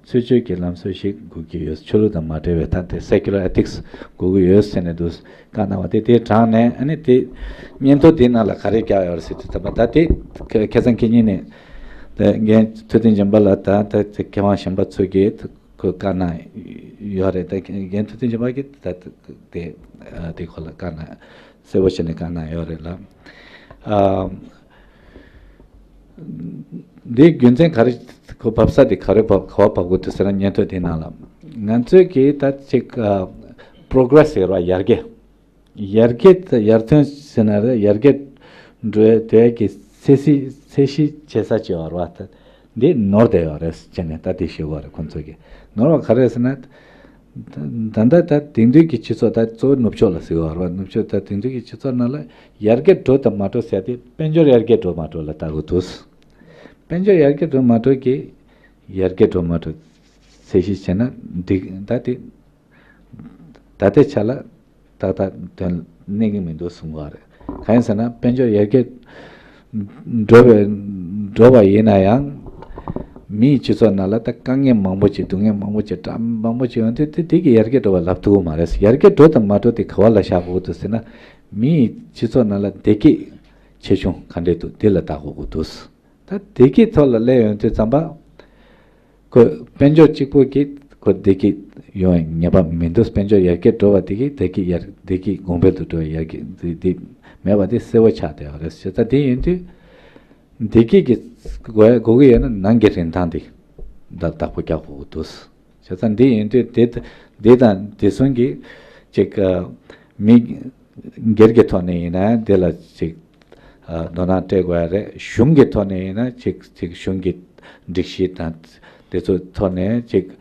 ཚུལ་འཆོས་ཀྱི་ལམ་སྲོལ་ཞིག་དགོས་ཀྱི་ཡོད། ཆོས་ལུགས་དང་མ་འབྲེལ་བའི་ད་དེ་secular ethics་དགོས་ཀྱི་ཡོད་ཟེར་ནས་འདུག་བཀའ་གནང་བ་དེ་དེ་དྲངས་ནས། ཨ་ནི་དེ་སྙན་ཐོ་དེའི་ནང་ལ་ག་རེ་བརྒྱབ་ཡོད་རེད་ཟེར་དུས་ཙམ་པ། ད་དེ་ཁ་ཁ་སང་ཁེ་ཉིན་ནས་དེ་རྒན་ཐུབ་བསྟན་སྦྱིན་པ་ལ་ད་ད་དེ་མཁས་དབང་གཞན་པ་ཚོས་ཀྱིས་ཁོས་བཀའ་གནང་ཡོད་རེད། ད་རྒན་ཐུབ་བསྟན་སྦྱིན་པ་གིས་ད་དེ་དེ་ཁོ་ལ་བཀའ་གནང་གསལ་པོ་བྱས་ནས་བཀའ་གནང་ཡོད་རེད་ལ། ཨ། འདིའི་རྒྱུ་མཚན་ག་རེ་ཁོ་བབས་ས་དེ་ག་རེ་བབས་ག་བ་བབས་དགོས་འདུག་ཟེར་ན། སྙན་ཐོ་དེའི་ནང་ལ་ང་ཚོས་ཀྱིས་ད་ཅིག་ཨ་progress་ཟེར་བ་ཡར་རྒྱས། ཡར་རྒྱས་ཡར་ཐོན་ཟེར་ན་རེད། ཡར་རྒྱས་འགྲོ་དེ་གི་ཚད་གཞི་ཚད་གཞི་བྱེད་ས་ཅིག་ཡོད་རེད་བ། ད་འདི་ནོར་བསྡད་ཡོད་རེད་ཟེར་ནས་ད་འདི་ཞུ་དགོས་རེད། ཁོང་ཚོ་གིས་ནོར་བ་ག་རེ་ཟེར་ན། ད་ད་ད་དེང་དུས་ཀྱི་སྤྱི་ཚོགས་ད་གཙོ་བོ་ནུབ་ཕྱོགས་ལ་ཟེར་བ་རེད་བ། ནུབ་ཕྱོགས་ད་དེང་དུས་ཀྱི་སྤྱི་ཚོགས་ནང་ལ་ཡར་རྒྱས་འགྲོ་དང་མ་འགྲོ་ཟེར་ཏེ་དཔལ་འབྱོར་ཡར་རྒྱས་འགྲོ་མ་འགྲོ་ལ་ལྟ་དགོས་འདུག་དཔལ་འབྱོར་ཡར་རྒྱས་འགྲོ་མ་འགྲོ་གི་ཡར་རྒྱས་འགྲོ་མ་འགྲོ་ཚད་གཞི་བྱས་ན་འགྲིག་ད་དེ་ད་ལྟའི་ཆ་ལ་ཏག་ཏག་དོན་གནས་ཀྱི་མི་འདུག་གསུང་གི་རེད། གང་ཡིན་ཟེར་ན་དཔལ་འབྱོར་ཡར་རྒྱས་འགྲོ་བའི་འགྲོ་བ་ཡིན་ན་ཡང་མིའི་སྤྱི་ཚོགས་ནང་ལ་ད་དཀའ་ངལ་མང་པོ་ཅིག་སྡུག་བསྔལ་མང་པོ་ཅིག་དགྲ་མང་པོ་ཅིག་ཡོང་དུས་དེ་དེ་གི་ཡར་རྒྱས་འགྲོ་བ་ལབ་ཐུབ་ཀྱི་མ་རེད། ཡར་རྒྱས་འགྲོ་དང་མ་འགྲོ་དེ་ག་བ་ལ་བཞག་དགོས་འདུག་ཟེར་ན། མིའི་སྤྱི་ཚོགས་ནང་ལ་བདེ་སྐྱིད་ཆེ་ཆུང་ག་འདྲས་འདུག་དེ་ལ་ལྟ་དགོས་ཀྱི་འདུག་ད་བདེ་སྐྱིད་ཐོག་ལ་སླེབས་ཡོང་དུས་ཙམ་པ། ཁོ་དཔལ་འབྱོར་གཅིག་པོ་གིས་ཁོ་བདེ་སྐྱིད་ཡོང་བའི་ངེས་པ་མི་འདུག་དཔལ་འབྱོར་ཡར་རྒྱས་འགྲོ་བ་དེ་གིས་བདེ་སྐྱིད་ཡར་བདེ་སྐྱིད་གོང་འཕེལ་དུ་འགྲོ་བའི་ཡར་རྒྱས་དེ་དེ་མེད་པ་དེ་གསལ་པོ་ཆགས་བསྡད་པ་རེད། བྱས་ཙང་དེ་ཡིན་དུས་བདེ་སྐྱིད་ཀྱི་དགོས་དགོས་ཀྱི་ཡོད་ན་ནང་གི་རིན་ཐང་དེ་ད་བདག་པོ་རྒྱག་དགོས་ཀྱི་འདུག་བྱས་ཙང་འདི་ཡིན་དུས་དེ་འདི་དང་དེ་གསུམ་གྱིས་ཅིག་མི་སྒེར་གྱི་ཐོག་ནས་ཡིན་ན་དེ་ལ་ཅིག་དོ་སྣང་སྤྲད་དགོས་ཡ་རེད། གཞུང་གི་ཐོག་ནས་ཡིན་ན་ཅིག་ཅིག་གཞུང་གི་སྒྲིག་གཞི་དང་དེ་ཚོའི་ཐོག་ནས་ཅིག་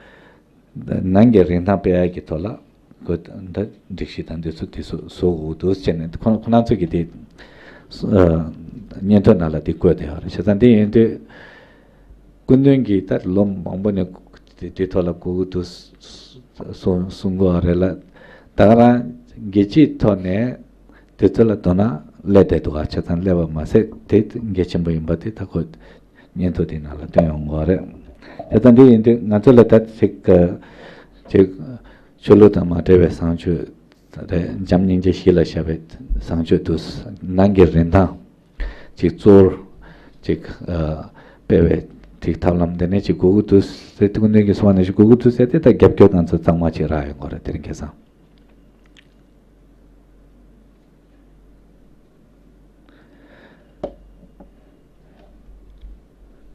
ནང་གི་རིན་ཐང་སྤེལ་ཡ་གི་ཐོག་ལ་ཁོ་ད་སྒྲིག་གཞི་དང་དེ་ཚོ་དེ་ཚོ་བཟོ་དགོས་འདུག་ཟེར་ནས་ཁོ་ཁོ་རང་ཚོ་གིས་དེ་སྙན་ཐོ་ནང་ལ་དེ་བཀོད་བསྡད་ཡོད་རེད། བྱས་ཙང་དེ་ཡིན་དུས། སྐུ་མདུན་གྱིས་ད་ལོ་མང་པོ་ནས་དེ་དེ་ཐོག་ལ་གོ་གི་འདུག་གསུང་གསུང་གི་ཡོད་རེད་ལ། ད་ག་རང་སྒེར་གྱི་ཐོག་ནས་དེ་ཚོ་ལ་དོ་སྣང་སླེབས་བསྡད་འདུག་ག་བྱས་ཙང་སླེབས་པ་མ་ཟད་དེ་གལ་ཆེན་པོ་ཡིན་པ་དེ་ད་ཁོ་སྙན་ཐོ་དེའི་ནང་ལ་བཏོན་ཡོང་གི་ཡོད་རེད། བྱས་ཙང་འདི་ཡིན་དུས་ང་ཚོ་ལ་ད་ཅིག་ཅིག་ཆོས་ལུགས་དང་མ་འབྲེལ་བའི་བཟང་སྤྱོད་རེད། འཇམ་སྙིང་རྗེ་གཞི་ལ་བཞག་པའི་བཟང་སྤྱོད་དུ་ནང་གི་རིན་ཐང་ཅིག་གཙོ་བོར་ཅིག་ཨ་སྤེལ་བའི་ཅིག་ཐབས་ལམ་དེ་ནས་ཅིག་དགོས་ཀྱི་འདུག་ཟེར། སྐུ་མདུན་གྱིས་གསུངས་པ་ནང་བཞིན་དགོས་ཀྱི་འདུག་ཟེར་ཏེ། ད་རྒྱབ་སྐྱོར་ང་ཚོ་གཙང་མ་ཅིག་རག་ཡོང་གི་རེད། དེ་རིང་ཁ་སང་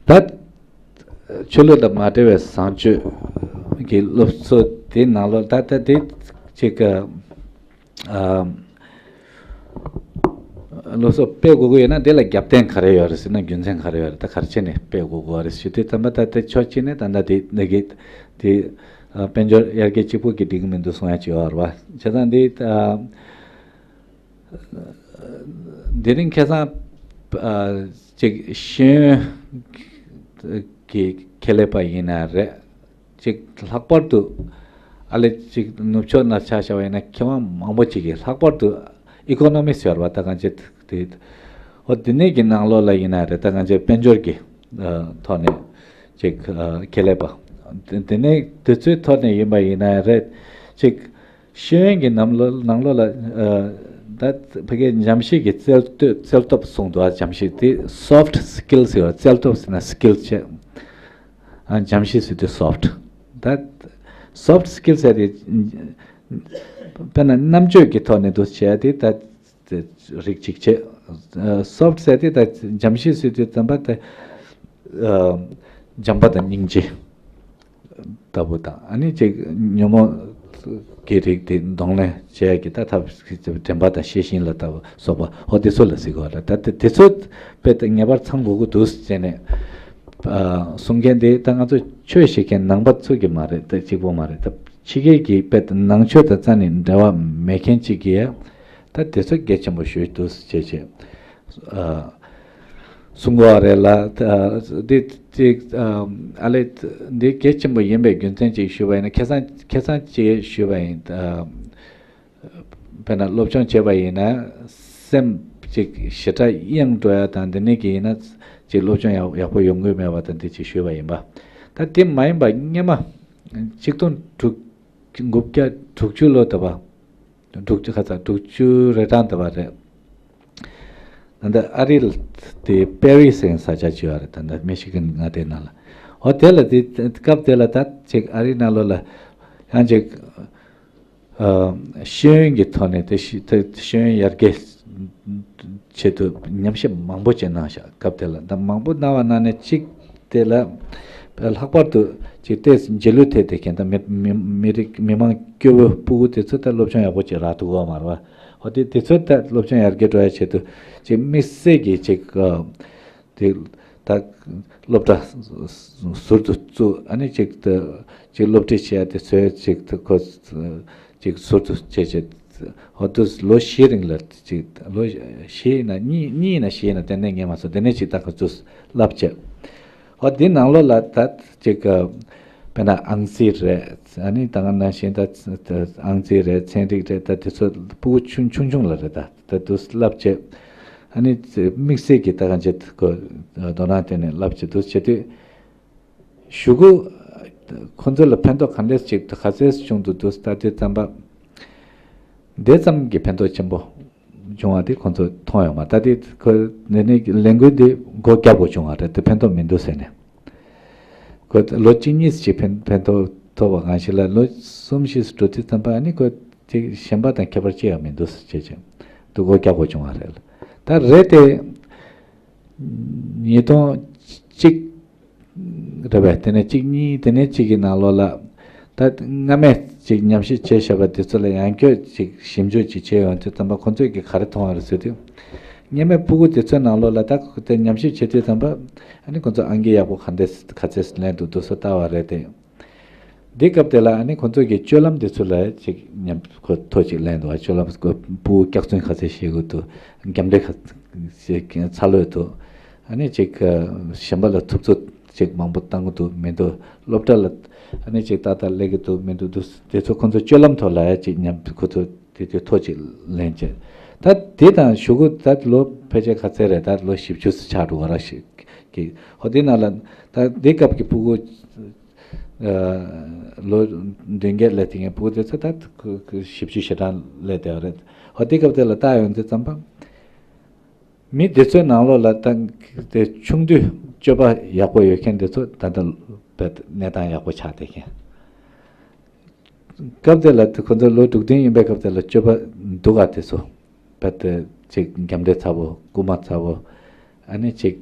ད་ཆོས་ལུགས་དང་མ་འབྲེལ་བའི་བཟང་སྤྱོད་ཀྱི་སློབ་གསོ་དེའི་ནང་ལོགས་ད་ལྟ་དེ་ཅིག་ཨ། སློབ་གསོ་སྤེལ་དགོས་ཀྱི་ཡོད་ན་དེ་ལ་རྒྱབ་རྟེན་ག་རེ་ཡོད་རེད་ཟེར་ན། རྒྱུ་མཚན་ག་རེ་ཡོད་རེད། ད་ག་རེ་བྱས་ནས་སྤེལ་དགོས་ཀྱི་ཡོད་རེད་ཞུ་དུས་ཙམ་པ། ད་ལྟ་ཕྱོགས་གཅིག་ནས་ད་ལྟ་དེ་འདི་གི་དེ་ཨ་དཔལ་འབྱོར་ཡར་རྒྱས་གཅིག་པོ་གིས་འགྲིག་གི་མི་འདུག་གསུང་ཡ་ཅིག་ཡོད་རེད་བ། བྱས་ཙང་འདི་ཨ་དེ་རིང་ཁ་སང་ཨ་ཅིག་ཤེས་ཡོན་གྱི་ཁྱད་ལས་པ་ཡིན་ན་རེད། ཅིག་ལྷག་པར་དུ་ཨ་ལེ་ཅིག་ནུབ་ཕྱོགས་ན་ཆ་བཞག་པ་ཡིན་ན་མཁས་དབང་མང་པོ་ཅིག་གིས། ལྷག་པར་དུ་ཨི་ཀོ་ནོ་མིག་སི་ཟེར་བ་ད་གང་ཅི་དེ་འོ་དེ་ནས་ཀྱི་ནང་ལོགས་ལ་ཡིན་ན་རེད། ད་གང་ཅི་དཔལ་འབྱོར་གྱི་ཨ་ཐོག་ནས་ཅིག་ཨ་ཁྱད་ལས་པ་དེ་དེ་ནས་དེ་ཚོའི་ཐོག་ནས་ཡིན་པ་ཡིན་ན་རེད། ཅིག་ཤེས་ཡོན་གྱི་ནང་ལོགས་ནང་ལོགས་ལ་ཨ་ད་ཕ་གིའི་འཇམ་ཤེས་ཀྱི་རྩལ་སྟོབས་རྩལ་སྟོབས་གསུངས་འདུག་ཨ། འཇམ་ཤེས་དེ་སོཕ་ཊི་སི་ཀིལ་ཟེར་བ། རྩལ་སྟོབས་ཟེར་ན་སི་ཀིལ་བྱས། ཨ་འཇམ་ཤེས་ཟེར་དུས་སོཕ་ཊི། ད་སོཕ་ཊི་སི་ཀིལ་ཟེར་དེ་དཔེར་ན་རྣམ་དཔྱོད་ཀྱི་ཐོག་ནས་འདུག་བྱས་དེ་ད་དེ་རིགས་གཅིག་བྱས། ཨ་སོཕ་ཊི་ཟེར་དེ་ད་འཇམ་ཤེས་ཟེར་དུས་ཙམ་པ་དེ་ཨ་བྱམས་པ་དང་སྙིང་རྗེ་ལྟ་བུ་དང་། ཨ་ནི་ཅིག་ཉོན་མོངས་ཀྱི་རིགས་དེ་གདོང་ལེན་བྱེད་ཡ་གི་ད་ཐབས་དྲན་པ་དང་ཤེས་བཞིན་ལ་ལྟ་བུ་སོགས་པ། ཧོ་དེ་ཚོ་ལ་ཟེར་གོ་ལ། ད་དེ་དེ་ཚོ་དཔེ་ད་ངེས་པར་ཚང་དགོས་ཀྱི་འདུག་ཟེར་ནས་ཨ་གསུང་མཁན་དེ་ད་ང་ཚོ་ཆོས་བཤད་མཁན་ནང་པ་ཚོ་གི་མ་རེད། ད་གཅིག་པོ་མ་རེད། ད་ཕྱི་རྒྱལ་གྱི་དཔེ་ད་ནང་ཆོས་དང་རྩ་ནས་འབྲེལ་བ་མེད་མཁན་ཅིག་གིས་ད་དེ་ཚོ་གལ་ཆེན་པོ་ཞུ་འདུག་ཟེར་བྱས། ཨ་གསུང་གི་ཡོད་རེད་ལ། ཨ་དེ་དེ་ཨ་ཨ་ལེ་འདི་གལ་ཆེན་པོ་ཡིན་པའི་རྒྱུ་མཚན་ཅིག་ཞུས་པ་ཡིན་ན། ཁ་སང་ཁ་སང་ཅིག་ཞུས་པ་ཡིན། ཨ་དཔེར་ན་སློབ་སྦྱོང་བྱས་པ་ཡིན་ན་སེམས་ཅིག་ཞེ་དྲག་གཡེང་འགྲོ་ཡ་དང་། འདི་ནས་ཀྱི་ཡིན་ན་ཅིག་སློབ་སྦྱོང་ཡག་ཡག་པོ་ཡོང་གི་མེད་པ་དང་། འདི་ཅིག་ཞུས་པ་ཡིན་པ། ད་དེ་མ་ཡིན་པ་སྔོན་མ་ཆིག་སྟོང་དྲུག་དགུ་བརྒྱ་དྲུག་ཅུ་ལོ་དུ་བ། དྲུག་ཅུ་ཁ་ཚ་དྲུག་ཅུ་རེ་གྲངས་དུ་བ་རེད། ད་ལྟ་ཨ་རི་ལ་དེ་པེ་རི་སི་ཟེར་ས་ཆ་ཅིག་ཡོད་རེད། ད་ལྟ་མི་ཤི་གན་མངའ་སྡེའི་ནང་ལ། འོ་དེ་ལ་དེ་སྐབས་དེ་ལ་ད་ཅིག་ཨ་རི་ནང་ལོགས་ལ་ཡང་ཅིག་ཨ་ཤེས་ཡོན་གྱི་ཐོག་ནས་དེ་ཤེས་དེ་ཤེས་ཡོན་ཡར་རྒྱས་ཆེད་དུ་ཉམས་ཞིབ་མང་པོ་ཅིག་གནང་ཤག་སྐབས་དེ་ལ། ད་མང་པོ་གནང་བ་ནང་ནས་གཅིག་དེ་ལ་ལྷག་པར་དུ་ཅིག་ཏོག་ཙམ་རྗེས་ལུས་ཐེབས་བསྡད་མཁན་དང་། མི་མི་མི་རིགས་མི་མང་སྐྱོ་བོ་སྤུ་གུ་དེ་ཚོ་ད་སློབ་སྦྱོང་ཡག་པོ་ཅིག་རག་ཐུབ་ཀྱི་ཡོད་མ་རེད་བ། འོ་དེ་དེ་ཚོ་ད་སློབ་སྦྱོང་ཡར་རྒྱས་འགྲོ་ཡ་ཆེད་དུ་ཅིག་དམིགས་བསལ་གྱི་ཅིག་ཨ་དེ་ད་སློབ་གྲྭ་ཟུར་དུ་བཙུགས། ཨ་ནི་ཅིག་ད་ཅིག་སློབ་ཁྲིད་བྱེད་ཡ་དེ་ཚོའི་ཅིག་ད་ཁོ་ཅིག་ཟུར་དུ་བྱས་བྱས། འོ་དུ་ལོ་བཞི་རིང་ལ་ཅིག་ལོ་བཞི་ཡིན་ན་གཉིས་གཉིས་ཡིན་ན་བཞི་ཡིན་ན་ཏན་ཏན་ངས་མ་སོང་། དེ་ནས་ཅིག་ད་ཁོ་ཚོས་བསླབ་བྱས། འོ་དེ་ནང་ལོགས་ལ་ད་ཅིག་དཔེར་ན་ཨང་རྩིས་རེད། ཨ་ནི་ད་ག་ནང་བཞིན་ད་ཨང་རྩིས་རེད། ཚན་རིག་རེད། ད་དེ་ཚོ་སྤུ་གུ་ཆུང་ཆུང་ཆུང་ལ་རེད། ད་ད་དུ་བསླབ་བྱས། ཨ་ནི་དམིགས་བསལ་གྱི་ད་གང་བྱེད་ཁོ་དོ་སྣང་བསྟན་ནས་བསླབ་བྱས་དུ་བྱེད་དུས། གཞུག་གུ་ཁོ་ཚོ་ལ་ཕན་ཐོགས་ག་འདྲས་ཅིག་ག་ཚད་བྱུང་འདུག་འདུག་ལྟ་དུས་ཙམ་པ། དེ་ཙམ་གྱི་ཕན་ཐོགས་ཆེན་པོ་བྱུང་བ་དེ་ཁོ་ཚོ་མཐོང་ཡོང་བ། ད་དེ་ཁོ་འདི་ནས་ལས་འགུལ་འདི་མགོ་བཀྱག་པོ་བྱུང་བ་རེད། དེ་ཕན་ཐོགས་མི་འདུག་ཟེར་ནས། ཁོ་ལོ་གཅིག་གཉིས་ཅིག་ཕན་ཕན་ཐོགས་ཐོབ་པ་གང་ཞིག་ལ། ལོ་གསུམ་བཞི་འགྲོ་དུས་ཙམ་པ་ཨ་ནི་ཁོ་ཅིག་གཞན་པ་དང་ཁྱད་པར་ཅི་ཡང་མི་འདུག་ཟེར་བྱས་བྱས་འདུག་མགོ་བཀྱག་པོ་བྱུང་བ་རེད། ད་རེད་དེ། ཉིས་སྟོང་གཅིག་རེད་པས། དེ་ནས་གཅིག་གཉིས་དེ་ནས་གཅིག་གི་ནང་ལོགས་ལ། ད་སྔ་མས་ཅིག་ཉམས་ཞིབ་བྱས་བཞག་པ་དེ་ཚོ་ལ་ཡང་བསྐྱར་ཅིག་ཞིབ་འཇུག་ཅིག་བྱས་ཡོང་དུས་ཙམ་པ་ཁོང་ཚོས་ཀྱིས་ག་རེ་མཐོང་བ་རེད་ཟེར་དུས། སྔ་མའི་སྤུ་གུ་དེ་ཚོའི་ནང་ལོགས་ལ་ད་ཁོ་དེ་ཉམས་ཞིབ་བྱེད་དུས་ཙམ་པ་ཨ་ནི་ཁོང་ཚོ་ཨང་ཀི་ཡག་པོ་ག་འདྲས་ག་ཚད་ལེན་འདུག་འདུག་སེ་ལྟ་བ་རེད་དེ། འདི་སྐབས་དེ་ལ་ཨ་ནི་ཁོང་ཚོ་གི་སྤྱོད་ལམ་དེ་ཚོ་ལ་ཅིག་ཉམས་ཁོ་ཐོ་ཅིག་ལེན་འདུག་སྤྱོད་ལམ་སྐོར་སྤུ་གུ་སྐྱག་རྫུན་ག་ཚད་བཤད་དགོས་འདུག་རྒྱབ་འདྲེ་ག་ཚད་ཚ་ལོས་འདུག་ཨ་ནི་ཅིག་གཞན་པ་ལ་ཐུབ་ཚོད་ ཅིག་མང་པོ་བཏང་གི་འདུག་མི་འདུག་སློབ་གྲྭ་ལ་ཨ་ནི་ཅིག་ཏག་ཏག་སླེབས་ཀྱི་འདུག་མི་འདུག་འདུག་དེ་ཚོ་ཁོང་ཚོ་སྤྱོད་ལམ་ཐོག་ལ་ཡ་ཅིག་མཉམ་ཁོ་ཚོ་དེ་དུས་ཐོ་ཅིག་ལེན་བྱས། ད་དེ་དང་གཞུག་གུ་ད་ལོ་ཕལ་ཆེར་ག་ཚད་རེད། ད་ལོ་བཞི་བཅུ་ཙམ་ཆགས་འགྲོ་བ་ར་ཞིག་གི་ཧོ། དེ་ནང་ལ་ད་དེ་སྐབས་ཀྱི་ཕྲུ་གུ་ལོ་བདུན་བརྒྱད་ལ་དེ་ངའི་ཕྲུ་གུ་དེ་ཚོ་ད་བཞི་བཅུ་ཞེ་གྲངས་སླེབས་བསྡད་པ་རེད། ཧོ་དེ་སྐབས་དེ་ལ་ལྟ་ཡོང་དུས་ཙམ་པ། མི་འདི་ཚོའི་ནང་ལོགས་ལ་ད་དེ་ཆུང་དུས་སྤྱོད་པ་ཡག་པོ་ཡོད་མཁན་འདི་ཚོ་ད་ལྟ་བས་གནས་སྟངས་ཡག་པོ་ཆགས་བསྡད་མཁན། སྐབས་དེ་ལ་ཁོ་ཚོ་ལོ་དྲུག་བདུན་ཡིན་པའི་སྐབས་དེ་ལ་སྤྱོད་པ་སྡུག་ག་དེ་ཚོ་བས་དེ་ཅིག་རྒྱབ་འདྲེ་ཚ་བོ་རྐུ་མ་ཚ་བོ། ཨ་ནི་ཅིག་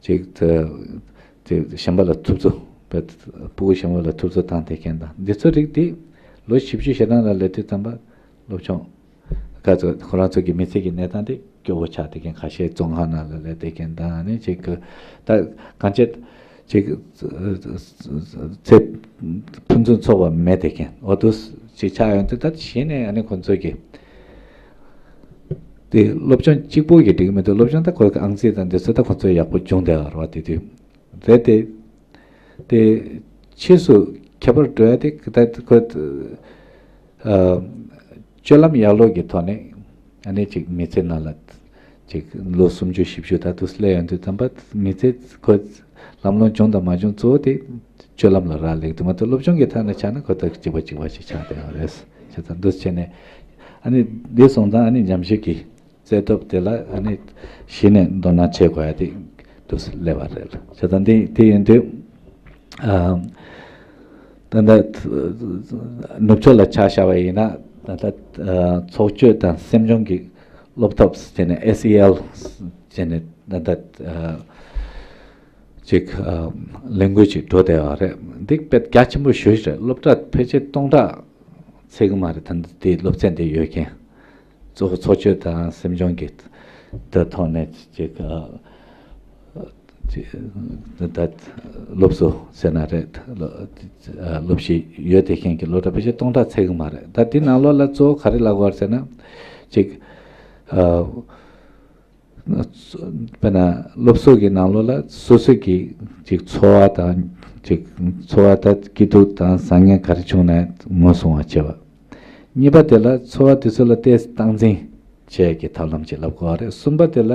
ཅིག་ཅིག་གཞན་པ་ལ་ཐུབ་ཚོད་བས་ཕྲུ་གུ་གཞན་པ་ལ་ཐུབ་ཚོད་བཏང་བསྡད་མཁན་དང་འདི་ཚོ་རིགས་དེ་ལོ་བཞི་བཅུ་ཞེ་གྲངས་ལ་སླེབས་དུས་ཙམ་པ་སློབ་ཆུང་ཁ་ཚོ་ཁོ་རང་ཚོ་གི་མི་ཚེ་གི་གནས་སྟངས་དེ་སྐྱོ་བོ་ཆགས་བསྡད་མཁན། ཁ་ཤས་བཙོན་ཁང་ནང་ལ་སླེབས་བསྡད་མཁན་དང་ནི་ཅིག་གི་ད་གང་བྱེད་ཅིག་ཚེ་ཕུན་སུམ་ཚོགས་པ་མེད་བསྡད་མཁན་འོ་དུ་ཅིག་ཆགས་ཡོང་དུས། ད་གཞི་ནས་ཨ་ནི་ཁོ་ཚོ་གི་དེ་སློབ་སྦྱོང་གཅིག་པོ་གི་འགྲིག་མི་འདུག་སློབ་སྦྱོང་ད་ཁོ་གི་ཨང་རྩིས་དང་འདི་ཚོ་ད་ཁོ་ཚོ་ཡག་པོ་སྦྱོང་བསྡད་པ་རེད་བ། དེ་དུས་རེད་དེ། དེ་ཕྱིས་སུ་ཁྱད་པར་འགྲོ་ཡ་དེ་ད་ཁོ་ཨ་སྤྱོད་ལམ་ཡག་ལོག་གི་ཐོག་ནས་ཨ་ནི་ཅིག་མི་ཚེ་ནང་ལ་ཅིག་ལོ་སུམ་ཅུ་བཞི་བཅུ་ད་དུ་སླེབས་ཡོང་དུས་ཙམ་པ་མི་ཚེ་ཁོ་ལམ་ལྷོང་བྱུང་དང་མ་བྱུང་གཙོ་བོ་དེ་སྤྱོད་ལམ་ལ་རག་ལས་འདུག་མ་གཏོགས་སློབ་སྦྱོང་གི་ཐད་ནས་ཆ་ན་ཁོ་ད་གཅིག་པ་གཅིག་པ་ཞིག་ཆགས་བསྡད་ཡོད་རེད། བྱས་ཙང་འདུ་བྱས་ནས་ཨ་ནི་འདི་སོང་ཙང་ཨ་ནི་ཉམས་ཞིབ་ཀྱི་རྩལ་སྟོབས་དེ་ལ་ཨ་ནི་གཞི་ནས་དོ་སྣང་བྱེད་དགོས་ཡ་དེ་འདུག་སླེབས་པ་རེད། བྱས་ཙང་འདི་དེ་ཡིན་དུས་ཨ་ད་ལྟ་ནུབ་ཕྱོགས་ལ་ཆ་བཞག་པ་ཡིན་ན་ད་ལྟ་ཚོགས་སྤྱོད་དང་སེམས་སྦྱོང་གི་སློབ་ཐབས་བྱས་ནས་ཨེ་སི་ཨེལ་བྱས་ནས་ད་ལྟ་ཅིག་ལས་འགུལ་ཅིག་འགྲོ་བསྡད་པ་རེད། འདི་དཔེ་རྒྱ་ཆེན་པོ་ཞེ་པོ་ཅིག་རེད། སློབ་གྲྭ་ཕལ་ཆེར་སྟོང་ཕྲག་ཚད་གི་མ་རེད། ད་ལྟ་དེ་སློབ་ཚན་དེ་ཡོད་མཁན་གཙོ་བོ་ཚོགས་སྤྱོད་དང་སེམས་སྦྱོང་གི་དེ་ཐོག་ནས་ཅིག་ཅིག་ད་སློབ་གསོ་ཟེར་ན་རེད། སློབ་གཞི་ཡོད་བསྡད་མཁན་གྱི་སློབ་གྲྭ་ཕལ་ཆེར་སྟོང་ཕྲག་ཚད་གི་མ་རེད། ད་དེ་ནང་ལོགས་ལ་གཙོ་བོ་ག་རེ་ལབ་དགོས་རེད་ཟེར་ན་ཅིག་དཔེར་ན་སློབ་གསོ་གི་ནང་ལོགས་ལ་སོ་སོ་གི་ཅིག་འཚོ་བ་དང་ཅིག་འཚོ་བ་དང་སྐྱིད་སྡུག་དང་བཟང་ངན་ག་རེ་བྱུང་ན་ངོ་སྲུང་བ་བྱེད་པ། གཉིས་པ་དེ་ལ་འཚོ་བ་དེ་ཚོ་ལ་ཏོག་ཙམ་སྟངས་འཛིན་བྱེད་ཀྱི་ཐབས་ལམ་ཅིག་ལབ་དགོས་པ་རེད། གསུམ་པ་དེ་ལ་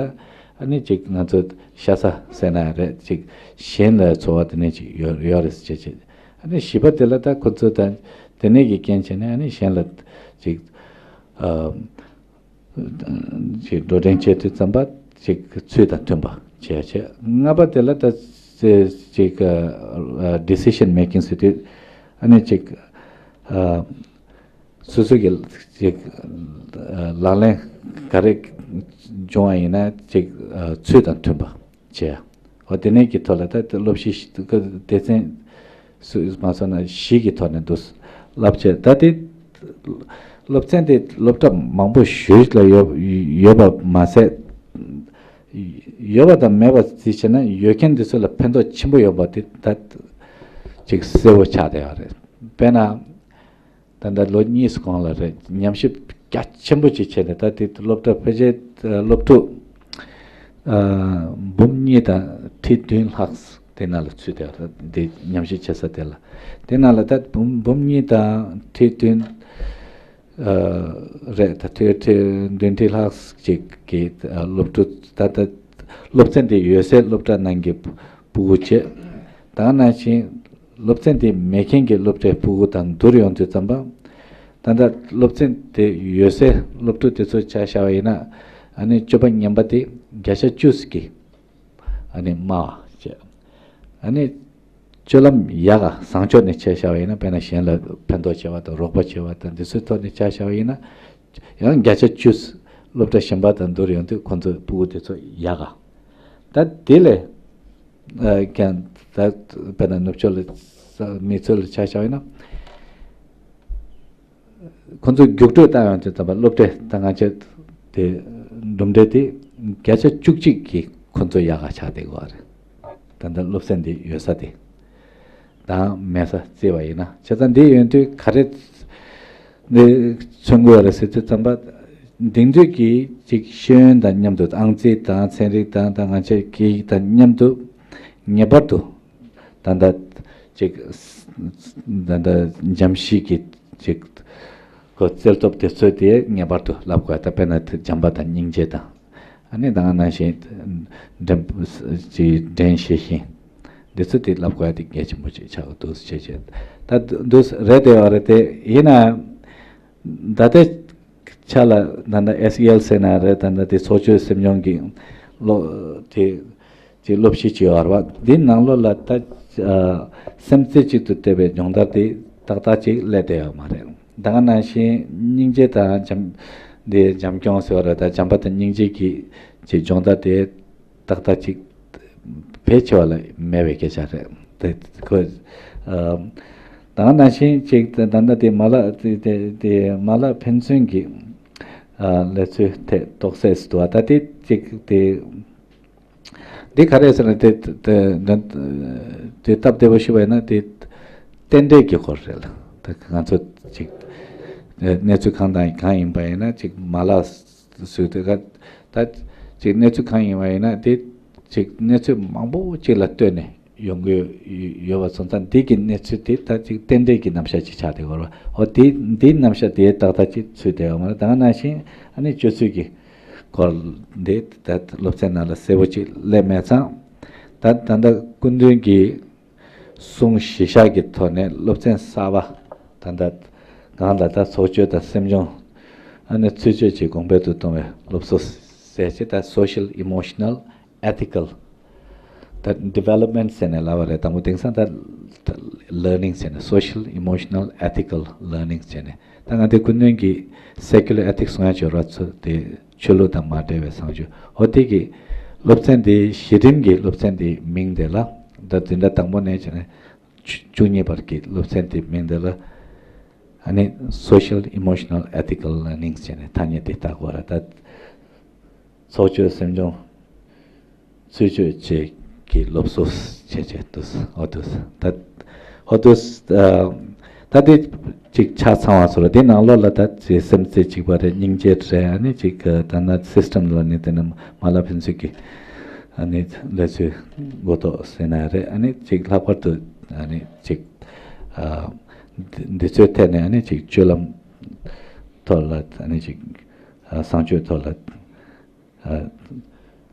ཨ་ནི་ཅིག་ང་ཚོ་ཤ་ཚ་ཟེར་ན་རེད། ཅིག་གཞན་ལ་འཚོ་བ་དེ་ནས་ཅིག་ཡོད་ཡོད་རེད་ཟེར་བྱེད་བྱེད། ཨ་ནི་བཞི་པ་དེ་ལ་ད་ཁོ་ཚོ་དང་དེ་ནས་ཀྱི་རྐྱེན་བྱས་ནས་ཨ་ནི་གཞན་ལ་ཅིག་ཨ། ཅིག་འགྲོ་གྲོན་བྱེད་དུས་ཙམ་པ་ཅིག་ཚུལ་དང་མཐུན་པ་བྱས་བྱས། ལྔ་པ་དེ་ལ་ད་ཅིག་decision making ཟེར་དུས་ཨ་ནི་ཅིག་སོ་སོ་གི་ཅིག་ལག་ལེན་ག་རེ་སྦྱོང་བ་ཡིན་ན་ཅིག་ཚུལ་དང་མཐུན་པ་བྱས། འོ་དེ་ནས་ཀྱི་ཐོག་ལ་ད་སློབ་གཞི་སྡེ་ཚན་སུ་མ་སོང་ན་བཞི་གི་ཐོག་ནས་འདུག་བསླབ་བྱས། ད་དེ་སློབ་ཚན་དེ་སློབ་གྲྭ་མང་པོ་ཞིག་ལ་ཡོད་ཡོད་པ་མ་ཟད། ཡོད་པ་དང་མེད་པ་རྩིས་བྱས་ན་ཡོད་མཁན་དེ་ཚོ་ལ་ཕན་ཐོགས་ཆེན་པོ་ཡོད་པ་དེ་ད་ཅིག་གསལ་པོ་ཆགས་བསྡད་ཡོད་རེད། དཔེར་ན། ད་ལྟ་ལོ་གཉིས་གོང་ལ་རེད། ཉམས་ཞིབ་རྒྱ་ཆེན་པོ་ཅིག་བྱས་ནས་ད་དེ་སློབ་གྲྭ་ཕལ་ཆེར་སློབ་ཕྲུག་འབུམ་གཉིས་དང་ཁྲི་བདུན་ལྷག་དེ་ནང་ལ་ཚུད་བསྡད་ཡོད་རེད། དེ་ཉམས་ཞིབ་བྱེད་ས་དེ་ལ། དེ་ནང་ལ་ད་འབུམ་འབུམ་གཉིས་དང་ཁྲི་བདུན་རེད། ད་ཁྲི་ཁྲི་བདུན་ཁྲི་ལྷག་ཅིག་གི་སློབ་ཕྲུག་ད་ལྟ་སློབ་ཚན་དེ་ཡོད་སའི་སློབ་གྲྭ་ནང་གི་ཕྲུ་གུ་བྱས། ད་ག་ནང་བཞིན་སློབ་ཚན་དེ་མེད་མཁན་གྱི་སློབ་གྲྭའི་ཕྲུ་གུ་དང་བསྡུར་ཡོང་དུས་ཙམ་པ། ད་ལྟ་སློབ་ཚན་དེ་ཡོད་སའི་སློབ་ཕྲུག་དེ་ཚོ་ཆ་བཞག་པ་ཡིན་ན། ཨ་ནི་སྤྱོད་པ་ངན་པ་དེ་བརྒྱ་ཆ་བཅུ་ཙམ་གྱིས་ཨ་ནི་དམའ་བ་བྱས། ཨ་ནི་སྤྱོད་ལམ་ཡག་ག་བཟང་ཕྱོགས་ནས་ཆ་བཞག་པ་ཡིན་ན། དཔེར་ན་གཞན་ལ་ཕན་ཐོགས་བྱེད་པ་དང་རོགས་པ་བྱེད་པ་དང་འདི་ཚོའི་ཐོག་ནས་ཆ་བཞག་པ་ཡིན་ན། ཡང་བརྒྱ་ཆ་བཅུ་སློབ་གྲྭ་གཞན་པ་དང་བསྡུར་ཡོང་དུས་ཁོང་ཚོའི་ཕྲུ་གུ་དེ་ཚོ་ཡག་ག་ད་དེ་ལས་ཀྱང་ད་དཔེར་ན་ནུབ་ཕྱོགས་ལ་མི་ཚོ་ལ་ཆ་བཞག་པ་ཡིན་ན། ཁོང་ཚོ་རྒྱུགས་སྤྲོད་བཏང་ཡོང་དུས་ཙམ་པ་སློབ་གྲྭའི་ད་ང་ཚོས་དེ་གྲུབ་འབྲས་དེ་བརྒྱ་ཆ་བཅུ་གཅིག་གིས་ཁོང་ཚོ་ཡག་ག་ཆགས་བསྡད་ཡོད་རེད། ད་ལྟ་སློབ་ཚན་འདི་ཡོད་ས་དེ་དང་མེད་ས་བརྩིས་པ་ཡིན་ན། བྱས་ཙང་འདི་ཡོང་དུས་ག་རེ་འདི་མཚོན་དགོས་རེད་ཟེར་དུས་ཙམ་པ། དེང་དུས་ཀྱི་ཅིག་ཤེས་ཡོན་དང་མཉམ་དུ་ཨང་རྩིས་དང་ཚན་རིག་དང་ད་ང་ཚོའི་སྐད་ཡིག་དང་མཉམ་དུ་ ངེས་པར་དུ་ད་ལྟ་ཅིག་ད་ལྟ་འཇམ་ཤེས་ཀྱི་ཅིག་གོ་རྩལ་སྟོབས་དེ་ཚོ་དེ་ངེས་པར་དུ་བསླབ་དགོས། ད་དཔེར་ན་དེ་བྱམས་པ་དང་སྙིང་རྗེ་དང་། ཨ་ནི་ད་ག་ནང་བཞིན་འགྲན་ཅིག་འགྲན་ཤེས་ཤིང་། འདི་ཚོ་དེ་བསླབ་དགོས་ཡ་དེ་གལ་ཆེན་པོ་ཅིག་ཆགས་འདུག་ཅེས་བྱས། ད་འདུག་རེད་དེ་བ་རེད་དེ་ཡིན་ན། ད་ལྟའི་ཆ་ལ་ད་ལྟ་ཨེ་སི་ཨེལ་ཟེར་ན་རེད། ད་ལྟ་དེ་ཚོགས་ཆོས་སེམས་སྦྱོང་གི་སློབ་དེ་ཅིག་སློབ་གཞི་ཅིག་ཡོད་རེད་བ། འདི་ནང་ལོགས་ལ་ད་ཨ་སེམས་རྩེ་གཅིག་ཏུ་གཏད་པའི་སྦྱོང་བརྡར་དེ་ཏག་ཏག་ཅིག་སླེབས་བསྡད་ཡོད་མ་རེད། ད་ག་ནང་བཞིན་སྙིང་རྗེ་དང་བྱམས་འདི་བྱམས་སྐྱོང་ཟེར་བ་རེད། ད་བྱམས་པ་དང་སྙིང་རྗེ་གི་ཅིག་སྦྱོང་བརྡར་དེ་ཏག་ཏག་ཅིག་ཕལ་ཆེ་བ་ལ་མེད་པའི་སྐད་ཆ་རེད། དེ་ཁོ་ཨ་ད་ག་ནང་བཞིན་ཅིག་ད་ལྟ་དེ་མ་ལགས་དེ་དེ་དེ་མ་ལགས་ཕན་ཚུན་གྱི་ཨ་ལས་ཚོད་ཐད་རྟོགས་སད་འདུག་བ། ད་དེ་ཅིག་དེ་འདི་ག་རེ་ཟེར་ན་དེ་དེ་དེ་སྟབས་བདེ་པོ་ཞུས་པ་ཡིན་ན་དེ་རྟེན་འབྲེལ་གྱི་སྐོར་རེད་ལ། ད་ང་ཚོ་ཅིག་གནས་ཚུལ་གང་དང་གང་ཡིན་པ་ཡིན་ན་ཅིག་མ་ལགས་ཟེར་དུས་ག་ད་ཅིག་གནས་ཚུལ་གང་ཡིན་པ་ཡིན་ན་དེ་ཅིག་གནས་ཚུལ་མང་པོ་ཅིག་ལ་ལྟོས་ནས་ཡོང་གི་ཡོད་པ་སོང་ཙང་། འདི་གི་གནས་ཚུལ་དེ་ད་ཅིག་རྟེན་འབྲེལ་གྱི་རྣམ་གཞག་ཅིག་ཆགས་བསྡད་ཡོད་རེད། འོ་དེ་འདིའི་རྣམ་གཞག་དེ་ཏག་ཏག་ཅིག་ཚུད་བསྡད་ཡོད་མ་རེད། ད་ག་ནང་བཞིན་ཨ་ནི་སྤྱོད་ཚུལ་གྱི་སྐོར་འདི་ད་སློབ་ཚན་ནང་ལ་གསལ་པོ་ཅིག་སླེབས་མེད་ཙང་། ད་ད་ལྟ་སྐུ་མདུན་གྱི་གསུང་གཞི་བཞག་གི་ཐོག་ནས་སློབ་ཚན་གསར་པ་ད་ལྟ་གང་ལ་ད་ཚོགས་སྤྱོད་དང་སེམས་སྦྱོང་ཨ་ནི་ཚུལ་འཆོས་ཀྱི་གོང་འཕེལ་དུ་གཏོང་བའི་སློབ་གསོ་ཟེར་ཅིག་ད་social emotional ethical ད་development ཟེར་ནས་ལབ་པ་རེད། དང་པོ་དེང་སང་ད་learning ཟེར་ནས་social emotional ethical learning ཟེར་ནས། ད་ང་དེ་སྐུ་མདུན་གྱི་secular ethics གསུང་ཡ་ཅིག་ཡོད་རེད་བ། ཚོ་དེ་ཆོས་ལུགས་དང་མ་འབྲེལ་བའི་བཟང་སྤྱོད། འོ་དེ་གི་སློབ་ཚན་དེ་གཞི་རིམ་གྱི་སློབ་ཚན་དེའི་མིང་དེ་ལ་ད་འཛིན་གྲྭ་དང་པོ་ནས་བྱས་ནས་བཅུ་བཅུ་གཉིས་བར་གྱི་སློབ་ཚན་དེའི་མིང་དེ་ལ་ཨ་ནི་social emotional ethical learning ཟེར་ནས་ཐ་སྙད་དེ་བཏགས་པ་རེད། ད་ཚོགས་སྤྱོད་སེམས་སྦྱོང་ཚུལ་འཆོས་བཅས་ཀྱི་སློབ་གསོ་བྱས་བྱས་འདུག་འོ་འདུག་ད་འོ་འདུག་ཨ་ད་དེ་ཅིག་ཆ་ཚང་བ་ཚོ་ལ་དེ་ནང་ལོགས་ལ་ད་ཅིག་སེམས་རྩེ་གཅིག་པ་རེད། སྙིང་རྗེ་རེད། ཨ་ནི་ཅིག་ད་ན་system ལ་ནི་དེ་ནི་མ་ལགས་ཕན་ཚུན་གྱི་ཨ་ནི་ལས་ཚུལ་མགོ་ཐོག་ཟེར་ན་རེད། ཨ་ནི་ཅིག་ལྷག་པར་དུ་ཨ་ནི་ཅིག་ཨ་འདི་འདི་ཚོའི་ཐད་ནས་ཨ་ནི་ཅིག་སྤྱོད་ལམ་ཐོག་ལ་ཨ་ནི་ཅིག་ཨ་བཟང་སྤྱོད་ཐོག་ལ་ཨ་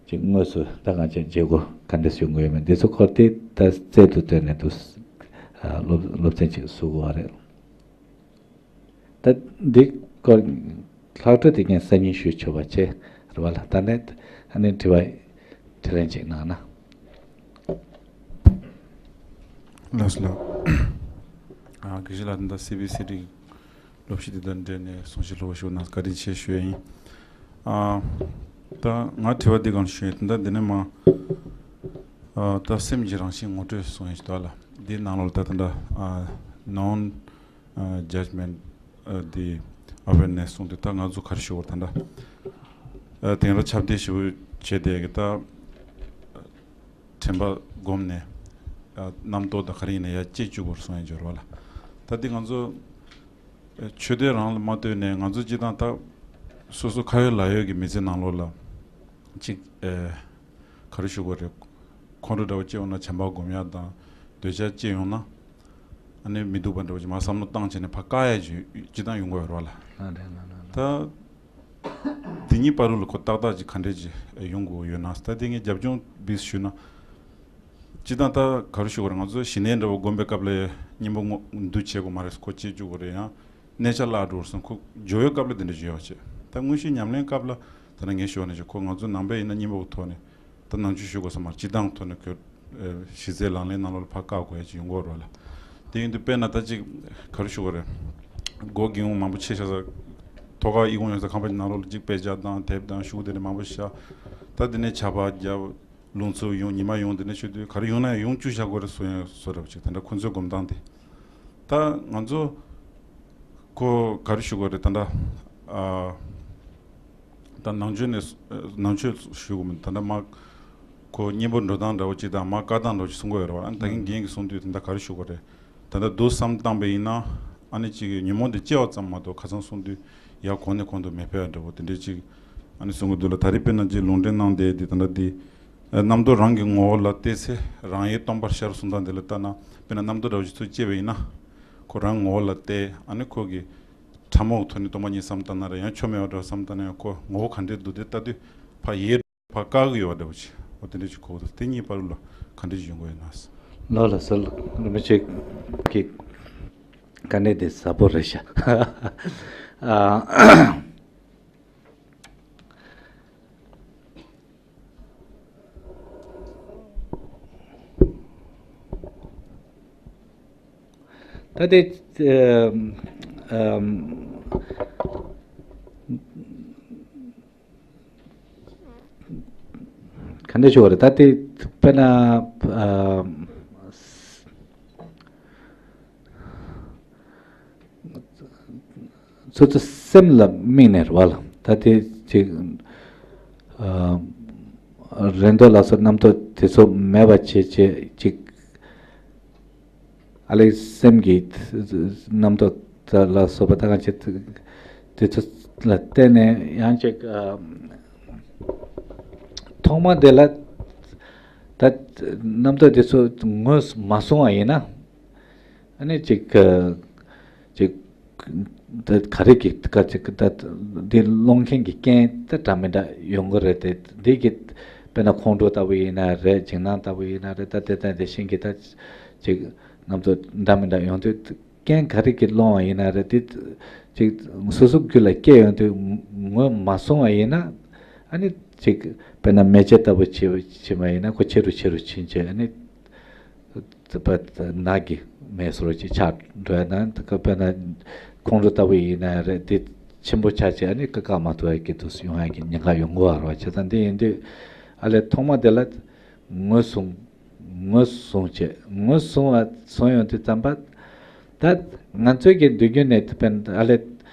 ཅིག་དངོས་སུ་ད་གང་ཅིག་བྱེད་སྒོ་ག་འདྲ་ཞིག་དགོས་ཡོད་མེད་འདི་ཚོ་སྐོར་དེ་ད་རྩལ་དུ་བཏོན་ནས་འདུག་ཨ་སློབ་སློབ་ཚན་ཅིག་བཟོ་དགོས་པ་རེད། ད་འདི་སྐོར་ལྷག་འཕྲོ་དེ་ངས་སང་ཉིན་ཞུ་ཆོག་པ་བྱས་རེད་བ་ལ། ད་ནས་ཨ་ནི་དྲི་བ་དྲིས་ལན་ཅིག་གནང་ན། ལགས་སོ་ལགས། ཨ་དགེ་བཤེས་ལགས་ད་ལྟ་སི་བི་སི་ཊི་སློབ་གཞི་དེ་དང་འབྲེལ་ནས་གསུང་བཤད་ལྷུག་པོ་ཞུ་གནང་བཀའ་དྲིན་ཆེ་ཞུ་ཡ་ཡིན། ཨ་ད་ང་དྲི་བ་འདི་གང་ཞུ་ཡིན་ད་འདི་ནས་མ་ཨ་ད་སེམས་ཀྱི་རང་བཞིན་ངོ་སྤྲོད་གསུང་ཡ་ཞིག་འདུག་ལ། འདིའི་ནང་ལོགས་ལ་ད་ད་ལྟ་ཨ་non judgment ཨ་དེ་awareness གསུངས་དུས་ད་ང་ཚོ་ག་རེ་ཞུ་དགོས་ད་ལྟ་ཨ་དེང་རབས་ཁྱབ་གདལ་ཞེ་པོ་བྱས་ཏེ་གི་ད་དྲན་པ་སྒོམ་ནས་ཨ་རྣམ་རྟོག་དང་ག་རེ་ཡིན་ན་ཡར་བཅད་བཅུག་དགོས་གསུང་ཡ་འབྱོར་བ་ལ། ད་འདི་ང་ཚོ་ཨ་ཆོས་དད་རང་ལ་མ་ལྟོས་ནས་ང་ཚོ་སྤྱི་བཏང་ད་སོ་སོ་ཁ་ཡོད་ལག་ཡོད་ཀྱི་མི་ཚེ་ནང་ལོགས་ལ་གཅིག་ཨ་ག་རེ་ཞུ་དགོས་རེད། ཁོང་ཁྲོ་འདྲ་བོ་སྐྱེ་ཡོང་ན་བྱམས་པ་སྒོམ་ཡ་དང་འདོད་ཆགས་སྐྱེ་ཡོང་ན། ཨ་ནི་མི་སྡུག་པ་འདྲ་བོ་ཅིག་མར་བསམ་བློ་བཏང་བྱས་ནས་ཕར་བཀག་ཡ་ཅིག་ཅི་ལྟར་ཡོང་གི་ཡོད་རེད་བ་ལ། ལགས་རེད་ལགས་རེད། ད་དེ་གཉིས་བར་དུ་ལ་ཁོ་ཏག་ཏག་ཅིག་ག་འདྲས་ཅིག་ཡོང་དགོས་ཡོད་ན། ད་དེ་ངས་རྒྱབ་ལྗོངས་བིས་ཞུས་ན། སྤྱིར་བཏང་ད་ག་རེ་ཞུ་དགོས་རེད། ང་ཚོ་ཞི་གནས་འདྲ་བོ་སྒོམ་པའི་སྐབས་ལ་གཉེན་པོ་ངོ་འདུ་བྱེད་དགོས་མ་རེད། ཁོ་བྱེད་བཅུག་དགོས་རེད། ཡང་གནས་ཆ་བརླག་འགྲོ་སོང་ཁོ་སྦྱོར་བའི་སྐབས་ལ་དེ་འདྲ་ཞིག་ཡོད་བྱེད། ད་དངོས་གཞི་ཉམས་ལེན་སྐབས་ལ་ད་ནི་ངས་ཞུ་བ་ནང་བཞིན་ཁོ་ང་ཚོ་ནང་པའི་ཡིན་ན་གཉེན་པོ་གི་ཐོག་ནས། ད་ནང་ཆོས་ཞུ་དགོས་ས་མ་རེད། སྤྱིར་བཏང་ཐོག་ནས་ཁོས་ཨ་གཞི་རྩའི་ལག་ལེན་ནང་ལོགས་ལ་ཕར་བཀག་དགོས་ཡ་ཅིག་ཡོང་གི་ཡོད་རེད་བ་ལ། དེ་ཡིན་དུས་དཔེར་ན་ད་ཅིག་ག་རེ་ཞུ་དགོས་རེད། སྒོ་རྒན་གོག་མང་པོ་ཆེ་ཤ་ས་ཐོག་ཁ་ཨི་ཁུང་ཡོད་ས་ཁང་པ་ཅིག་ནང་ལོགས་ལ་ཅིག་དཔེ་ཆ་དང་དེབ་དང་ཤོག་བུ་དེ་འདྲ་མང་པོ་བཞག་ད་དེ་ནས་ཇ་ཕར་བརྒྱབ། རླུང་འཚུབ་ཡོང་ཉི་མ་ཡོང་དེ་ནས་ཤོད་དུས་ག་རེ་ཡོང་ན་ཡོང་བཅུག་བཞག་དགོས་རེད་བཟོ་ཡ་བཟོ་འདྲ་བོ་ཅིག་དེ་འདྲ་ཁོ་ཚོའི་སྒོམ་སྟངས་དེ། ད་ང་ཚོ་ཁོ་ག་རེ་ཞུ་དགོས་རེད་ད་ལྟ་ཨ། ད་ནང་ཆོས་ནས་ནང་ཆོས་ཞུ་དགོས་མིན་ད་ལྟ་མ་ཁོ་གཉེན་པོ་འགྲོ་སྟངས་འདྲ་བོ་ཅིག་དང་མ་བཀག་སྟངས་འདྲ་བོ་ཅིག་གསུང་གི་ཡོད་རེད་བ། ཨ་ནི་ད་གིན་རྒན་གྱིས་གསུང་དུས་དེ་འདྲ་ག་རེ་ཞུ་དགོས་རེད། ད་ལྟ་རྡོ་བསམ་བཏང་པ་ཡིན་ན་ཨ་ནི་ཅིག་ཉོན་མོངས་དེ་སྐྱེ་བ་ཙམ་མ་གཏོགས་ཁ་སང་གསུང་དུས་ཡར་གོང་ནས་གོང་དུ་མི་འཕེལ་བ་འདྲ་བོ་དེ་འདྲའི་ཅིག་ཨ་ནི་གསུང་གི་འདུག་ལ། ད་རེས་དཔེར་ན་ཅིག་ལུང་འདྲེན་གནང་བསྡད་དེ་ད་ལྟ་འདི་ རྣམ་རྟོག་རང་གི་ངོ་བོ་ལ་བལྟས་ཚེ་རང་གི་སྟོང་པར་ཤར་གསུང་སྟངས་དེ་ལ་ལྟ་ན། དཔེར་ན་རྣམ་རྟོག་འདྲ་བོ་ཞིག་ཚུར་སྐྱེས་པ་ཡིན་ན། ཁོ་རང་ངོ་བོ་ལ་བལྟས། ཨ་ནི་ཁོ་གི་ཕྲ་མོ་གི་ཐོག་ནས་སྟོང་པ་ཉིད་བསམ་བཏང་ན་རེད། ཡང་ཆོ་མེད་པ་འདྲ་བོ་བསམ་བཏང་ན་ཡང་ཁོ་ངོ་བོ་ག་འདྲའི་འདུག་དེ་ལྟ་དུས་ཕར་ཡལ་ཕར་བཀག་གི་ཡོད་པ་འདྲ་བོ་ཅིག་འོ་དེ་འདྲ་ཅིག་གོ་གི་འདུག་དེ་གཉིས་བར་ལ་ག་འདྲ་ཅིག་ཡོང་གི་ཡོད་ན། ལགས་ལགས་སོ། རིན་པོ་ཆེ་གི་དཀའ་གནད་དེ་ཟབ་པོ་རེད་ཤག་ཨ། ད་དེ་ཨམ། ག་འདྲ་ཞུ་བ་རེད། ད་དེ་དཔེར་ན་ཨམ། སོ་སོ་སེམས་ལ་དམིགས་ནས་རེད་བ་ལ། ད་དེ་ཅིག་ཨ། རེ་འདོད་ལ་སོགས་རྣམ་རྟོག་དེ་ཚོ་མེད་པ་བྱེད་བྱེད་ཅིག་ཨ་ལས་སེམས་ཀྱི་རྣམ་རྟོག་ལ་སོགས་པ་ད་གང་བྱེད་དེ་ཚོ་ལ་བརྟེན་ནས་ཡང་ཅིག་ཨ། ཐོག་མ་དེ་ལ་ད་རྣམ་རྟོག་དེ་ཚོ་ངོས་མ་བཟུང་བ་ཡིན་ན། ཨ་ནི་ཅིག་ཅིག་ད་ག་རེ་གི་ཀ་ཅིག་ད་འདི་སློང་མཁན་གྱི་རྐྱེན་ད་འདྲ་མི་འདྲ་ཡོང་གི་རེད་དེ། འདི་གི་དཔེར་ན་ཁོང་ཁྲོ་ལྟ་བུ་ཡིན་ན་རེད། འཇིགས་སྣང་ལྟ་བུ་ཡིན་ན་རེད། ད་དེ་ལྟ་དེ་བཞིན་གྱི་ད་ཅིག་རྣམ་རྟོག་འདྲ་མི་འདྲ་ཡོང་དུས་རྐྱེན་ག་རེ་གི་སློང་བ་ཡིན་ན་རེད། འདི་ཅིག་སོ་སོ་རྒྱུད་ལ་སྐྱེ་ཡོང་དུས་ངོས་མ་བཟུང་བ་ཡིན་ན། ཨ་ནི་ཅིག་དཔེར་ན་མེ་ལྕེ་ལྟ་བུ་ཕྱིན་པ་ཡིན་ན་ཁོ་ཆེ་རུ་ཆེ་རུ་ཕྱིན་བྱས། ཨ་ནི་ནག་གི་མེ་བཟོ་འདྲ་ཅིག་ཆགས་འགྲོ་ཡ་ན། དཔེར་ན་ཁོང་ཁྲོ་ལྟ་བུ་ཡིན་ན་རེད། དེ་ཆེན་པོ་ཆགས་བྱས་ཨ་ནི་བཀག་མ་ཐུབ་ཡ་གི་དུས་སུ་ཡོང་ཡ་གི་ཉེན་ཁ་ཡོང་གི་ཡོད་རེད་བ། བྱས་ཙང་དེ་ཡིན་དུས་ཨ་ལས་ཐོག་མ་དེ་ལ་ངོས་བཟུང་། ངོས་བཟུང་བྱས། ངོས་བཟུང་བ་བཟུང་ཡོང་དུས་ཙམ་པ། ད་ང་ཚོའི་གི་འདོད་རྒྱུ་ནས་དཔེར་ན་ཨ་ལས་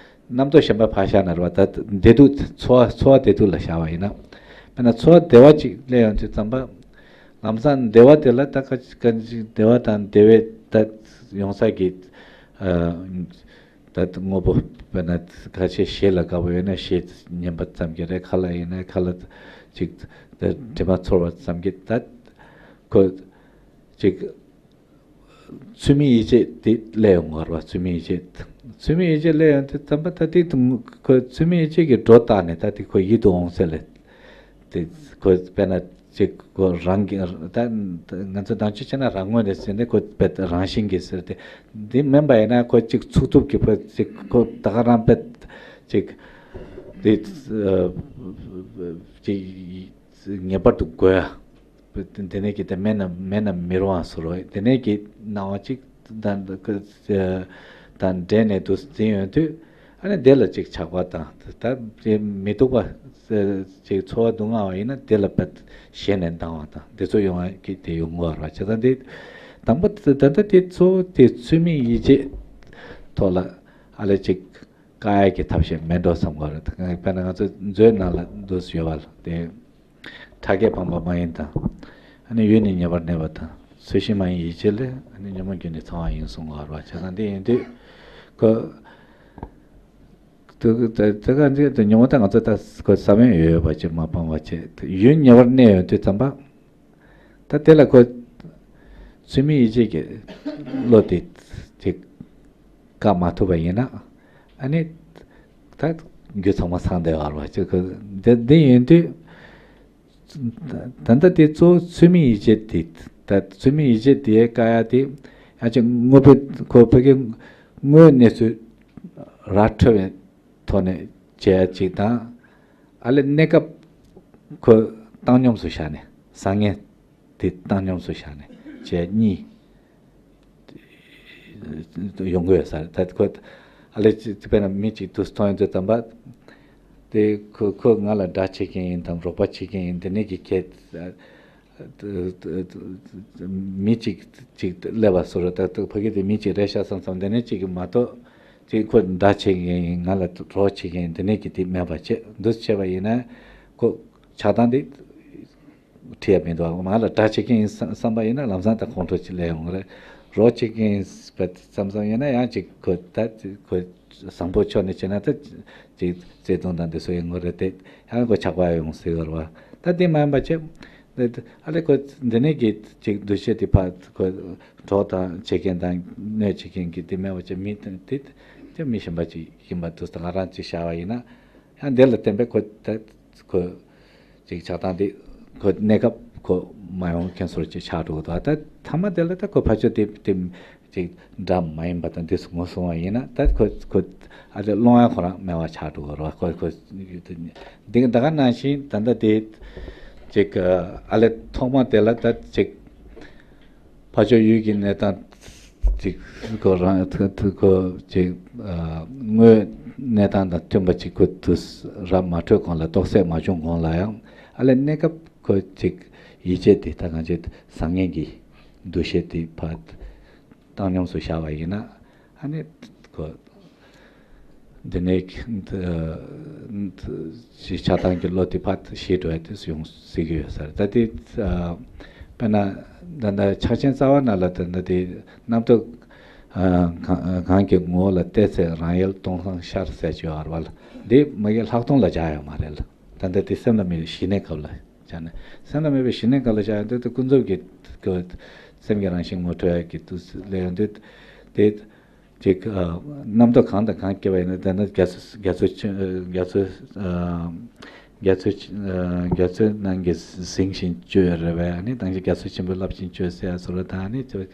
རྣམ་རྟོག་གཞན་པ་ཕར་བཞག་ན་རེད་བ། ད་བདེ་སྡུག་ཚོར་བ་ཚོར་བ་བདེ་སྡུག་ལ་བཞག་པ་ཡིན་ན། དཔེར་ན་ཚོར་བ་བདེ་བ་ཅིག་སླེབས་ཡོང་དུས་ཙམ་པ། ལམ་སང་བདེ་བ་དེ་ལ་ད་ཁ་ཅིག་བདེ་བ་དང་བདེ་བའི་ད་ཡོང་ས་གི་ཨ། ད་དངོས་པོ་དཔེར་ན་ཁ་ཤས་ཞེ་ལ་དགའ་བོ་ཡོད་ན་ཞེ་ཉན་པ་ཙམ་གྱིས་རེད། ཁ་ལག་ཡིན་ན་ཁ་ལག་ཅིག་དེ་དྲི་མ་ཚོར་བ་ཙམ་གྱིས་ད་ཁོ་ཅིག་ཚུལ་མིན་ཡིད་བྱེད་དེ་སླེབས་ཡོང་བ་རེད་བ། ཚུལ་མིན་ཡིད་བྱེད། ཚུལ་མིན་ཡིད་བྱེད་སླེབས་ཡོང་དུས་ཙམ་པ་ད་དེ་ཁོ་ཚུལ་མིན་ཡིད་བྱེད་ཀྱི་སྒྲོ་བཏགས་ནས་ད་དེ་ཁོ་ཡིད་དུ་འོང་ས་ལས། དེ་ཁོ་དཔེར་ན་ཅིག་ཁོ་རང་གི་ད་ང་ཚོ་དང་ཆོས་བྱས་ན་རང་ངོས་ནས་ཟེར་ནས་ཁོ་དཔེ་རང་བཞིན་གྱིས་ཟེར་ཏེ། འདི་མིན་པ་ཡིན་ན་ཁོ་ཅིག་ཚུགས་ཐུབ་ཀྱི་ཕ་ཅིག་ཁོ་ད་ག་རང་དཔེ་ཅིག་དེ་ཅིག་ངེས་པར་དུ་དགོས་ཡ། དེ་ནས་ཀྱི་དེ་མེད་ན་མེད་ན་མི་རུང་བ་སོགས་རོ། དེ་ནས་ཀྱི་སྣང་བ་ཅིག་དང་དང་འབྲེལ་ནས་དུ་འཛིན་ཡོང་དུས། ཨ་ནི་དེ་ལ་ཅིག་ཆགས་པ་དང་ད་དེ་མི་སྡུག་པ་ཅིག་ཚོར་བ་སྡུག་བསྔལ་བ་ཡིན་ན་དེ་ལ་བབ་ཞེད་ནས་སྡང་བ་དང་དེ་ཚོ་ཡོང་བ་གི་དེ་ཡོང་གི་ཡོད་རེད་བ། བྱས་ཙང་དེ་དང་པོ་ད་ལྟ་དེ་གཙོ་བོ་དེ་ཚུལ་མིན་ཡིད་བྱེད་ཐོག་ལ་ཨ་ལས་ཅིག་བཀག་ཡ་གི་ཐབས་ཤེས་མེད་འགྲོ་བསམ་གི་ཡོད་རེད། དཔེར་ན་ང་ཚོ་མཛོད་ནང་ལ་འདུག་སེ་ཡོད་པ་ལ་དེ། ཕྲ་རྒྱས་སྤངས་པ་མ་ཡིན་དང་། ཨ་ནི་ཡུལ་ནི་ཉེ་བར་གནས་པ་དང་། ཚུལ་བཞིན་མ་ཡིན་ཡིད་བྱེད་ལས། ཨ་ནི་ཉོན་མོངས་རྒྱུ་ནི་ཚང་བ་ཡིན་གསུང་གི་ཡོད་རེད་བ། བྱས་ཙང་འདི་ཡིན་དུས་ཁོ། དེ་དེ་དེ་ག་འདི་དུ་ཉོན་མོངས་ད་ང་ཚོ་ད་ཁོ་ས་བོན་ཡོད་ཡོད་པ་ཅིག་མ་སྤངས་པ་བྱས། ཡུལ་ཉེ་བར་གནས་ཡོང་དུས་ཙམ་པ། ད་དེ་ལ་ཁོ་ཚུལ་མིན་ཡིད་བྱེད་ཀྱི་བློ་དེ་ཅིག་བཀག་མ་ཐུབ་པ་ཡིན་ན། ཨ་ནི་ད་རྒྱུ་ཚང་མ་སངས་བསྡད་པ་རེད་བ། ཅིག་ཁོ་འདི་འདི་ཡིན་དུས། ད་ལྟ་དེ་གཙོ་བོ་ཚུལ་མིན་ཡིད་བྱེད་དེ། ད་ཚུལ་མིན་ཡིད་བྱེད་དེ་བཀག་ཡ་དེ་ཡང་ཅིག་དངོས་པོའི་ཁོ་ཕ་གི་དངོས་གནས་ཚུལ་ར་འཕྲོད་པའི་ཐོག་ནས་བྱེད་ཡ་ཅིག་དང་། ཨ་ལས་གནས་སྐབས་ཁོ་བཏང་སྙོམས་སུ་བཞག་ནས་བཟང་ངན་དེ་བཏང་སྙོམས་སུ་བཞག་ནས་བྱེད་ཡ་གཉིས། ཡོང་གི་ཡོད་ས་རེད། ད་ཁོ་ཨ་ལས་ཅི་དཔེར་ན་མི་གཅིག་དུས་མཐོང་ཡོང་དུས་ཙམ་པ། དེ་ཁོ་ཁོ་ང་ལ་དགྲ་བྱེད་མཁན་ཡིན་དང་རོགས་པ་བྱེད་མཁན་ཡིན་དེ་ནས་ཀྱི་ཁྱད། མི་གཅིག་གཅིག་སླེབས་པ་སོགས་རེད། ད་ཕ་གི་དེ་མི་གཅིག་རེད་ཤག་བསམ་བསམ་དེ་ནས་གཅིག་གིས་མ་གཏོགས་ཅིག་ཁོ་དགྲ་བྱེད་མཁན་ཡིན་ང་ལ་རོགས་བྱེད་མཁན་ཡིན་དེ་ནས་ཀྱི་དེ་མེད་པ་བྱེད་འདུ་བྱས་པ་ཡིན་ན་ཁོ་ཆགས་སྡང་དེ། ཁྲིད་ཡ་མི་འདུག་ང་ལ་དགྲ་བྱེད་མཁན་ཡིན་བསམ་བསམ་པ་ཡིན་ན་ལམ་སང་ད་ཁོང་ཁྲོ་ཅིག་སླེབས་ཡོང་གི་རེད། རོགས་བྱེད་མཁན་ཡིན་བསམ་བསམ་ཡིན་ན་ཡང་ཅིག་ཁོ་ད་ཁོ་བཟང་པོ་ཕྱོགས་ནས་བྱས་ན་ད་ཅིག་བརྩེ་དུང་དང་འདི་ཚོ་ཡོང་གི་རེད་དེ་ཡང་ཁོ་ཆགས་པ་ཡོང་སྲིད་ཡོད་རེད་བ། ད་དེ་མ་ཡིན་པ་བྱས་ དེ་ཨ་ལས་ཁོ་འདི་ནས་ཀྱི་ཅིག་འདུ་ཤེས་དེ་ཕར་ཁོ་གྲོགས་དང་བྱེད་མཁན་དང་གནོད་བྱེད་མཁན་གྱི་དེ་མེད་པ་ཅིག་མི་དེ་དེ་མི་གཞན་པ་ཅིག་ཡིན་པ་འདུག་ད་ང་རང་ཅིག་བྱ་བ་ཡིན་ན་ཡང་འདི་ལ་བརྟེན་པའི་ཁོ་ད་ཁོ་ཅིག་ཆགས་སྟངས་དེ་ཁོ་གནས་སྐབས་ཁོ་མ་ཡོང་མཁན་སོར་ཅིག་ཆགས་འགྲོ་གི་འདུག་ད་མཐའ་མ་དེ་ལ་ད་ཁོ་ཕར་ཕྱོགས་དེ་དེ་ཅིག་འདྲ་མ་ཡིན་པ་དང་དེ་ངོ་སོང་བ་ཡིན་ན་ད་ཁོ་ཁོ་ཨ་ལས་སློང་ཡ་ཁོ་རང་མེད་པ་ཆགས་འགྲོ་གི་རེད་བ། ཁོ་ཁོ་འདི་ད་ག་ནང་བཞིན་ད་ལྟ་དེ་ཅིག་ཨ་ལས་ཐོག་མ་དེ་ལ་ད་ཅིག་ཕར་ཕྱོགས་ཡུལ་གྱི་གནས་སྟངས་ཅིག་ཁོ་རང་ཁོ་ཅིག་དངོས་གནས་སྟངས་དང་མཐུན་པ་ཅིག་ཁོ་དུས་རབས་མ་འཕྲོད་གོང་ལ་རྟོགས་སད་མ་བྱུང་གོང་ལ་ཡང་ཨ་ལས་གནས་སྐབས་ཁོ་ཅིག་ཡིད་ཆེས་དེ་ད་གང་ཅི་བཟང་ངན་གྱི་འདུ་ཤེས་དེ་ཕར་བཏང་སྙོམས་སུ་བཞག་པ་ཡིན་ན་ཨ་ནི་ཁོ་འདི་ནས་ཆགས་སྡང་གི་བློ་དེ་ཕར་ཞི་འགྲོ་ཡ་དེ་ཡོང་སྲིད་ཀྱི་ཡོད་ས་རེད། ད་དེ་དཔེར་ན་ད་ལྟ་ཕྱག་ཆེན་རྩ་བ་ནང་ལ་ད་ལྟ་དེ་རྣམ་རྟོག་གང་གང་གི་ངོ་བོ་ལ་བལྟས་ཚེ་རང་ཡལ་སྟོང་སང་ཤར་ཟེར་གྱི་ཡོད་རེད་བ། ལ་འདི་མ་གི་ལྷག་མཐོང་ལ་བྱ་ཡོད་མ་རེད་ལ། ད་ལྟ་དེ་སེམས་ལ་མེད་པའི་ཞི་གནས་སྐབས་ལ་བྱ་ནས་སེམས་ལ་མེད་པའི་ཞི་གནས་སྐབས་ལ་བྱ་ཡོད་འདུག་ཏུ་ཀུན་རྫོབ་ཀྱི་སེམས་ཀྱི་རང་བཞིན་ངོ་འཕྲོད་ཡ་གི་དུས་ལས་ཡོད་འདུག་དེ་ཅིག་རྣམ་རྟོག་གང་དང་གང་སྐྱེ་བ་ཡིན་ན་ད་ནི་རྒྱ་མཚོ་རྒྱ་མཚོ་རྒྱ་མཚོ་རྒྱ་མཚོ་རྒྱ་མཚོ་ནང་གི་ཟིང་ཞིང་སྐྱོ་ཡ་རེད་བས། ཨ་ནི་དང་ཅིག་རྒྱ་མཚོ་ཆེན་པོས་རླབས་ཤིང་སྐྱོ་ཟེར་ཡ་སོགས་ལ་ད་ནི་ཅིག་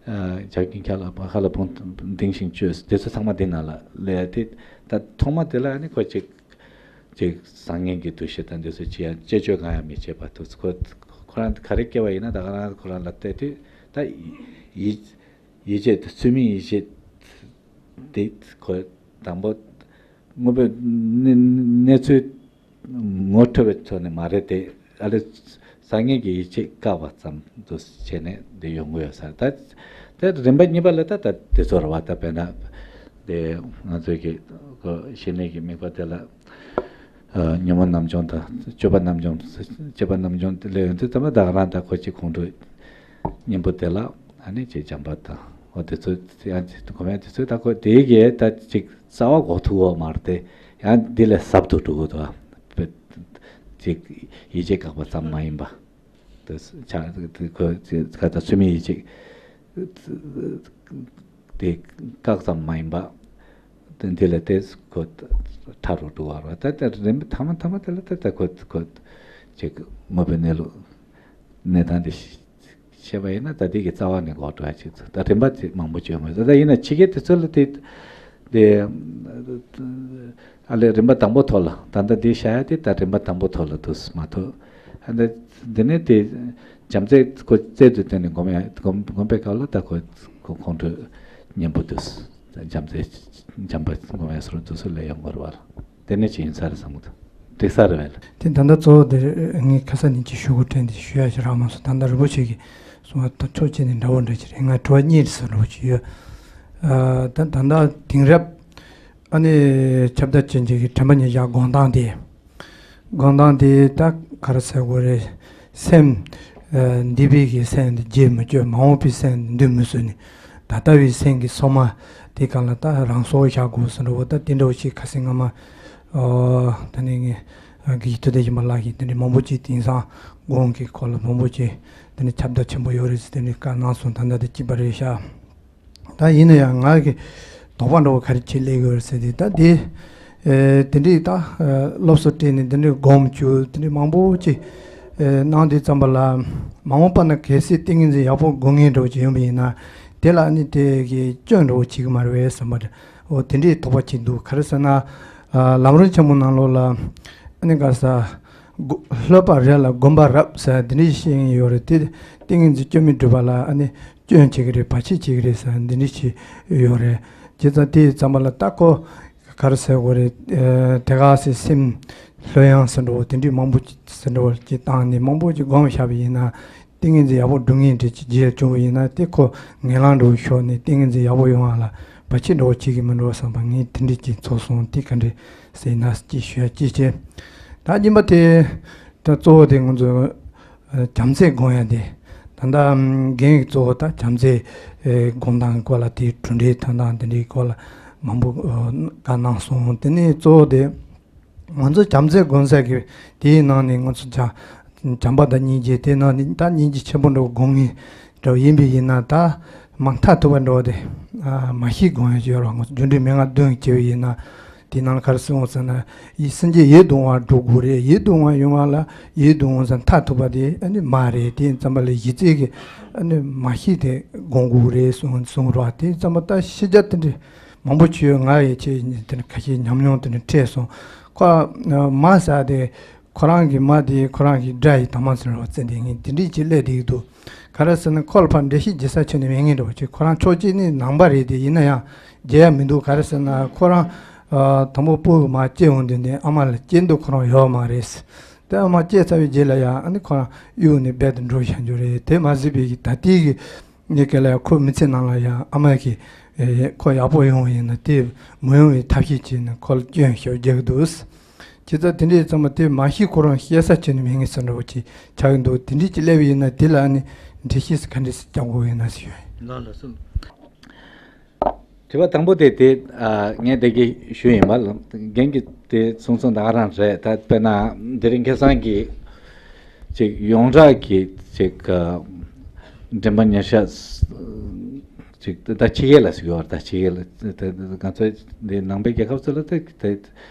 བྱ་རྒྱུན་ཁ་ལ་ཁ་ལ་བུང་ལྡིང་ཞིང་སྐྱོ་དེ་ཚོ་ཚང་མ་དེ་ནང་ལ་ལས་དེ་ད་ཐོག་མ་དེ་ལ་ཨ་ནི་ཁོ་ཅིག་ཅིག་བཟང་ངན་གྱི་འདུ་ཤེས་དང་འདི་ཚོ་ཅི་ཡང་ཅེས་བཅོས་གང་ཡང་མི་བྱེད་པ་དུ་ཁོ་ཁོ་རང་ག་རེ་སྐྱེ་བ་ཡིན་ན་ད་ག་རང་ཁོ་རང་ལ་བལྟས་དུས་ད་ཡིད་ཡིད་ཆེས་དེ་ཚུལ་མིན་ཡིད་ཆེས་དེ་ཁོ་དང་པོ་དངོས་པོའི་གནས་གནས་ཚུལ་ངོ་འཕྲོད་པའི་ཐོག་ནས་མ་རེད་དེ་ཨ་ལེ་བཟང་ངན་གྱི་ཡིད་ཆེས་བཀག་པ་ཙམ་དུ་བྱས་ནས་འདི་ཡོང་གི་ཡོད་ས་རེད། ད་ད་རིམ་པ་གཉིས་པ་ལ་ད་ད་དེ་ཚོ་རེད་བ། ད་དཔེར་ན་དེ་ང་ཚོའི་གི་ཁོ་ཞི་གནས་ཀྱི་དམིགས་པ་དེ་ལ། ཉོན་མོངས་རྣམ་སྦྱོང་དང་སྤྱོད་པ་རྣམ་སྦྱོང་སྤྱོད་པ་རྣམ་སྦྱོང་དེ་ལས་ཡོང་དུས་ད་མ་ད་ག་རང་ད་ཁོ་གཅིག་ཁོང་ཁྲོ་གཉེན་པོ་དེ་ལ་ཨ་ནི་ཅིག་བྱམས་པ་དང་འོ་དེ་ཚོ་ཡང་ཅིག་གོམས་ཡང་དེ་ཚོ་ད་ཁོ་དེའི་གས་ད་ཅིག་རྩ་བ་འགོག་ཐུབ་བོ་མ་རེད་དེ་ཡང་འདི་ལས་ཟབ་ཏུ་འགྲོ་གི་འདུག་ཅིག་ཡིད་ཆེས་བཀག་པ་ཙམ་མ་ཡིན་པ་དེ་ཆ་དེ་ཁོ་ཅིག་ག་ད་ཚུལ་མིན་ཡིད་ཆེས། དེ་བཀག་ཙམ་མ་ཡིན་པ། དེ་འདི་ལ་དེ་ཁོ་ཕྲ་རུ་འགྲོ་བ་རེད། ད་ལྟ་རིམ་པ་ཐ་མ་ཐ་མ་དེ་ལ་ད་ལྟ་ཁོ་ཁོ་ཅིག་དངོས་པོའི་གནས་ལུགས་གནས་སྟངས་དེ་ཤེས་པ་ཡིན་ན་ད་དེ་གི་རྩ་བ་ནས་འགོག་འགྲོ་ཡ་ཅིག་ད་རིམ་པ་དེ་མང་པོ་བྱུང་མ་ད་ད་ཡིན་ན་ཕྱི་རྒྱལ་དེ་ཚོ་ལ་དེ་དེ་ཨ་ལས་རིམ་པ་དང་པོ་ཐོག་ལ་ད་ལྟ་དེ་བྱ་ཡ་དེ་ད་རིམ་པ་དང་པོ་ཐོག་ལ་འདུག་མ་ཐུབ་ཨ་ད་འདི་ནས་དེ། བྱམས་བརྩེ་ཁོ་རྩལ་དུ་བཏོན་ནས་སྒོམ་ཡ་སྒོམ་སྒོམ་པའི་སྐབས་ལ་ད་ཁོ་ཁོ་ཁོང་ཁྲོ་གཉེན་པོ་དུས་བྱམས་བརྩེ་བྱམས་པ་སྒོམ་ཡ་སོར་དུས་སུ་ལས་ཡོང་དགོས་རེད་བ། དེ་ནས་ཅི་ཡིན་ས་རེད་བསམ་གི་འདུག་འགྲིག་ས་རེད་བས། དེ་ད་ལྟ་གཙོ་བོ་དེ་ངས་ཁ་ས་ནས་ཅི་ཞུ་དགོས་དྲན་དེ་ཞུ་ཡ་ཞིག་རག་མ་སོང་། ད་ལྟ་རིན་པོ་ཆེ་གིས་གསུངས་པ་ད་ཕྱོགས་གཅིག་ནས་འདྲ་བོ་འདྲ་ཅིག་རེད། ང་དྲི་བ་གཉིས་རེད་ཟེར་འདྲ་བོ་ཅིག་ཡོད། ད་ད་ལྟ་དེང་རབས་ཨ་ནི་ཁྱབ་བརྡལ་ཅན་གྱི་དྲན་པ་ཉེར་བཞག་སྒོམ་སྟངས་དེ། སྒོམ་སྟངས་དེ་ད་ག་རེ་ཟེར་དགོས་རེད། སེམས་ཨ་འདས་པའི་གི་སེམས་དེ་བརྗེད་མི་བཅུག་མ་འོངས་པའི་སེམས་དེ་འདུལ་མི་བཟོད་ནས་ད་ལྟ་བའི་སེམས་ཀྱི་སོ་མ་དེ་གང་ལ་ད་རང་སྲོག་བཞག་དགོས་ཟེར་འགྲོ་བ་ད་དེ་འདྲ་བོ་ཞིག་ཁ་སང་སྔ་མ་ཨོ་ད་ནི་ངས་གི་ཐུ་དེ་ཡིན་པ་ལགས་ཀྱིས་དེ་འདྲའི་མང་པོ་ཅིག་དེང་སང་སྒོམ་གྱི་སྐོར་ལ་མང་པོ་ཅིག་དེ་འདྲའི་ཁྱབ་བརྡལ་ཆེན་པོ་ཡོད་རེད་ཟེར་དེ་འདྲའི་བཀའ་གནང་སོང་། ད་ལྟ་དེ་གཅིག་པ་རེད་ཤག་ད་ཡིན་ན་ཡང་ང་གི་དོགས་པ་འདྲ་བོ་ག་རེ་བྱེད་སླེབས་ཡོད་རེད་ཟེར་དུས་ད་དེ་ཨེ་དེ་འདྲའི་ད་ཨེ་སློབ་གསོ་སྤྲད་ནས་དེ་འདྲའི་སྒོམ་བཅུག་དེ་འདྲའི་མང་པོ་ཅིག་ཨེ་གནང་དུས་ཙམ་པ་ལ་མ་འོངས་པ་ན་གལ་སྲིད་ཏིང་ངེ་འཛིན་ཡག་པོ་སྒོམ་མཁན་འདྲ་བོ་ཅིག་ཡོང་བ་ཡིན་ན་དེ་ལ་ཨ་ནི་དེ་གི་སྐྱོན་འདྲ་བོ་བྱེད་ཀྱི་མ་རེད་བས་བསམ་པ་འདྲ་འོ་དེ་འདྲའི་དོགས་པ་ཅིག་འདུག་ག་རེ་ཟེར་ན་ཨ་ལམ་རིམ་ཆེན་མོ་ནང་ལོགས་ལ་ཨ་ནི་ག་རེ་ཟེར། སྒོ་ལྷོད་པ་རེ་ལ་སྒོམ་པ་རབ་ཟེར་འདི་འདྲའི་བཤད་མཁན་ཡོད་རེད་དེ། ཏིང་ངེ་འཛིན་སྐྱོན་མེད་སྒྲུབ་པ་ལ་ཨ་ནི་སྐྱོན་བྱེད་ཀྱི་རེད་བར་ཆད་བྱེད་ཀྱི་རེད་ཟེར་འདི་འདྲའི་བྱེད་ཡོད་རེད། བྱས་ཙང་དེ་ཙམ་པ་ལ་ད་ཁོ་ག་རེ་ཟེར་དགོས་རེད། ཨ་དེ་ག་སེ་སེམས་ལྷོད་ཡངས་ཟེར་འགྲོ་བ་དེ་འདྲའི་མང་པོ་ཅིག་ཟེར་འགྲོ་བ་ཅིག་བཏང་ནས་མང་པོ་ཅིག་སྒོམ་བཞག་པ་ཡིན་ན་ཏིང་ངེ་འཛིན་ཡག་པོ་སྒྲུབ་མཁན་འདྲ་ཅིག་རྗེས་བྱུང་བ་ཡིན་ན་དེ་ཁོ་ངན་ལང་འགྲོ་བའི་ཕྱོགས་ནས་ཏིང་ངེ་འཛིན་ཡག་པོ་ཡོང་བ་ལ་བར་ཆད་འགྲོ་བ་བྱེད་ཀྱི་མི་འགྲོ་བསམ་པ་ངས་དེ་འདྲའི་ཅིག་ཚོར་སོང་། དེ་ག་འདྲ་ཟེར་ན་ཅིག་ཞུ་ཡ་ཅིག་བྱས། ད་སྙིམ་པ་དེ་ད་གཙོ་བོ་དེ་ང་ཚོ་ཨ་བྱམས་བརྩེ་སྒོམ་ཡ་དེ་ད་ལྟ་རྒན་ཡོལ་གཙོ་བོ་ད་བྱམས་བརྩེ་ཨེ་སྒོམ་སྟངས་སྐོར་ལ་དེ་གྲུབ་འབྲས་ཐོན་སྟངས་དེ་འདྲའི་སྐོར་ལ་མང་པོ་ཨ་བཀའ་གནང་སོང་། དེ་ནས་གཙོ་བོ་དེ་ང་ཚོ་བྱམས་བརྩེ་སྒོམ་ས་གི་དེའི་ནང་ནས་ང་ཚོ་བྱ་ བྱམས་པ་དང་སྙིང་རྗེ་དེ་ནང་ནས་ད་སྙིང་རྗེ་ཆེན་པོ་འདྲ་བོ་སྒོམ་མཁན་འདྲ་བོ་ཡིན་པ་ཡིན་ན། ད་མ་མཐར་ཐུག་པ་འདྲ་བོ་དེ་མ་ཤེས་སྒོམ་ཡ་ཅིག་ཡོད་རེད་བ། རྒྱུ་འབྲས་མན་ངག་བདུན་བྱས་པ་ཡིན་ན། དེའི་ནང་ལ་ག་རེ་གསུངས་ཟེར་ན། ཡིད་སེམས་ཅན་ཡིད་དུ་འོང་བ་སྒྲུབ་དགོས་རེད། ཡིད་དུ་འོང་བ་ཡོང་བ་ལ་ཡིད་དུ་འོང་ས་མཐར་ཐུག་པ་དེ་ཨ་ནི་མ་རེད། དེ་ཙམ་པ་ལ་གཞི་རྩའི་གི་ཨ་ནི་མ་ཤེས་དེ་སྒོམ་དགོས་རེད་གསུངས་གསུངས་རེད་བ། དེ་ཙམ་པ་ད་ཤེས་བྱ་དེ་འདྲ་མང་པོ་བྱས་ཡོད། ང་ཡི་ཆེད་དེ་འདྲ་ཁ་ཤས་ཉམས་མྱོང་དེ་འདྲ་འཕྲད་སོང་། ཁོ་མ་ཟ་དེ་ཁོ་རང་གི་མ་དེ་ཁོ་རང་གི་དགྲ་ཡི་དྭངས་མ་ཟེར་བ་བརྩི་བསྡད་མཁན་དེ་འདྲས་ཅིག་སླེབས་བསྡད་ཀྱི་འདུག་ག་རེ་ཟེར་ན་ཁོ་ལ་ཕར་འགྲེལ་བཤད་བྱེད་ས་ཁྱོན་ནས་མེད་མཁན་འདྲ་བོ་ཅིག་ཁོ་རང་ཕྱོགས་གཅིག་ནས་ནང་པ་རེད་དེ། ཡིན་ན་ཡང་རྒྱལ་ཡ་མི་འདུག་ག་རེ་ཟེར་ན་ཁོ་རང་ཨ་དང་པོ་སྤོ་གི་མ་སྐྱེ་འོང་དུས་ནས་ཨ་མ་ལ་སྐྱེ་འདོད་ཁོ་རང་ཡོད་མ་རེད། དེ་ཨ་མ་སྐྱེ་ཚར་བའི་རྗེས་ལ་ཡང་ཨ་ནི་ཁོ་རང་གཡུག་ནས་རྦད་དེ་འགྲོ་བཞག་རྒྱུ་རེད། དེ་མ་ཟད་པའི་གི་ད་ལྟའི་གི་ངའི་སྐད་ལ་ཡང་ཁོའི་མི་ཚེ་ནང་ལ་ཡང་ཨ་མ་གིས་ཨེ་ཁོ་ཡག་པོ་ཡོང་བ་ཡིན་ན་དེ་མི་ཡོང་བའི་ཐབས་ཤེས་བྱས་ནས་ཁོ་ལ་སྐྱོན་ཞིག་རྒྱག་གི་འདུག་བྱས་ཙང་དེ་འདྲའི་ཚང་མ་དེ་མ་ཤེས་ཁོ་རང་ཤེས་ས་ཁྱོན་ནས་མེད་མཁན་ཟེར་འདྲ་བོ་ཅིག་ཆགས་ཀྱི་འདུག་དེ་འདྲའི་ཅིག་སླེབས་པ་ཡིན་ན་དེ་ལ་ཨ་ནི་འགྲེལ་བཤད་ག་འདྲ་ཞིག་རྒྱག་དགོས་ཡིན་ན་ཟེར་ཡོད། ལགས་ལགས་སོ། དྲི་བ་དང་པོ་དེ་དེ་ཨ་ངས་དེ་གི་ཞུ་ཡིན་པ། རྒན་གྱིས་དེ་གསུངས་སོང་། ད་ག་རང་རེད། ད་དཔེར་ན་དེ་རིང་ཁ་སང་གི་ཅིག་ཡོངས་གྲགས་ཀྱི་ཅིག་ཨ་དྲན་པ་ཉེར་ཤ་ཅིག་ད་ཕྱི་རྒྱལ་ལ་ཟེར་གྱི་ཡོད་རེད། ད་ཕྱི་རྒྱལ་ལ་ད་ང་ཚོ་འདི་ནང་པའི་རྒྱལ་ཁབ་ཚོ་ལ་ད་ད་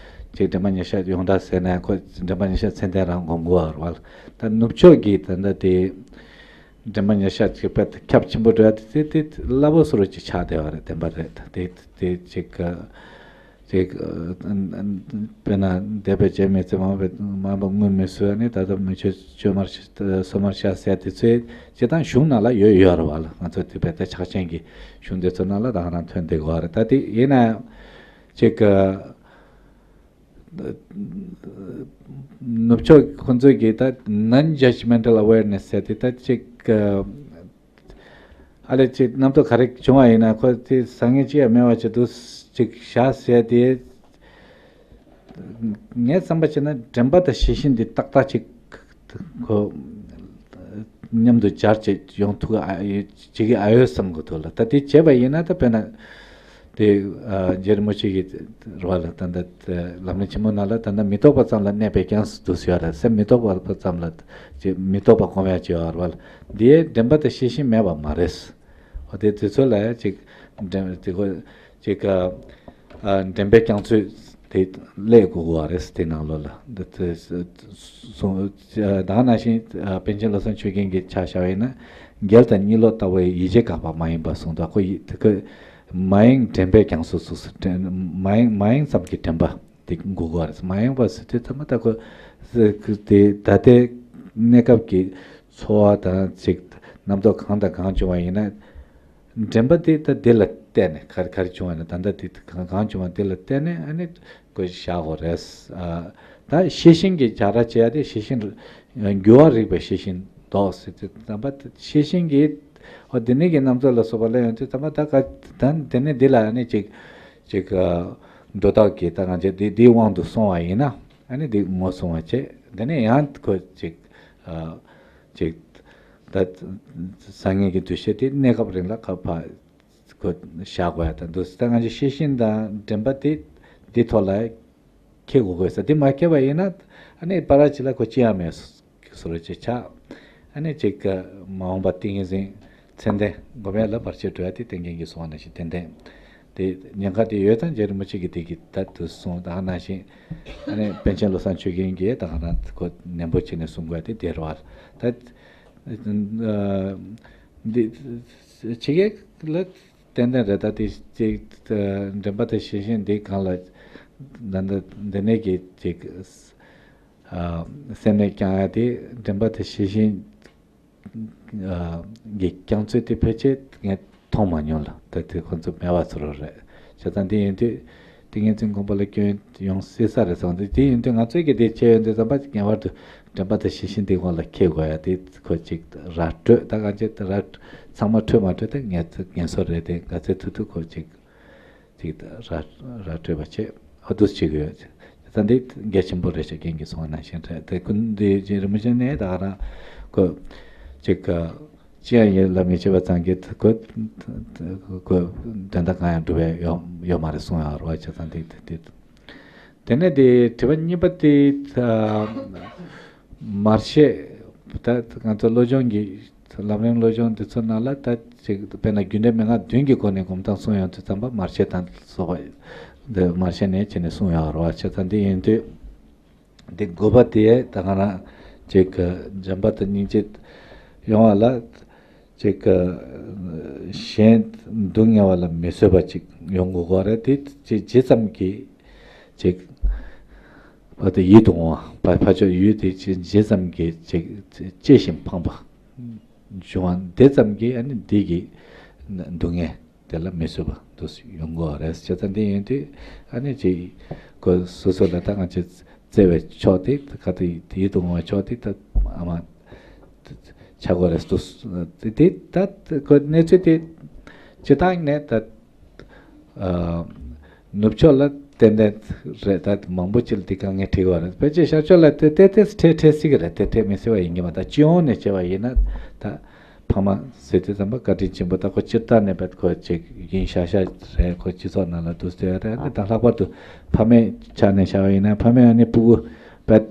ཅིག་དྲན་པ་ཉེར་ཤ་ཡོངས་གྲགས་ཟེར་ནས་ཁོ་དྲན་པ་ཉེར་ཤ་ཚད་ལྡན་རང་སྒོམ་དགོས་པ་རེད་བ། ད་ནུབ་ཕྱོགས་ཀྱི་ད་ད་དེ་དྲན་པ་ཉེར་ཤ་ཅིག་དཔེ་ཁྱབ་ཆེན་པོ་འགྲོ་ཡ་དེ་དེ་དེ་སླ་པོ་བཟོ་འདྲ་ཅིག་ཆགས་བསྡད་པ་རེད། བདེན་པ་རེད། ད་དེ་དེ་ཅིག་ཅིག་དཔེར་ན་འདས་པའི་རྗེས་མི་ཚེ། མ་འོངས་པའི་མ་འོངས་པ་སྔོན་མི་སྲུང་། ཨ་ནི་ད་ལྟ་མི་ཆོས་སྤྱོད་མར་སོ་མར་བྱ་ཟེར་དེ་ཚོའི་སྤྱིར་བཏང་གཞུང་ནང་ལ་ཡོད་ཡོད་རེད་བ་ལ། ང་ཚོ་དེ་བས་ད་ཕྱག་ཆེན་གྱི་གཞུང་དེ་ཚོ་ནང་ལ་ད་ག་རང་ཐོན་བསྡད་ཀྱི་ཡོད་རེད། ད་དེ་ཡིན་ན་ཡང་ཅིག་ནུབ་ཕྱོགས་ཁོ་ཚོས་ཀྱིས་ད་non-judgmental awareness ཟེར་དེ། ད་ཅིག་ཨ་ལས་ཅིག་རྣམ་རྟོག་ག་རེ་བྱུང་བ་ཡིན་ན་ཁོ་དེ་བཟང་ངན་ཅི་ཡང་མེད་པ་ཅིག་འདུག་ཅིག་བཞག་ཟེར་དེ། ངའི་བསམ་པ་བྱས་ན་དྲན་པ་དང་ཤེས་བཞིན་དེ་ཏག་ཏག་ཅིག་ཁོ་མཉམ་དུ་སྦྱར་བྱས་ཡོང་ཐུབ་ཨ་ཡོད་ཅིག་གི་ཨ་ཡོད་བསམ་གི་འདུག་ལ། ད་དེ་བྱས་པ་ཡིན་ན་ད་དཔེར་ན། དེ་ཨ་རྗེ་རིན་པོ་ཆེ་གིས་རེད་བ་ལ། ད་ལྟ་ལམ་རིམ་ཆེན་མོ་ནང་ལ་ད་ལྟ་མི་རྟོག་པ་ཙམ་ལ་གནས་པས་ཀྱང་ཟེར་འདུག་ཟེར་བ་རེད། སེམས་མི་རྟོག་པ་ཙམ་ལ་ཅིག་མི་རྟོག་པ་སྒོམ་ཡ་ཅིག་ཡོད་རེད་བ་ལ། འདིའི་དྲན་པ་དང་ཤེས་བཞིན་མེད་པ་མ་རེད། འོ་དེ་དུས་ཚོད་ལ་ཅིག་དྲན་དེ་ཁོ་ཅིག་ཨ་དྲན་པའི་རྒྱ་མཚོ་དེ་སླེབས་དགོས་པ་རེད། དེ་ནང་ལོགས་ལ་འདི་དེ་གསུང་ད་ག་ནང་བཞིན་ཨ་པཎ་ཆེན་བློ་བཟང་ཆོས་རྒྱན་གྱི་ཆ་བཞག་པ་ཡིན་ན། རྒྱལ་དང་གཉིས་ལོག་ལྟ་བུའི་ཡིད་བྱེད་དགག་པ་མ་ཡེངས་པ་གསུངས། ད་ཁོ་ཡི་དེ་ཁོ་མ་ཡེངས་དྲན་པའི་རྒྱ་མཚོ་སོགས་སུ་དྲན་མ་ཡེངས་མ་ཡེངས་ཙམ་གྱི་དྲན་པ་དེ་དགོས་པ་རེད། མ་ཡེངས་པ་ཟེར་དུས་ཚང་མ་ད་ཁོ་དེ་ད་ལྟའི་གནས་སྐབས་ཀྱི་ཚོར་བ་དང་ཅིག་རྣམ་རྟོག་གང་དང་གང་བྱུང་བ་ཡིན་ན། དྲན་པ་དེ་ད་དེ་ལ་བརྟེན་ནས་ག་རེ་ག་རེ་བྱུང་བ་ཡིན་ན། ད་ལྟ་དེ་གང་གང་བྱུང་བ་དེ་ལ་བརྟེན་ནས་ཨ་ནི་ཁོ་བཞག་དགོས་རེད། ཨ་ད་ཤེས་བཞིན་གྱི་བྱ་ར་བྱེད་ཡ་དེ་ཤེས་བཞིན་འགྱུར་བ་རིག་པའི་ཤེས་བཞིན་ལྡོག་ཟེར་དུས་ཙམ་པ་ཤེས་བཞིན་གྱི་འོ་དེ་ནས་ཀྱི་རྣམ་རྟོག་ལ་སོགས་པ་སླེབས་ཡོང་དུས་ཙམ་པ་ད་ག་ད་དེ་ནས་འདི་ལ་ཨ་ནི་ཅིག་ཅིག་ཨ་འགྲོ་སྟངས་ཀྱི་ད་ང་ཚོས་འདི་འདིའི་དབང་དུ་སོང་བ་ཡིན་ན། ཨ་ནི་འདི་ངོ་སྲུང་བ་བྱེད། དེ་ནས་ཡང་ཁོ་ཅིག་ཨ་ཅིག་ད་བཟང་ངན་གྱི་འདུ་ཤེས་དེ་གནས་སྐབས་རིང་ལ་ཁ་ཕ་ཁོ་བཞག་དགོས་ཡ་ད་འདུག་ད་ང་ཚོས་ཤེས་བཞིན་དང་དྲན་པ་དེ་འདི་ཐོག་ལ་འཁྱེར་དགོས་དགོས་ས། དེ་མ་འཁྱེར་བ་ཡིན་ན་ཨ་ནི་བར་ཅིག་ལ་ཁོ་ཅི་ཡང་མེད་བཟོ་འདྲ་ཅིག་ཆགས། ཨ་ནི་ཅིག་མ་འོངས་པ་ཏིང་ངེ་འཛིན་ཚད་ལྡན་སྒོམ་ཡ་ལ་བར་ཆད་འགྲོ་ཡ་དེ་ཏིང་ངེ་འཛིན་གྱི་གསུང་བ་ནང་བཞིན་ཏན་ཏན་དེ་ཉེན་ཁ་དེ་ཡོད་ཙང་རྗེ་རིན་པོ་ཆེ་གིས་དེ་གི་ད་དུ་གསུངས། ད་ག་ནང་བཞིན་ཨ་ནི་པཎ་ཆེན་བློ་བཟང་ཆོས་རྒྱན་གྱིས་ད་ག་རང་ཁོ་ནན་པོ་བྱས་ནས་གསུང་དགོས་ཡ་དེ་དེ་རེད་བ། ད་འདི་ཕྱི་རྒྱལ་ལ་ཏན་ཏན་རེད། ད་དེ་ཅིག་དྲན་པ་དང་ཤེས་བཞིན་འདི་སྒང་ལ་ད་ལྟ་འདི་ནས་ཀྱི་ཅིག་སེམས་ནས་བསྐྱང་ཡ་དེ་དྲན་པ་དང་ཤེས་བཞིན་གྱི་བསྐྱང་ཚུལ་དེ་ཕལ་ཆེར་ངས་མཐོང་མ་མྱོང་ལ། ད་དེ་ཁོ་ཚོ་མེད་པ་བཟོ་འདྲ་རེད། བྱས་ཙང་དེ་ཡིན་དུས་ཏིང་ངེ་འཛིན་སྒོམ་པ་ལ་སྐྱོན་ཡོང་སྲིད་ས་རེད་བསམ། དེ་དེ་ཡིན་དུས་ང་ཚོས་ཀྱི་དེ་བྱས་ཡོང་དུས་ཙམ་པ་ངེས་པར་དུ་དྲན་པ་དང་ཤེས་བཞིན་དེ་སྒང་ལ་འཁྱེར་དགོས་ཡ་དེ་ཁོ་ཅིག་ར་སྤྲོད། ད་གང་ཅི་ར་ཚང་མ་འཕྲོད་མ་འཕྲོད་དེ་ངས་ངས་སོ་རེད། དེ་ག་ཚོད་ཐུབ་ཐུབ་ཁོ་ཅིག་ཅིག་ར་ར་སྤྲོད་པ་བྱེད། ཨ་འདུག་བྱེད་ཀྱི་ཡོད། ད་འདི་གལ་ཆེན་པོ་རེད་ཤག་རྒན་གྱིས་གསུངས་པ་ནང་བཞིན་རེད། དེ་ཀུན་འདི་རྗེ་རིན་པོ་ཆེ་ནས་ད་ག་རང་ཁོ་ཅིག་ཅི་ཡང་ཡིད་ལ་མི་བྱེད་པ་ཙམ་གྱིས་ཁོ་ཁོ་དོན་དག་གང་ཡང་འགྲུབ་པ་ཡོད་ཡོད་མ་རེད་གསུངས་ཡོད་རེད་བ། བྱས་ཙང་འདི་འདི་དེ་ནས་དེ་དྲི་བ་གཉིས་པ་དེ་ད་མར་ཤེས་ ད་ང་ཚོ་བློ་སྦྱོང་གི་ལམ་རིམ་བློ་སྦྱོང་འདི་ཚོ་ནང་ལ་ད་ཅིག་དཔེར་ན་རྒྱུ་འབྲས་མན་ངག་བདུན་གྱི་སྒོ་ནས་སྒོམ་སྟངས་གསུངས་ཡོང་དུས་ཙམ་པ་མར་ཤེས་དང་སོགས་པ་འདི་མར་ཤེས་ནས་བྱས་ནས་གསུངས་ཡོང་བ་རེད་བ། བྱས་ཙང་འདི་ཡིན་དུས། འདི་དགུ་པ་དེ་ད་ག་རང་ཅིག་གི་བྱམས་པ་དང་སྙིང་རྗེ་ཡོང་བ་ལ་ཅིག་གི་གཞན་སྡུག་བསྔལ་བ་ལ་མི་བཟོད་པ་ཅིག་ཡོང་དགོས་ཀྱི་རེད། དེ་ཅིག་ཇི་ཙམ་གྱིས་ཅིག་བ་དེ་ཡིད་དུ་འོང་བ་ཕ་ཕ་ཕྱོགས་ཡུལ་དེ་ཅིག་ཇི་ཙམ་གྱིས་ཅིག་གཅེས་ཤིང་ཕངས་པ་བྱུང་བ་དེ་ཙམ་གྱིས་ཨ་ནི་འདི་གི་སྡུག་བསྔལ། དེ་ལ་མི་བཟོད་པ་འདུག་ཡོང་གི་རེད། བྱས་ཙང་འདི་ཡིན་དུས་ཨ་ནི་ཅིག་ཁོ་སོ་སོ་ལ་ད་ང་ཚོས་བརྩེ་བའི་ཕྱོགས་དེ་ག་དུས་ཡིད་དུ་འོང་བའི་ཕྱོགས་དེ་ད་ཨ་མ་ཆགས་དགོས་རེད་འདུག་དེ་དེ་ད་ཁོ་གནས་ཚུལ་དེ་སྤྱིར་བཏང་ནས་ད་ཨ་ནུབ་ཕྱོགས་ལ་ཏན་ཏན་རེད། ད་མང་པོ་ཅིག་ལ་དེ་དཀའ་ངལ་འཕྲད་ཀྱི་ཡོད་རེད། ཕལ་ཆེར་ཤར་ཕྱོགས་ལ་དེ་དེ་དེ་འཕྲད་འཕྲད་སྲིད་ཀྱི་རེད། དེ་འཕྲད་མི་སྲིད་པ་ཡིན་གྱི་མ་རེད། ད་སྤྱི་ཡོངས་ནས་བྱས་པ་ཡིན་ན་ད། ཕ་མ་ཟེར་དུས་ཙམ་པ་བཀའ་དྲིན་ཆེན་པོ། ད་ཁོ་སྤྱིར་བཏང་ནས་བས་ཁོ་ཅིག་ཡིན་ཤག་ཤག་རེད། ཁོ་སྤྱི་ཚོགས་ནང་ལ་འདུག་སྟེ་རེད། ཨ་ནི་ད་ལྷག་པར་དུ་ཕ་མའི་ཆ་ནས་བཞག་པ་ཡིན་ན་ཕ་མས་ཨ་ནི་སྤུ་གུ་བས་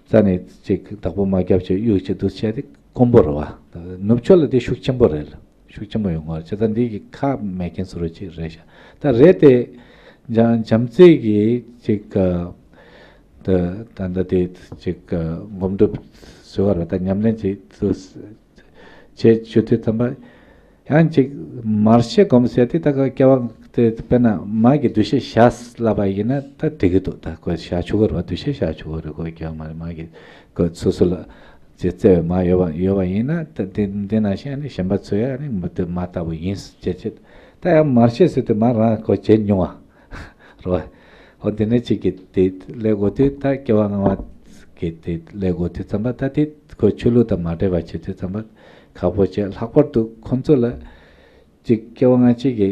རྩ་ནས་ཅིག་བདག་པོ་མ་བརྒྱབ་བྱས་གཡུག་བྱས་འདུག་བྱས་ཏེ་དཀོན་པོ་རེད་བ། ནུབ་ཕྱོགས་ལ་དེ་ཤུགས་ཆེན་པོ་རེད། ཤུགས་ཆེན་པོ་ཡོང་གི་རེད། བྱས་ཙང་འདི་གི་ཁག་མེད་མཁན་བཟོ་འདྲ་ཅིག་རེད་ཤག་ད་རེད་དེ་བྱམས་བྱམས་བརྩེ་གི་ཅིག་ད་ད་ལྟ་དེ་ཅིག་སྒོམ་སྒྲུབ་བཟོ་བ་རེད། ད་ཉམས་ལེན་ཅིག་ཏུ། བྱེད་ཞུ་དུས་ཙམ་པ། ཡང་ཅིག་མར་ཤེས་སྒོམ་ཟེར་དེ་ད་ག་སྐྱེ་བ་དེ་དཔེར་ན་མ་གི་འདུ་ཤེས་བཞག་ལབ་པ་ཡིན་ན་ད་འགྲིག་གི་འདུག་ད་ཁོ་བཞག་ཆོག་གི་རེད་བ། འདུ་ཤེས་བཞག་ཆོག་གི་རེད། ཁོ་སྐྱེ་བ་མ་རེད། མ་གི་ཁོ་སོ་སོ་ལ་ཅིག་བརྩེ་བའི་མ་ཡོད་པ་ཡོད་པ་ཡིན་ན་ད་དེ་འདི་ནང་བཞིན་ནི་གཞན་པ་ཚོ་ཡང་ནི་མ་དེ་མ་ལྟ་བུ་ཡིན་ཟེར་བྱེད་ད་ཡང་མར་ཤེས་ཟེར་དུས་མ་རང་ཁོ་བྱེད་མྱོང་བ། རོ། ཧོ་དེ་ནས་གཅིག་གིས་དེ་ལས་འགོ་དུས་ད་སྐྱེ་བ་སྔ་མ་གི་དེ་ལས་འགོ་དུས་ཙམ་པ་ད་དེ་ཁོ་ཆོས་ལུགས་དང་མ་འདྲེས་པ་བྱེད་དུས་ཙམ་པ་ཁག་པོ་བྱས། ལྷག་པར་དུ་ཁོ་ཚོ་ལ་གཅིག་སྐྱེ་བ་སྔ་ཕྱི་གི་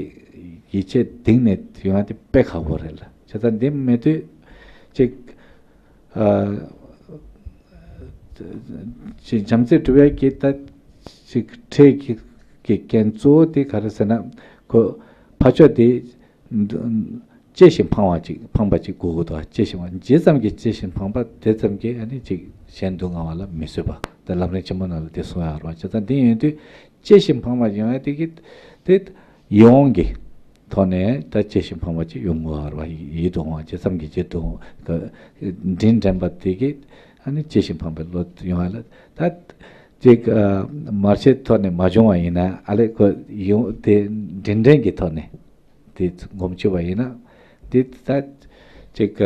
ཡིད་ཆེས་གཏིང་ནས་ཡོང་ཡ་དེ་དཔེ་ཁག་པོ་རེད་ལ། བྱས་ཙང་འདི་མེད་དུས་གཅིག་ཨ་གཅིག་བྱམས་བརྩེ་སྒྲུབ་ཡ་གི་ད་གཅིག་ཁྲེལ་གི་གི་རྐྱེན་གཙོ་བོ་དེ་ག་རེ་ཟེར་ན་ཁོ་ཕ་ཕྱོགས་དེ། གཅེས་ཤིང་ཕངས་པ་ཅིག་ཕངས་པ་ཅིག་དགོས་ཀྱི་འདུག་གཅེས་ཤིང་ཕངས། ཇི་ཙམ་གྱིས་གཅེས་ཤིང་ཕངས་པ་དེ་ཙམ་གྱིས་ཨ་ནི་ཅིག་གཞན་སྡུག་བསྔལ་བ་ལ་མི་བཟོད་པ། ད་ལམ་རིམ་ཆེན་མོ་ནང་ལ་དེ་གསུངས་ཡོད་རེད་བ། བྱས་ཙང་དེ་ཡིན་དུས་གཅེས་ཤིང་ཕངས་པ་ཡོང་ཡ་དེ་གི་དེ་ཡིད་འོང་གི་ཐོག་ནས་ད་གཅེས་ཤིང་ཕངས་པ་ཅིག་ཡོང་དགོས་རེད་བ། ཡིད་དུ་འོང་བ་ཇི་ཙམ་གྱིས་ཇི་ལྟར་འོང་གི་དྲིན་དྲན་པ་དེ་གི་ཨ་ནི་གཅེས་ཤིང་ཕངས་པའི་བློ་ཡོང་ཡ་ལ་ད་ཅིག་མར་ཤེས་ཐོག་ནས་མ་བྱུང་བ་ཡིན་ན་ཨ་ལས་ཁོ་ཡོང་དེ་དྲིན་དྲན་གྱི་ཐོག་ནས། དེ་སྒོམ་ཆོག་པ་ཡིན་ན། དེ་ད་ཅིག་ག་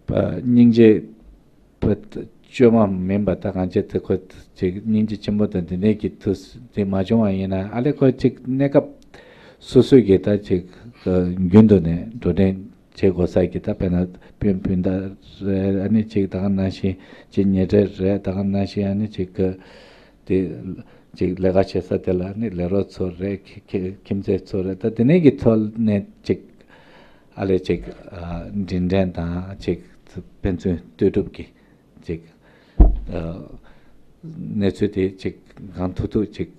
སྙིང་རྗེ་བཅོས་མ་མིན་པ་ད་གང་བྱེད་དེ་ཁོ་ཅིག་སྙིང་རྗེ་ཆེན་པོ་དང་དེ་འདྲའི་གི་དུས་དེ་མ་བྱུང་བ་ཡིན་ན་ཨ་ལས་ཁོ་ཅིག་གནས་སྐབས་སོ་སོའི་གི་ད་ཅིག་རྒྱུན་དུ་ནས་འགྲོ་གྲོན་བྱེད་དགོས་ས་གི་ད་དཔེར་ན་སྤུན་སྤུན་ཟླ་རེད། ཨ་ནི་ཅིག་ད་ག་ནང་བཞིན་ཅིག་ཉེ་འབྲེལ་རེད། ད་ག་ནང་བཞིན་ཨ་ནི་ཅིག་གི་དེ་ཅིག་ལས་ཀ་བྱེད་ས་དེ་ལ་ནི་ལས་རོགས་ཚོ་རེད། ཁྱི་ཁྱི་ཁྱིམ་མཚེས་ཚོ་རེད། ད་དེ་ནས་ཀྱི་ཐོག་ནས་ཅིག་ཨ་ལས་ཅིག་ཨ་དྲིན་དྲན་དང་ཅིག་ཕན་ཚུན་ལྟོས་གྲུབ་ཀྱི་ཅིག་ཨ་གནས་ཚུལ་དེ་ཅིག་གང་ཐུབ་ཐུབ་ཅིག་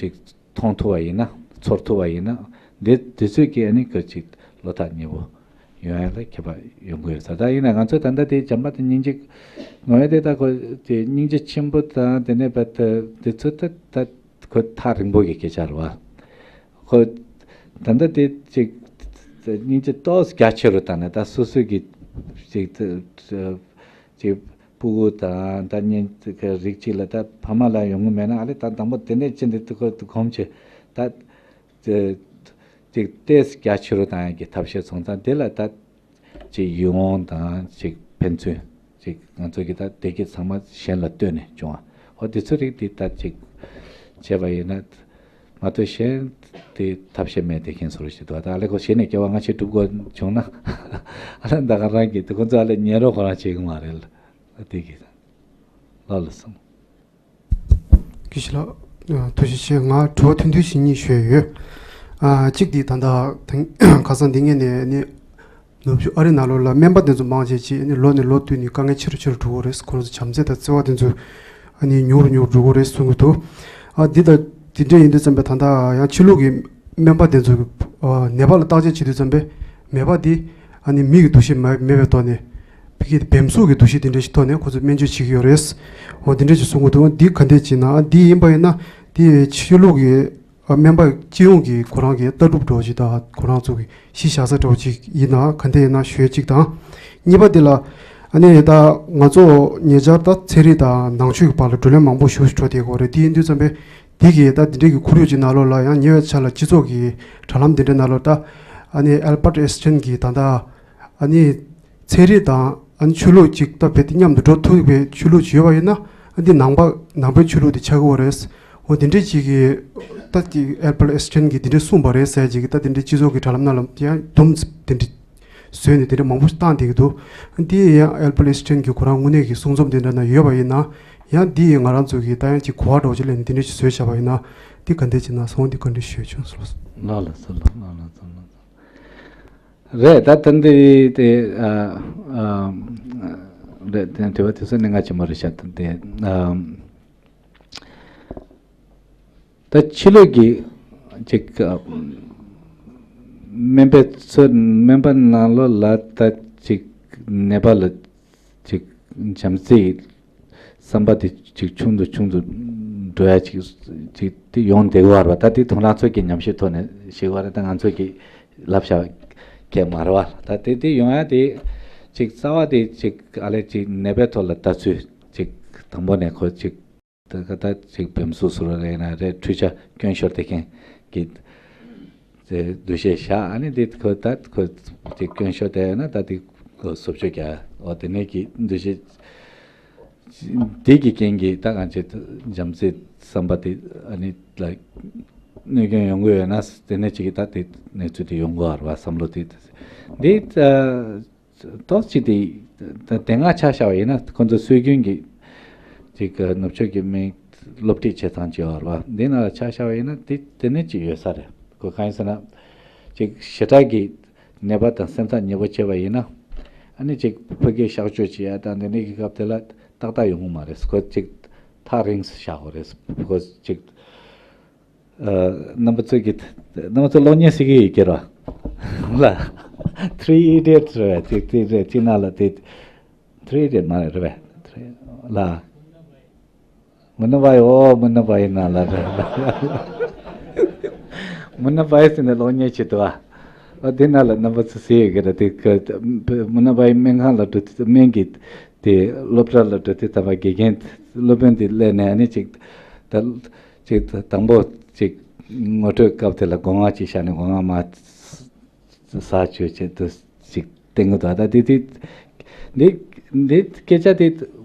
ཅིག་མཐོང་ཐུབ་པ་ཡིན་ན། ཚོར་ཐུབ་པ་ཡིན་ན། འདི་དུས་ཚོད་ཀྱིས་ཨ་ནི་ཁོ་ཅིག་བློ་ཐག་ཉེ་བོ་ཡོང་ཡ་ལ་ཁྱད་པར་ཡོང་གི་ཡོད་ས། ད་ཡིན་ན་ང་ཚོ་ད་ལྟ་དེ་བྱམས་པ་དང་སྙིང་རྗེ་ངོ་བོ་དེ་ད་ཁོ་དེ་སྙིང་རྗེ་ཆེན་པོ་དང་དེ་ནས་བ་ད་དེ་ཚོ་ད་ད་ཁོ་ཐག་རིང་པོ་གི་སྐད་ཆ་རེད་བ། ཁོ་ད་ལྟ་དེ་ཅིག་སྙིང་རྗེ་ཏོག་ཙམ་རྒྱ་ཆེ་རུ་བཏང་ནས་ད་སོ་སོ་གི་ཅིག་ཅིག་སྤུ་གུ་དང་ད་གཉེན་གྱི་རིགས་གཅིག་ལ་ད་ཕ་མ་ལ་ཡོང་གི་མེད་ན་ཨ་ལས་ད་དང་པོ་དེ་ནས་ཅི་འདི་ཏུ་ཁོ་གོམས་ཆེ་ད་ཅིག་ཏོག་ཙམ་རྒྱ་ཆེ་རུ་བཏང་ཡག་གི་ཐབས་ཤེས་སོང་ཙང་དེ་ལ་ད་ཅིག་ཡིད་འོང་དང་ཅིག་ཕན་ཚུན་ཅིག་ང་ཚོ་གི་ད་བདེ་སྐྱིད་ཚང་མ་གཞན་ལ་ལྟོས་ནས་བྱུང་བ། ཨོ་དེ་ཚོ་རིགས་འདི་ད་ཅིག་བྱས་པ་ཡིན་ན་མ་གཏོགས་གཞན་དེ་ཐབས་ཤེས་མེད་དེ་མཁན་ཟུར་ཞིག་འདུག་ད་ཨ་ལས་ཁོ་གཞན་ནས་སྐྱེ་བ་སྔ་ཕྱི་སྒྲུབ་དགོས་བྱུང་ན་ཨ་ལས་ད་ག་རང་གི་དེ་ཁོ་ཚོ་ཨ་ལས་ཉན་རོགས་ཁོ་རང་བྱེད་གི་མ་རེད་ལ། དེ་གི་ལགས་ལ་སོང་། དགེ་བཤེས་ལགས། ཐུགས་རྗེ་ཆེ། ང་དྲི་བ་ཐུང་ཐུང་ཞིག་གཉིས་ཞུ་ཡ་ཡོད། ཨ་གཅིག་འདི་ད་ལྟ་དེང་ཁ་སང་འདི་ངས་ནས་ནི་ནུབ་ཕྱོགས་ཨ་རི་ནང་ལོགས་ལ་སྨན་པ་དེ་ཚོ་མང་ཆེ་ཆེ་ནི་ལོ་ནས་ལོ་བསྟུད་ནས་དཀའ་ངལ་ཆེ་རུ་ཆེ་རུ་འགྲོ་གི་རེད། ཁོ་རང་ཚོ་བྱམས་བརྩེ་དང་བརྩེ་བ་དེ་ཚོ་ཨ་ནི་ཉུང་རུ་ཉུང་རུ་འགྲོ་གི་རེད་གསུང་གི་འདུག་ཨ་འདི་ད་དེ་འདྲ་ཡིན་དུས་ཙམ་པས་ད་ལྟ་ཡང་ཕྱི་ལོགས་ཀྱི་སྨན་པ་དེ་ཚོ་ནད་པ་ལ་བརྟག་དཔྱད་བྱེད་དུས་ཙམ་པས་མེད་པ་འདི་ཨ་ནི་མི་གི་འདུ་ཤེས་མ་མེད་པའི་ཐོག་ནས་ ཕ་གི་བེམ་གཟུགས་ཀྱི་འདུ་ཤེས་དེ་འདྲ་ཞིག་ཐོག་ནས་ཁོ་ཚོས་སྨན་བཅོས་བྱེད་ཀྱི་ཡོད་རེད། འོ་དེ་འདྲ་ཞིག་གསུང་གི་འདུག་འདི་ག་འདྲ་ཅིག་ན་འདི་ཡིན་པ་ཡིན་ན་འདི་ཆོས་ལུགས་ཀྱི་སྨན་པ་སྤྱི་ཡོངས་ཀྱི་ཁོ་རང་གི་ལྟ་གྲུབ་འདྲ་བོ་ཅིག་དང་ཁོ་རང་ཚོ་གི་གཞི་བཞག་ས་འདྲ་བོ་ཅིག་ཡིན་ན་ག་འདྲ་ཡིན་ན་ཞུ་ཡ་གཅིག་དང་། གཉིས་པ་འདི་ལ་ཨ་ནི་ད་ང་ཚོ་ཉེ་ཆར་ད་ཚན་རིག་དང་ནང་ཆོས་ཀྱི་བར་ལ་བགྲོ་གླེང་མང་པོ་ཞིག་འགྲོ་བསྡད་ཡོད་རེད། དེ་ཡིན་དུས་ཙམ་པས་འདི་གི་ད་འདི་འདྲའི་གི་ཁོར་ཡུག་ཅིག་ནང་ལོགས་ལ་ཡང་ཉེ་བའི་ཆར་ལ་སྤྱི་ཚོགས་ཀྱི་དྲ་ལམ་འདི་འདྲའི་ནང་ལོགས་ད་ཨ་ནི་ཨལ་བར་ཊི་ཨེན་སི་ཊིན་གྱི་ད་ལྟ་ཨ་ནི། ཚན་རིག་དང་ཨ་ནི་ཆོས་ལུགས་ཅིག་ད་རྦད་དེ་མཉམ་དུ་འགྲོ་ཐུབ་པའི་ཆོས་ལུགས་ཅིག་ཡོད་པ་ཡིན་ན་ཨ་འདི་ནང་པ་ནང་པའི་ཆོས་ལུགས་དེ་ཆགས་ཀྱི་ཡོད་རེད། འོ་དེ་འདྲའི་ཅིག་གི་ད་ཅིག་ཨལ་བར་ཊི་ཨེན་སི་ཊིན་གྱིས་དེ་འདྲའི་གསུངས་པ་རེད་ཟེར་ཅིག་གི་ད་དེ་འདྲའི་སྤྱི་ཚོགས་ཀྱི་དྲ་ལམ་ནང་ལ་ཡང་དུམ་དེ་འདྲའི་བཟོས་ནས་དེ་འདྲ་མང་པོ་ཞིག་བཏང་བསྡད་ཀྱི་འདུག་འདི་ཡང་ཨལ་བར་ཊི་ཨེན་སི་ཊིན་གྱི་ཁོ་རང་དངོས་གནས་ཀྱི་གསུང་རྩོམ་དེ་འདྲ་ན་ཡོད་པ་ཡིན་ན་ཡང་འདི་ཡིས་ང་རང་ཚོ་གི་ད་ཡང་ཅིག་གོ་བ་འདྲ་བོ་ཅིག་ལེན་ནས་དེ་འདྲ་ཞིག་བཟོས་བཞག་པ་ཡིན་ན་འདི་ག་འདྲ་ཅིག་ན་སོང་འདི་ག་འདྲ་ཞུས་བྱུང་སོང་། ལགས་ལགས་སོ། ལགས་ལགས་སོ། ལགས་སོ། རེད། ད་ད་འདི་དེ་ཨ་ཨ་རེད། དེ་དྲི་བ་དེ་ཚོ་གནད་འགག་ཆེན་པོ་རེད་ཤག་དེ་ཨ་ད་ཕྱི་ལོགས་ཀྱི་ཅིག་ཨ་སྨན་པའི་ཚོ་སྨན་པ་ནང་ལོགས་ལ་ད་ཅིག་ནད་པ་ལ་ཅིག་བྱམས་བརྩེའི་བསམ་པ་དེ་ཅིག་ཆུང་དུ་ཆུང་དུ་འགྲོ་ཡ་ཅིག་ཅིག་དེ་ཡོང་བསྡད་ཀྱི་ཡོད་རེད་པ། ད་དེ་དོན་ལ་ཚོད་ཀྱི་ཉམས་ཞིབ་ཐོག་ནས་ཤེས་པ་རེད། ད་ང་ཚོ་གི་ལབ་བྱ་གས་མ་རེད་པ། ད་དེ་དེ་ཡོང་ཡ་དེ་ཅིག་རྩ་བ་དེ་ཅིག་ཨ་ལས་ཅིག་ནད་པའི་ཐོག་ལ་ལྟ་ཚུལ་ཅིག་དང་པོ་ནས་ཁོ་ཅིག་ད་ག་ད་ཅིག་བེམ་གཟུགས་སུ་རེད་ན་རེད། འཕྲུལ་ཆ་སྐྱོན་ཤོར་བསྡད་མཁན་གྱི་དེ་འདུ་ཤེས་བཞག་ཨ་ནི་དེ་ཁོ་ད་ཁོ་དེ་སྐྱོན་ཤོར་བསྡད་ཡོད་ན་ད་དེ་ཁོ་བཟོ་བཅོས་རྒྱག་འོ་དེ་ནས་ཀྱི་འདུ་ཤེས་དེ་གི་རྐྱེན་གྱིས་ད་གང་ཅི་བྱམས་བརྩེའི་བསམ་པ་དེ་ཨ་ནི་ལ་གནོད་སྐྱོན་ཡོང་གི་ཡོད་ན་དེ་ནས་ཅིག་ད་དེ་གནས་ཚུལ་དེ་ཡོང་གི་ཡོད་རེད་པ། བསམ་བློ་དེ་འདི་ཏོག་ཙམ་དེ་དེ་སྔ་ཆ་བཞག་པ་ཡིན་ན་ཁོང་ཚོ་སྲོལ་རྒྱུན་གྱི་ཅིག་ནུབ་ཕྱོགས་ཀྱི་སྨན་སློབ་ཁྲིད་བྱེད་སྟངས་ཅིག་ཡོད་རེད་པ། འདི་ནང་ལ་ཆ་བཞག་པ་ཡིན་ན་དེ་དེ་ནས་ཅིག་ཡོད་ས་རེད། ཁོ་གང་ཡིན་ཟེར་ན་ཅིག་ཞེ་དྲག་གི་ནད་པ་དང་སེམས་ཐག་ཉེ་པོ་བྱས་པ་ཡིན་ན་ཨ་ནི་ཅིག་ཕ་གིའི་གཤག་བཅོས་བྱེད་ཡ་དང་དེ་འདྲའི་གི་སྐབས་དེ་ལ་ཏག་ཏག་ཡོང་གི་མ་རེད། ཁོ་ཅིག་ཐག་རིང་སུ་བཞག་དགོས་རེད། ཁོ་ཅིག་རྣམ་པ་ཚོ་གི་རྣམ་པ་ཚོ་གློག་བརྙན་ཤེས་ཀྱི་ཡོད་ཀྱི་ར། ལ། Three Idiots རེད་པས། ཅིག་ཅིག་རེད། ཅིག་ནང་ལ་དེ་Three Idiots མ་རེད་རེད་པས། ལ། མུ་ན་བའི་ཨོ་མུ་ན་བའི་ནང་ལ་རེད། མུ་ན་བའི་ཟེར་ནས་གློག་བརྙན་ཅིག་འདུག་ཨ། ཨ་དེ་ནང་ལ་རྣམ་པ་ཚོ་གཟིགས་ཡོད་ཀྱི་ར། དེ་ཀ་མུ་ན་བའི་སྨན་ཁང་ལ་འགྲོ་དུས་སྨན་གྱི་དེ་སློབ་གྲྭ་ལ་འགྲོ་དུས་ད་བ་དགེ་རྒན་སློབ་དཔོན་དེ་སླེབས་ནས་ཨ་ནི་ཅིག་ད། ཅིག་དང་པོ་ཅིག་ངོ་སྤྲོད་སྐབས་དེ་ལ་སྒོ་ང་ཅིག་བཞག་ནས་སྒོ་ང་མ་ཟ་བཅོས་བྱེད་དུ་ཅིག་བསྟན་གི་འདུག་ད་དེ་དེ་འདི་འདི་སྐད་ཆ་དེ་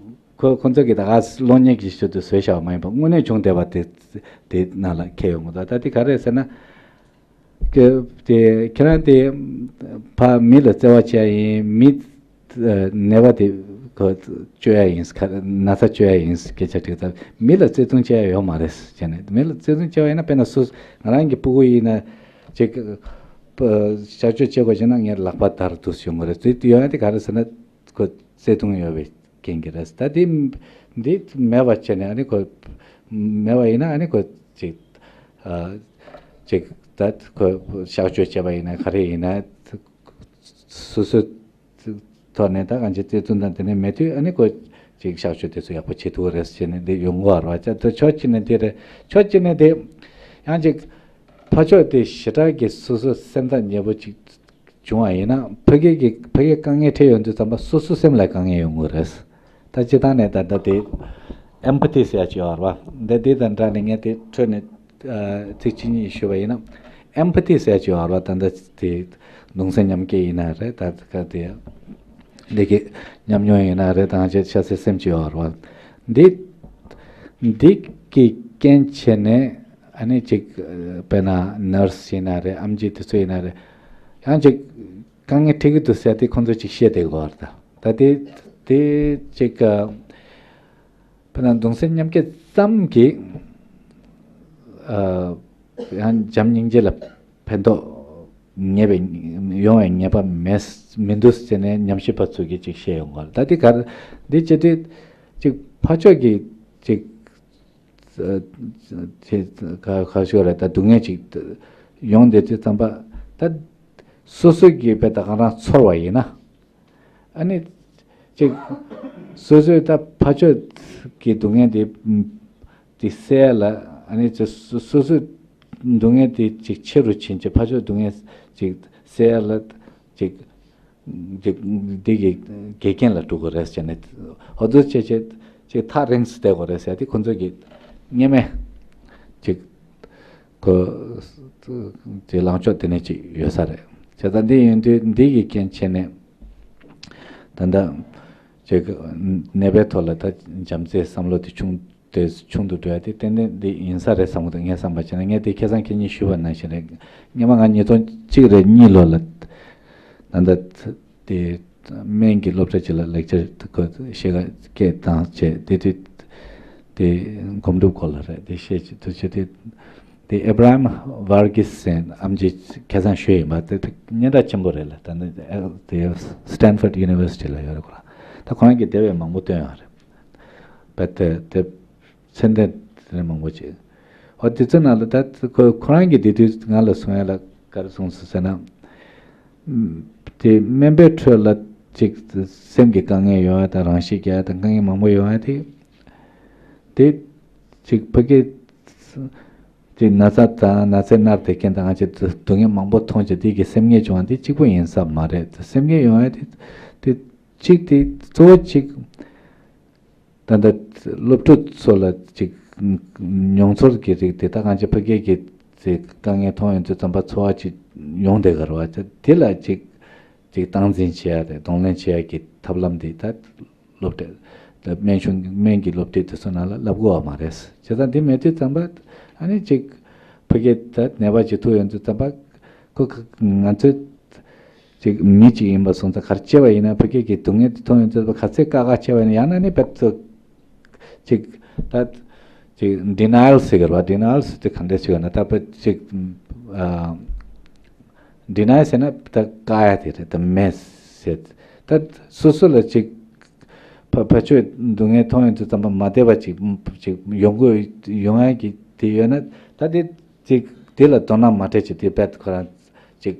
ཁོ་ཁོ་ཚོ་གིས་ད་ག་གློག་བརྙན་གྱི་ཞོར་དུ་བཟོས་བཞག་པ་མ་ཡིན་པ་དངོས་གནས་བྱུང་བསྡད་པ་དེ་དེ་ནང་ལ་འཁེལ་ཡོང་གི་འདུག་ད་དེ་ག་རེ་ཟེར་ན། དེ་ཁྱེད་རང་དེ་ཕ་མི་ལ་བརྩེ་བ་བྱེད་ཡ་ཡིན། མི་ནད་པ་དེ་ག་བཅོས་ཡ་ཡིན། ན་ཚ་བཅོས་ཡ་ཡིན་སྐད་ཆ་དྲིས་ཙང་མི་ལ་བརྩེ་དུང་བྱེད་ཡ་ཡོད་མ་རེད་བྱས་ནས། མི་ལ་བརྩེ་དུང་བྱེད་པ་ཡིན་ན་དཔེར་ན་སུ་ང་རང་གི་སྤུ་གུ་ཡིན་ན་ཅིག་གཤག་བཅོས་བྱེད་དགོས་བྱས་ན་ངས་ལག་པ་བརྡར་དུ་ཡོང་གི་རེད། དེ་ཡོང་ཡ་དེ་ག་རེ་ཟེར་ན་ཁོ་བརྩེ་དུང་ཡོད་པའི་རྐྱེན་གྱིས་རེད། ད་དེ་འདི་མེད་པ་བྱས་ནས་ཨ་ནི་ཁོ་མེད་པ་ཡིན་ན་ཨ་ནི་ཁོ་ཅིག་ཅིག་ད་ཁོ་གཤག་བཅོས་བྱས་པ་ཡིན་ན་ག་རེ་ཡིན་ན། སོ་སོའི་ཐོག་ནས་ད་གང་ཅི་བརྩེ་དུང་དང་དེ་ནས་མེད་དུས་ཨ་ནི་ཁོ་ཅིག་གཤག་བཅོས་དེ་ཚོ་ཡག་པོ་བྱེད་ཐུབ་རེད་ཟེར་ནས་འདི་ཡོང་གི་ཡོད་རེད་བ། ཅག་ཏུ་ཕྱོགས་གཅིག་ནས་དེ་རེད། ཕྱོགས་གཅིག་ནས་དེ་ཡང་ཅིག་ཕར་ཕྱོགས་དེ་ཞེ་དྲག་གི་སོ་སོ་སེམས་ཐག་ཉེ་པོ་ཅིག་བྱུང་བ་ཡིན་ན་ཕ་གི་གི་ཕ་གི་དཀའ་ངལ་འཕྲད་ཡོང་དུས་ཙམ་པ་སོ་སོ་སེམས་ལ་དཀའ་ངལ་ཡོང་གི་རེད། ད་སྤྱིར་བཏང་ནས་ད་ལྟ་དེ་ཨེམ་ཕ་ཐི་ཟེར་ཡ་ཅིག་ཡོད་རེད་བ། འདི་འདི་དང་འདྲ་ནས་ངས་དེ་འཕྲོས་ནས་ཨ་ཚིག་གཅིག་གཉིས་ཞུས་པ་ཡིན་ན། ཨེམ་ཕ་ཐི་ཟེར་ཡ་ཅིག་ཡོད་རེད་བ། ད་ལྟ་དེ་གདུང་སེམས་མཉམ་སྐྱེད་ཡིན་ན་རེད། ད་ག་དེ་འདི་གི་ཉམས་མྱོང་ཡིན་ན་རེད། ད་ང་ཚོའི་ཤ་ཚའི་སེམས་ཅིག་ཡོད་རེད་བ། འདི་འདི་གི་རྐྱེན་བྱས་ནས་ཨ་ནི་ཅིག་དཔེར་ན་ནར་སི་ཡིན་ན་རེད། ཨེམ་ཆི་དེ་ཚོ་ཡིན་ན་རེད། ཡང་ཅིག་དཀའ་ངལ་འཕྲད་ཀྱི་འདུག་ཟེར་དེ་ཁོང་ཚོ་ཅིག་བཤད་བསྡད་ཀྱི་ཡོད་རེད། ད་དེ་དེ་ཅིག་ཨ་དཔེར་ན་གདུང་སེམས་མཉམ་སྐྱེད་ཙམ་གྱིས་ཨ་ཡང་བྱམས་སྙིང་རྗེ་ལ་ཕན་ཐོགས་ངེས་པའི་ཡོང་བའི་ངེས་པ་མེད་མི་འདུག་ཟེར་ནས་ཉམས་ཞིབ་པ་ཚོ་གིས་ཅིག་བཤད་ཡོང་གི་ཡོད་རེད། ད་དེ་ག་རེ་འདི་བྱེད་དུས་ཅིག་ཕར་ཕྱོགས་ཀྱི་ཅིག་ཁ་ཁ་ཤོར་རེད། ད་སྡུག་བསྔལ་ཅིག་ཡོང་བསྡད་དུས་ཙམ་པ་ད་སོ་སོ་གིས་དཔེ་ད་ག་རང་ཚོར་བ་ཡིན་ན་ཨ་ནི་ ཅིག་སོ་སོའི་ད་ཕར་ཕྱོགས་ཀྱི་སྡུག་བསྔལ་དེ་དེ་སེལ་ཡ་ལ་ཨ་ནི་ཅིག་སོ་སོ་སོའི་སྡུག་བསྔལ་དེ་ཅིག་ཆེ་རུ་ཕྱིན་ཅིག་ཕར་ཕྱོགས་སྡུག་བསྔལ་ཅིག་སེལ་ཡ་ལ་ཅིག་ཅིག་འདི་གི་འགལ་རྐྱེན་ལ་འགྲོ་དགོས་རེད་ཟེར་ནས་ཧོ་ཏུ་བྱས་བྱས་ཅིག་ཐག་རིང་སུ་བསྡད་དགོས་རེད་ཟེར་དེ་ཁོ་ཚོ་གི་སྔོན་མ་ཅིག་ཁོ་ཅིག་ལངས་ཕྱོགས་དེ་ནས་ཅིག་ཡོད་ས་རེད། བྱས་ཙང་འདི་ཡིན་དུས་འདི་གི་རྐྱེན་བྱས་ནས་ད་ལྟ་ཅིག་ནད་པའི་ཐོག་ལ་ད་བྱམས་བརྩེའི་བསམ་བློ་དེ་ཆུང་དེ་ཆུང་དུ་འགྲོ་ཡ་དེ་ཏན་ཏན་འདི་ཡིན་ས་རེད་བསམ་གི་འདུག་ངས་བསམ་པ་བྱས་ན་ངས་དེ་ཁ་སང་ཁ་ཉིན་ཞུས་པ་ནང་བཞིན་རེད། སྔོན་མ་ང་ཉིས་སྟོང་གཅིག་རེད་གཉིས་ལོ་ལ་ད་ལྟ་དེ་སྨན་གྱི་སློབ་གྲྭ་ཅིག་ལ་ལེག་ཅར་ཁོ་ཤེས་ག་སྐད་བཏང་བྱས་དེ་དུས་དེ་སྒོམ་སྒྲུབ་སྐོར་ལ་རེད་དེ་བཤད་ཅིག་དུ་བྱས་དེ་དེ་ཨེ་བྷ་ར་ཧམ་ཝར་གིས་ཟེར་ཨམ་ཆི་ཁ་སང་ཞུས་ཡིན་པ་དེ་དེ་སྙན་གྲགས་ཆེན་པོ་རེད་ལ། ད་ནི་དེ་Stanford University ལ་ཡོད་རེད་ཁོ་རང་། ད་ཁོ་རང་གིས་དེ་བས་མང་པོ་བཏོན་ཡོད་རེད། བས་དེ་དེ་ཚན་ལྡན་དེ་མང་པོ་བྱས། འོ་དེ་ཚོའི་ནང་ལ་ད་ཁོ་ཁོ་རང་གིས་དེ་དུས་ང་ལ་གསུང་ཡ་ལ་ག་རེ་གསུངས་སོང་ཟེར་ན། ཨམ། དེ་སྨན་པའི་ཁྲོད་ལ་ཅིག་སེམས་ཀྱི་དཀའ་ངལ་ཡོང་ཡ་དང་རང་ཤི་རྒྱག་ཡ་དང་དཀའ་ངལ་མང་པོ་ཡོང་ཡ་དེ། དེ་ཅིག་ཕ་གི་ཅིག་ན་ཚ་དང་ན་ཚའི་མནར་དེ་མཁན་དང་ང་ཚོས་སྡུག་བསྔལ་མང་པོ་མཐོང་བྱས་དེ་གི་སེམས་ངལ་བྱུང་བ་དེ་གཅིག་པོ་ཡིན་ས་མ་རེད། སེམས་ངལ་ཡོང་ཡ་དེ་དེ་གཅིག་དེ་གཙོ་བོ་གཅིག་ད་ལྟ་སློབ་ཕྲུག་ཚོ་ལ་ཅིག་མྱོང་ཚོར་གྱི་རིགས་དེ་དག་གང་ཅི་ཕ་གི་གི་ཅིག་དཀའ་ངལ་མཐོང་ཡོང་དུས་ཙམ་པ་ཚོར་བ་ཅིག་ཡོང་བསྡད་ག་རེད་བ། དེ་ལ་ཅིག་ཅིག་སྟངས་འཛིན་བྱེད་ཡ་རེད། གདོང་ལེན་བྱེད་ཡ་གི་ཐབས་ལམ་དེ་ད་སློབ་གྲྭ་ད་སྨན་གཞུང་སྨན་གྱི་སློབ་གྲྭ་དེ་ཚོ་ནང་ལ་བསླབ་དགོས་བ་མ་རེད། བྱས་ཙང་དེ་མེད་དུས་ཙམ་པ་ཨ་ནི་ཅིག་ཕ་གི་ད་ནད་པ་ཅིག་ཐུག་ཡོང་དུས་ཙམ་པ་ཁོ་ང་ཚོས་ཅིག་མི་གཅིག་ཡིན་པ་སོང་ཙང་ག་རེ་བྱས་པ་ཡིན་ན་ཕ་གི་གི་སྡུག་བསྔལ་དེ་མཐོང་ཡོང་དུས་ག་ཚད་དཀའ་ཁག་ཆེ་བ་ཡིན་ན་ཡང་ན་ནི་བེད་ཚོ་ཅིག་ད་ཅིག་denial ཟེར་གི་རེད་བ། denial ཟེར་དེ་ག་འདྲ་ཞིག་ཡོད་ན་ད་བེད་ཅིག་ཨ་denial ཟེར་ན་ད་བཀག་ཡ་དེ་རེད། ད་མེད་ཟེར་ད་སོ་སོ་ལ་ཅིག་ཕ་ཕ་ཆོས་སྡུག་བསྔལ་མཐོང་ཡོང་དུས་ཙམ་པ་མ་བདེ་བ་ཅིག་ཅིག་ཡོང་དགོས་ཡོང་ཡ་གི་དེ་ཡོད་ན་ད་དེ་ཅིག་དེ་ལ་དོ་སྣང་མ་སྤྲད་ཅིག་དེ་བེད་ཁོ་རང་ཅིག་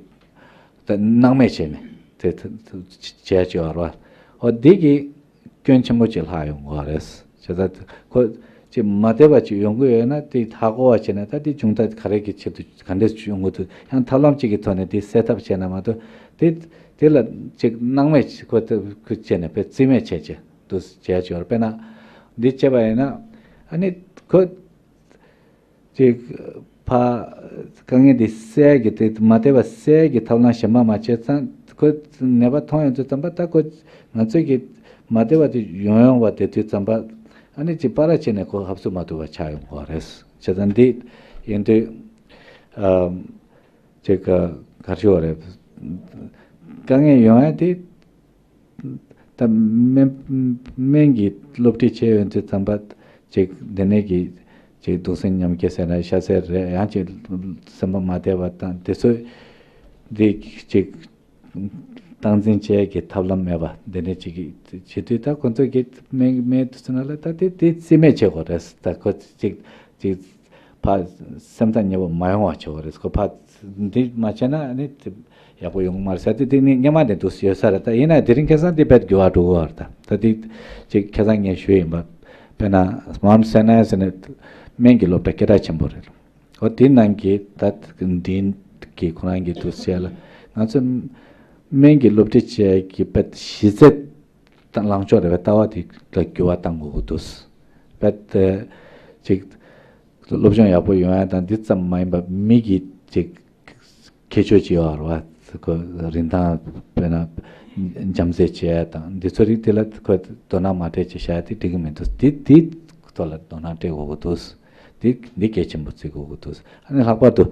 ད་སྣང་མེད་བྱས་ནས་དེ་དེ་བྱས་བྱས་པ་རེད་བ། འོ་འདི་གི་སྐྱོན་ཆེན་པོ་ཅིག་ལྷག་ཡོང་གི་རེད། བྱས་ཙང་ཁོ་ཅིག་མ་བདེ་བ་ཅིག་ཡོང་གི་ཡོད་ན་དེ་ཧ་གོ་བ་བྱས་ནས་ད་དེ་བྱུང་ད་ག་རེ་གི་ཆེད་དུ་ག་འདྲས་ཡོང་གི་འདུག་ཡང་ཐབས་ལམ་ཅིག་གི་ཐོག་ནས་དེ་སེལ་ཐབས་བྱས་ན་མ་གཏོགས་དེ་དེ་ལ་ཅིག་སྣང་མེད་ཅིག་ཁོ་དེ་ཁོ་བྱས་ནས་དཔེ་རྩིས་མེད་བྱས་བྱས་འདུག་བྱས་བྱས་པ་རེད། དཔེར་ན་འདི་བྱས་པ་ཡིན་ན་ཨ་ནི་ཁོ། ཅིག་ཕ་དཀའ་ངལ་འདི་སེལ་གྱི་དེ་མ་བདེ་བ་སེལ་གྱི་ཐབས་ལམ་གཞན་པ་མ་བྱས་ཙང་ཁོ་ནད་པ་མཐོང་ཡོང་དུས་ཙམ་པ་ད་ཁོ་ང་ཚོས་ཀྱི་མ་བདེ་བ་དེ་ཡོང་ཡོང་བ་དེ་དུས་ཙམ་པ་ཨ་ནི་ཅིག་པ་ར་བྱས་ནས་ཁོ་ཧབ་སུ་མ་ཐུབ་པ་ཆགས་ཡོང་གི་རེད། བྱས་ཙང་འདི་ཡིན་དུས་ཨ་ཅིག་ག་རེ་ཞུ་བ་རེད། དཀའ་ངལ་ཡོང་ཡ་དེ། ད་སྨན་སྨན་གྱི་སློབ་ཁྲིད་བྱས་ཡོང་དུས་ཙམ་པ་ཅིག་འདི་ནས་ཀྱི་ཅིག་སྡུག་སྲན་མཉམ་སྐྱེད་ཟེར་ན་ཤ་ཟེར་རེད། ཡང་ཅིག་སེམས་པ་མ་བདེ་བ་དང་དེ་ཚོ་འདི་ཅིག་སྟངས་འཛིན་བྱེད་ཀྱི་ཐབས་ལམ་མེད་པ་འདི་ནས་ཅིག་བྱེད་དུས་ད་ཁོ་ཚོ་གི་སྨན་སྨན་དུ་ཚོ་ན་ལ་ད་དེ་དེ་རྩིས་མེད་བྱེད་དགོས་རེད། ད་ཁོ་ཅིག་ཅིག་ཕ་སེམས་ཐག་ཉེ་བོ་མ་ཡོང་བ་བྱེད་དགོས་རེད། ཁོ་ཕ་འདི་མ་བྱས་ན་ནི་དེ་ཡག་པོ་ཡོང་གི་མ་རེད་ཟེར་དེ་དེ་ནི་སྔོན་མ་ནས་འདུག་ཡོད་ས་རེད། ད་ཡིན་ན་དེ་རིང་ཁ་སང་དེ་དཔེ་འགྱུར་བ་འགྲོ་གི་ཡོད་རེད། ད་ད་དེ་ཅིག་ཁ་སང་ངས་ཞུས་ཡིན་པ་དཔེར་ན་Mount Sinai ཟེར་ནས་སྨན་གྱི་སློབ་གྲྭ་སྐད་གྲགས་ཆེན་པོ་རེད། འོ་དེ་ནང་གི་ད་འདིན་གྱི་ཁོ་རང་གི་འདུག་ཟེར་ལ་ང་ཚོ་སྨན་གྱི་སློབ་ཁྲིད་བྱེད་ཀྱི་དཔེ་གཞི་རྩའི་ད་ལངས་ཕྱོགས་རེད་པས། ལྟ་བ་དེ་ལ་འགྱུར་བ་གཏང་དགོས་ཀྱི་འདུག་དཔེ་ཅིག་སློབ་སྦྱོང་ཡག་པོ་ཡོང་ཡ་དང་འདི་ཙམ་མ་ཡིན་པ་མི་གི་ཅིག་ཁྱད་ཆོས་ཅིག་ཡོད་རེད་བ། ཁོ་རིན་ཐང་དཔེར་ན་འཇམ་རྩལ་བྱེད་ཡ་དང་འདི་ཚོ་རིགས་དེ་ལ་ཁོ་དོ་སྣང་མ་སྤྲད་ཅིག་བྱ་ཡ་དེ་འགྲིག་གི་མི་འདུག་འདི་འདི་ཐོག་ལ་དོ་སྣང་སྤྲད་དགོས་ཀྱི་འདུག་འདི་འདི་གལ་ཆེན་པོ་བརྩི་དགོས་ཀྱི་འདུག་ཨ་ནི་ལྷག་པར་དུ་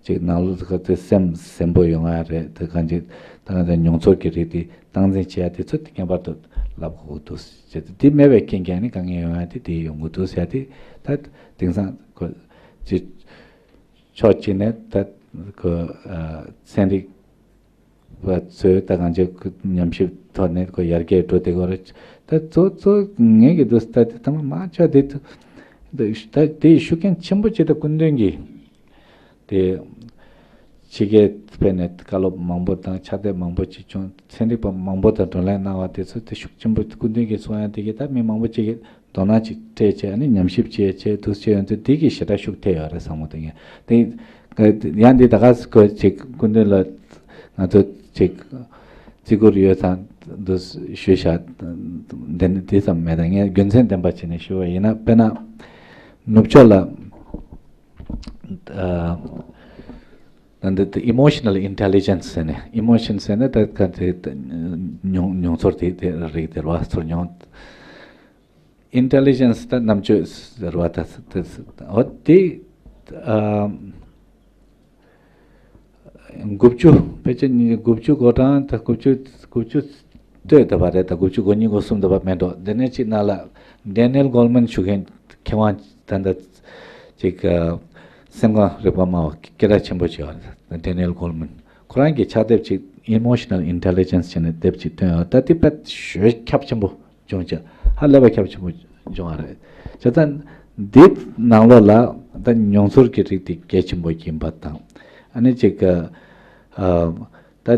ཅིག་ནང་ལོགས་ཁ་ཚོའི་སེམས་ཟིན་པོ་ཡོང་ཡ་རེད། དེ་གང་ཅིག་ད་གང་ཅིག་མྱོང་ཚོར་གྱི་རིགས་དེ་སྟངས་འཛིན་བྱེད་ཡ་དེ་ཚོ་དེ་ངེས་པར་དུ་བསླབ་དགོས་ཀྱི་འདུག་ཅེས་དེ་མེད་པའི་རྐྱེན་གྱིས་ནི་དཀའ་ངལ་ཡོང་ཡ་དེ་དེ་ཡོང་གི་འདུག་ཟེར་ཡ་དེ་ད་དེང་སང་ཁོ་ཅིག་ཕྱོགས་གཅིག་ནས་ད་ཁོ་ཚན་རིག་པ་ཚོས་ད་གང་ཅིག་ཉམས་ཞིབ་ཐོག་ནས་ཁོ་ཡར་རྒྱས་འགྲོ་བསྡད་ཀྱི་ཡོད་རེད། ད་གཙོ་གཙོ་ངེད་ཀྱི་འདུག་ད་དེ་ཐ་མ་མ་ཆགས་དེ་ད་དེའི་ཤུགས་རྐྱེན་ཆེན་པོ་ཅིག་ད་སྐུ་མདུན་གྱིས་དེ་ ཕྱི་རྒྱལ་ཕེབས་ནས་བཀའ་སློབ་མང་པོ་དང་ཕྱག་དེབ་མང་པོ་ཅིག་བྱུང་། ཚན་རིག་པ་མང་པོ་དང་བགྲོ་གླེང་གནང་བ་དེ་ཚོ་དེ་ཤུགས་ཆེན་པོ། སྐུ་མདུན་གྱི་གསུང་ཡ་དེ་གིས་ད་མི་མང་པོ་ཅིག་གིས་དོ་སྣང་ཅིག་སྤྲད་བྱས། ཨ་ནི་ཉམས་ཞིབ་བྱས་བྱས་འདུག་བྱས་ཡོང་དུས་དེ་གི་ཞེ་དྲག་ཤུགས་ཐེབས་ཡོད་རེད་བསམ་གྱི་འདུག་ངས། དེ་ཡང་འདི་ད་ག་སེ་ཁོ་ཅིག་སྐུ་མདུན་ལ་ང་ཚོ་ཅིག་བརྩི་བཀུར་ཡོད་ཙང་འདུག་ཞུས་བཞག། དེ་ནི་དེ་ཙམ་མེད། ད་ངས་རྒྱུ་མཚན་ལྡན་པ་བྱས་ནས་ཞུ་བ་ཡིན་ན། དཔེར་ན་ནུབ་ཕྱོགས་ལ། ཨ། ད་འདི་ད་emotional intelligence ཟེར་ནས། emotion ཟེར་ནས་ད་ག་དེ་མྱོང་མྱོང་ཚོར་དེ་དེ་རིགས་དེ་རེད་བ། ཚོར་མྱོང་། intelligence ད་རྣམ་དཔྱོད་ཟེར་བ་ད་དེ། འོ་དེ། ཨ། དགུ་བཅུ། ཕལ་ཆེར་དགུ་བཅུ་གོ་གྲངས་ད། དགུ་བཅུ། དགུ་བཅུ་སྟོད་དེ་བ་རེད། ད་དགུ་བཅུ་གོ་གཉིས་གོ་གསུམ་དེ་བ་མེད་འགྲོ། དེ་ནས་ཅིག་ནང་ལ་Daniel Goleman ཞུ་མཁན་མཁས་དབང་ད་ད་ཅིག་ཨ་སེམས་ཁམས་རིག་པ་སྨྲ་བ་སྐད་གྲགས་ཆེན་པོ་ཅིག་ཡོད་རེད། Daniel Goleman ཁོ་རང་གི་ཕྱག་དེབ་ཅིག Emotional Intelligence ཟེར་ནས་དེབ་ཅིག་བཏོན་ཡོད། ད་དེ་དཔེ་ཞེ་ཁྱབ་ཆེན་པོ་བྱུང་བྱས། ཧ་ལས་པ་ཁྱབ་ཆེན་པོ་བྱུང་བ་རེད། བྱས་ཙང་འདི་ནང་ལོགས་ལ་ད་མྱོང་ཚོར་གྱི་རིགས་དེ་གལ་ཆེན་པོ་ཡིན་པ་དང་། ཨ་ནི་ཅིག་ཨ་ད་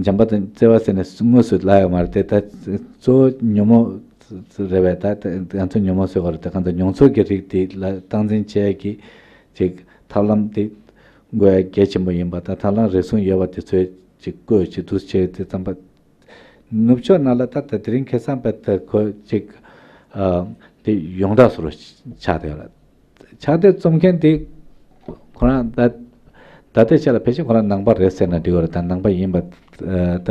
འཇམ་དཔལ་དང་བརྩེ་བ་ཟེར་ནས་དངོས་སུ་ལབ་ཡོད་མ་རེད་དེ། ད་གཙོ་བོ་ཉོན་མོངས་རེད་པས། ད་ང་ཚོ་ཉོན་མོངས་ཟེར་བ་རེད། ད་གང་ལྟར་མྱོང་ཚོར་གྱི་རིགས་དེ་ལ་སྟངས་འཛིན་བྱེད་ཡ་གི་ཅིག་ཐབས་ལམ་དེ་དགོས་ཡ་གལ་ཆེན་པོ་ཡིན་པ་དང་། ཐབས་ལམ་རེ་ཟུང་ཡོད་པ་དེ་ཚོའི་ཅིག་བཀོད་ཅིག་འདུག་བྱས་དེ་ཙམ་པ། ནུབ་ཕྱོགས་ནང་ལ་ད་ད་དེ་རིང་ཁ་སང་བར་དུ་ཁོ་ཅིག་ཨ་དེ་ཡོངས་གྲགས་སུ་ཆགས་བསྡད་ཡོད་རེད། ཕྱག་དེབ་རྩོམ་མཁན་དེ་ཁོ་རང་ད་ད་ལྟའི་ཆ་ལ་ཕལ་ཆེར་ཁོ་རང་ནང་པ་རེད་ཟེར་ན་འགྲིག་གི་རེད། ད་ནང་པ་ཡིན་པ་ཨ་ད་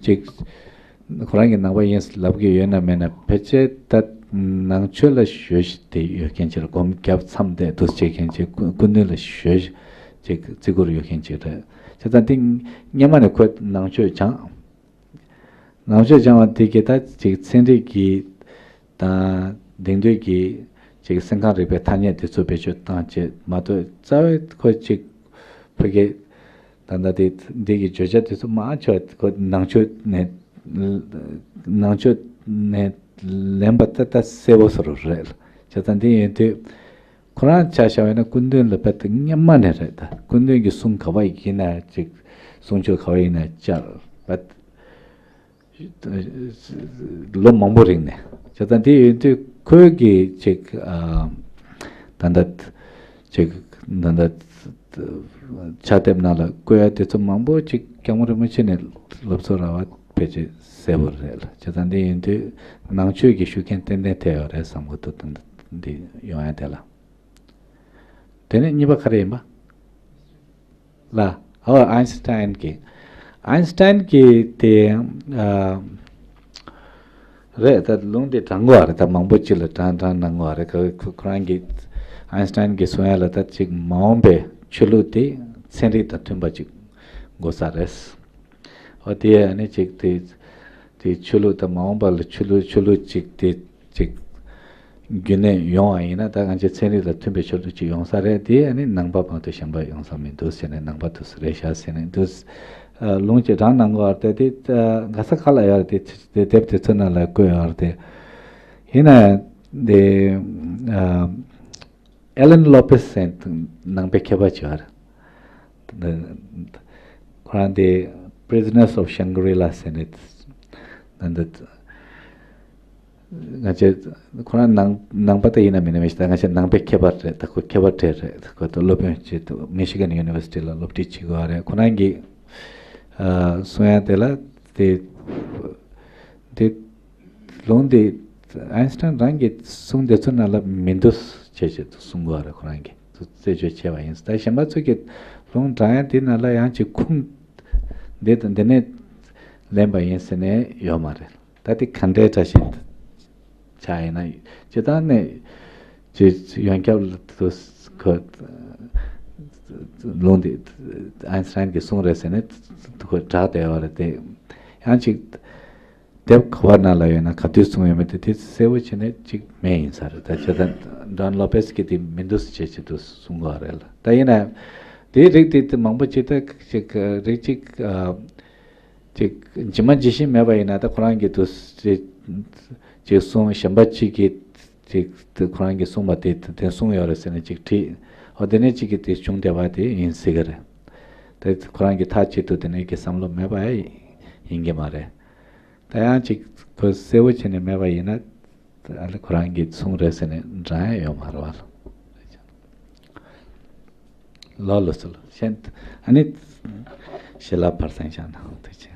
ཅིག་ཁོ་རང་གིས་ནང་པ་ཡིན་ལབ་ཀྱི་ཡོད་ན་མེད་ན། ཕལ་ཆེར་ད་ནང་ཆོས་ལ་ཞེ་པོ་ཅིག་དེ་ཡོད་མཁན་ཅིག་རེད། སྒོམ་རྒྱབ་མཚམས་དེ་འདུག་བྱེད་མཁན་ཅིག་སྐུ་སྐུ་མདུན་ལ་ཞེ་པོ་ཅིག་བརྩི་བཀུར་ཡོད་མཁན་ཅིག་རེད། བྱས་ཙང་དེ་སྔོན་མ་ནས་ཁོས་ནང་ཆོས་སྦྱངས། ནང་ཆོས་སྦྱངས་པ་དེ་གིས་ད་ཅིག་ཚན་རིག་གི་དང་དེང་དུས་ཀྱི་ཅིག་སེམས་ཁམས་རིག་པའི་ཐ་སྙད་དེ་ཚོ་བེད་སྤྱོད་བཏང་བྱས་མ་གཏོགས། རྩ་བའི་ཁོ་ཅིག་ཕ་གི་ད་ལྟ་དེ་འདི་གི་བརྗོད་བྱ་དེ་ཚོ་མང་ཆེ་བ་ཁོ་ནང་ཆོས་ནས། ནང་ཆོས་ནས་ལེན་པ་ད་ད་གསལ་པོ་བཟོ་འདྲ་རེད། བྱས་ཙང་འདི་ཡིན་དུས་ཁོ་རང་ཆ་བཞག་པ་ཡིན་ན་སྐུ་མདུན་ལ་དཔེ་ད་སྔོན་མ་ནས་རེད། ད་སྐུ་མདུན་གྱི་གསུང་ག་པ་ཡིན་ན་ཅིག་གསུང་ཆོས་ག་པ་ཡིན་ན་བཅར་བ། ལོ་མང་པོ་རིང་ནས། བྱས་ཙང་དེ་ཡིན་དུས་ཁོས་ཀྱིས་ཅིག་ཨ་ད་ལྟ་ཅིག་ད་ལྟ་ཕྱག་དེབ་ནང་ལ་བཀོད་ཡ་དེ་ཚོ་མང་པོ་ཅིག་སྐྱབས་མགོན་རིན་པོ་ཆེ་ནས་སློབ་གསོ་རག་པ་ཕལ་ཆེར་གསལ་པོ་རེད་ལ། བྱས་ཙང་དེ་ཡིན་དུས་ནང་ཆོས་ཀྱི་ཤུགས་རྐྱེན་ཏན་ཏན་ཐེབས་ཡོད་རེད་བསམ་གྱི་འདུག་ད་ལྟ་འདི་ཡོང་ཡ་དེ་ལ། དེ་ནས་གཉིས་པ་ག་རེ་ཡིན་པ། ལ། ཨོ། ཨའིན་སི་ཊའིན་གྱི། ཨའིན་སི་ཊའིན་གྱི་དེ་ཨ་རེད། ད་ལུང་དེ་དྲངས་དགོས་པ་རེད། ད་མང་པོ་ཅིག་ལ་དྲངས་དྲངས་གནང་དགོས་པ་རེད། ཁོ་ཁོ་ཁོ་རང་གི་ཨའིན་སི་ཊའིན་གྱི་གསུང་ཡ་ལ་ད་ཅིག་མ་འོངས་པའི་ཆོས་ལུགས་དེ་ཚན་རིག་དང་མཐུན་པ་ཅིག་དགོས་ས་རེད། ཨོ་དེ་ཨ་ནི་ཅིག་དེ་དེ་ཆོས་ལུགས་དང་མ་འོངས་པ་ལ་ཆོས་ལུགས་ཆོས་ལུགས་ཅིག་དེ་ཅིག་རྒྱུན་གནས་ཡོང་བ་ཡིན་ན། ད་ང་ཚོའི་ཚན་རིག་ལ་མཐུན་པའི་ཆོས་ལུགས་ཅིག་ཡོང་ས་རེད། དེ་ཨ་ནི་ནང་པ་མ་གཏོགས་གཞན་པ་ཡོང་ས་མི་འདུག་ཟེར་ནས། ནང་པ་དེ་ཚོ་རེད་ཤག་ཟེར་ནས་འདུག་ཨ་ལུང་ཅིག་དྲངས་གནང་དགོས་པ་རེད་དེ། དེ་ཨ་ག་ས་ག་ལ་ཡོད་རེད་དེ། དེ་དེབ་དེ་ཚོ་ནང་ལ་བཀོད་ཡོད་རེད་དེ། ཡིན་ན་དེ་ཨ་ཨེ་ལན་ལོ་པེས་ཟེར་ནང་པའི་མཁས་པ་ཅིག་ཡོད་རེད། ཁོ་རང་དེ་Prisoners of Shangri-La ཟེར་ནས་ད་ལྟ་ང་ཚོས་ཁོ་རང་ནང་ནང་པ་དེ་ཡིན་ན་མིན་ན་མི་ཤེས། ད་ང་ཚོ་ནང་པའི་མཁས་པ་རེད། ད་ཁོ་མཁས་པ་གྲས་རེད། ཁོ་ད་སློབ་དཔོན་ཅིག་ཏུ་Michigan University ལ་སློབ་ཁྲིད་བྱེད་དགོས་པ་རེད། ཁོ་རང་གིས་ཨ་གསུང་ཡ་དེ་ལ་དེ་དེ་ལུང་དེ་ཨའིན་སི་ཊའིན་རང་གི་གསུང་དེ་ཚོ་ནང་ལ་མི་འདུག་ཅེས་ཅེས་གསུང་གི་ཡོད་རེད། ཁོ་རང་གིས་རྩད་གཅོད་བྱས་པ་ཡིན། ད་གཞན་པ་ཚོ་གིས་ལུང་དྲངས་ཡ་དེ་ནང་ལ་ཡང་ཅིག་ཁུངས་འདི་དང་འདི་ནས་ལེན་པ་ཡིན་ཟེར་ནས་ཡོད་མ་རེད། ད་དེ་ག་འདྲའི་བཀྲ་ཤིས་ཆགས་ཡིན་ན། སྤྱིར་བཏང་ནས་ཅིག་ཡོན་ཁྱབ་ལ་དུ་ཁོ་ལུང་འདི་ཨའིན་སི་ཊའིན་གྱི་གསུང་རེད་ཟེར་ནས་ཁོ་བསྒྲགས་བསྡད་ཡོད་རེད་དེ། ཡང་ཅིག་དེབ་ག་པ་ནང་ལ་ཡོད་ན་ག་དུས་གསུངས་ཡོད་མེད་དེ་དེ་གསལ་པོ་བྱས་ནས་ཅིག་མེད་ཡིན་ས་རེད། ད་བྱས་ཙང་ཌོན་ལོ་པེས་ཀྱིས་དེ་མི་འདུག་ཟེར་བྱས་ཅིག་ཏུ་གསུང་གི་ཡོད་རེད་ལ། ད་ཡིན་ན་དེའི་རིགས་དེ་དེ་མང་པོ་ཅིག་ད་ཅིག་རིགས་ཅིག་ཨ་ཅིག་ཇི་མ་ཇི་བཞིན་མེད་པ་ཡིན་ན། ད་ཁོ་རང་གིས་དུ་ཅིག་གསུང་། གཞན་པ་ཅིག་གིས་ཅིག་དེ་ཁོ་རང་གིས་གསུངས་པ་དེ་དེ་གསུངས་ཡོད་རེད་ཟེར་ནས་ཅིག་བྲིས། འོ་དེ་ནས་ཅིག་གིས་དེ་བྱུང་བསྡད་པ་དེ་ཡིན་སྲིད་ཀྱི་རེད། དེ་ཁོ་རང་གི་མཐའ་གཅིག་ཏུ་དེ་ནས་ཀྱི་བསམ་བློ་མེད་པ་ཡིན་གྱི་མ་རེད། ད་ཡང་ཅིག་ཁོས་གསལ་བོ་བྱས་ནས་མེད་པ་ཡིན་ན། ཨ་ལེ་ཁོ་རང་གིས་གསུངས་རེད་ཟེར་ནས་འདྲ་ཡང་ཡོད་མ་རེད་བ། ལོ་ལོ་ཚོ་ལ་ཤེས། ཨ་ནི་ཞི་ལ་བར་སེང་བྱ་ན་དེ་ཆེ།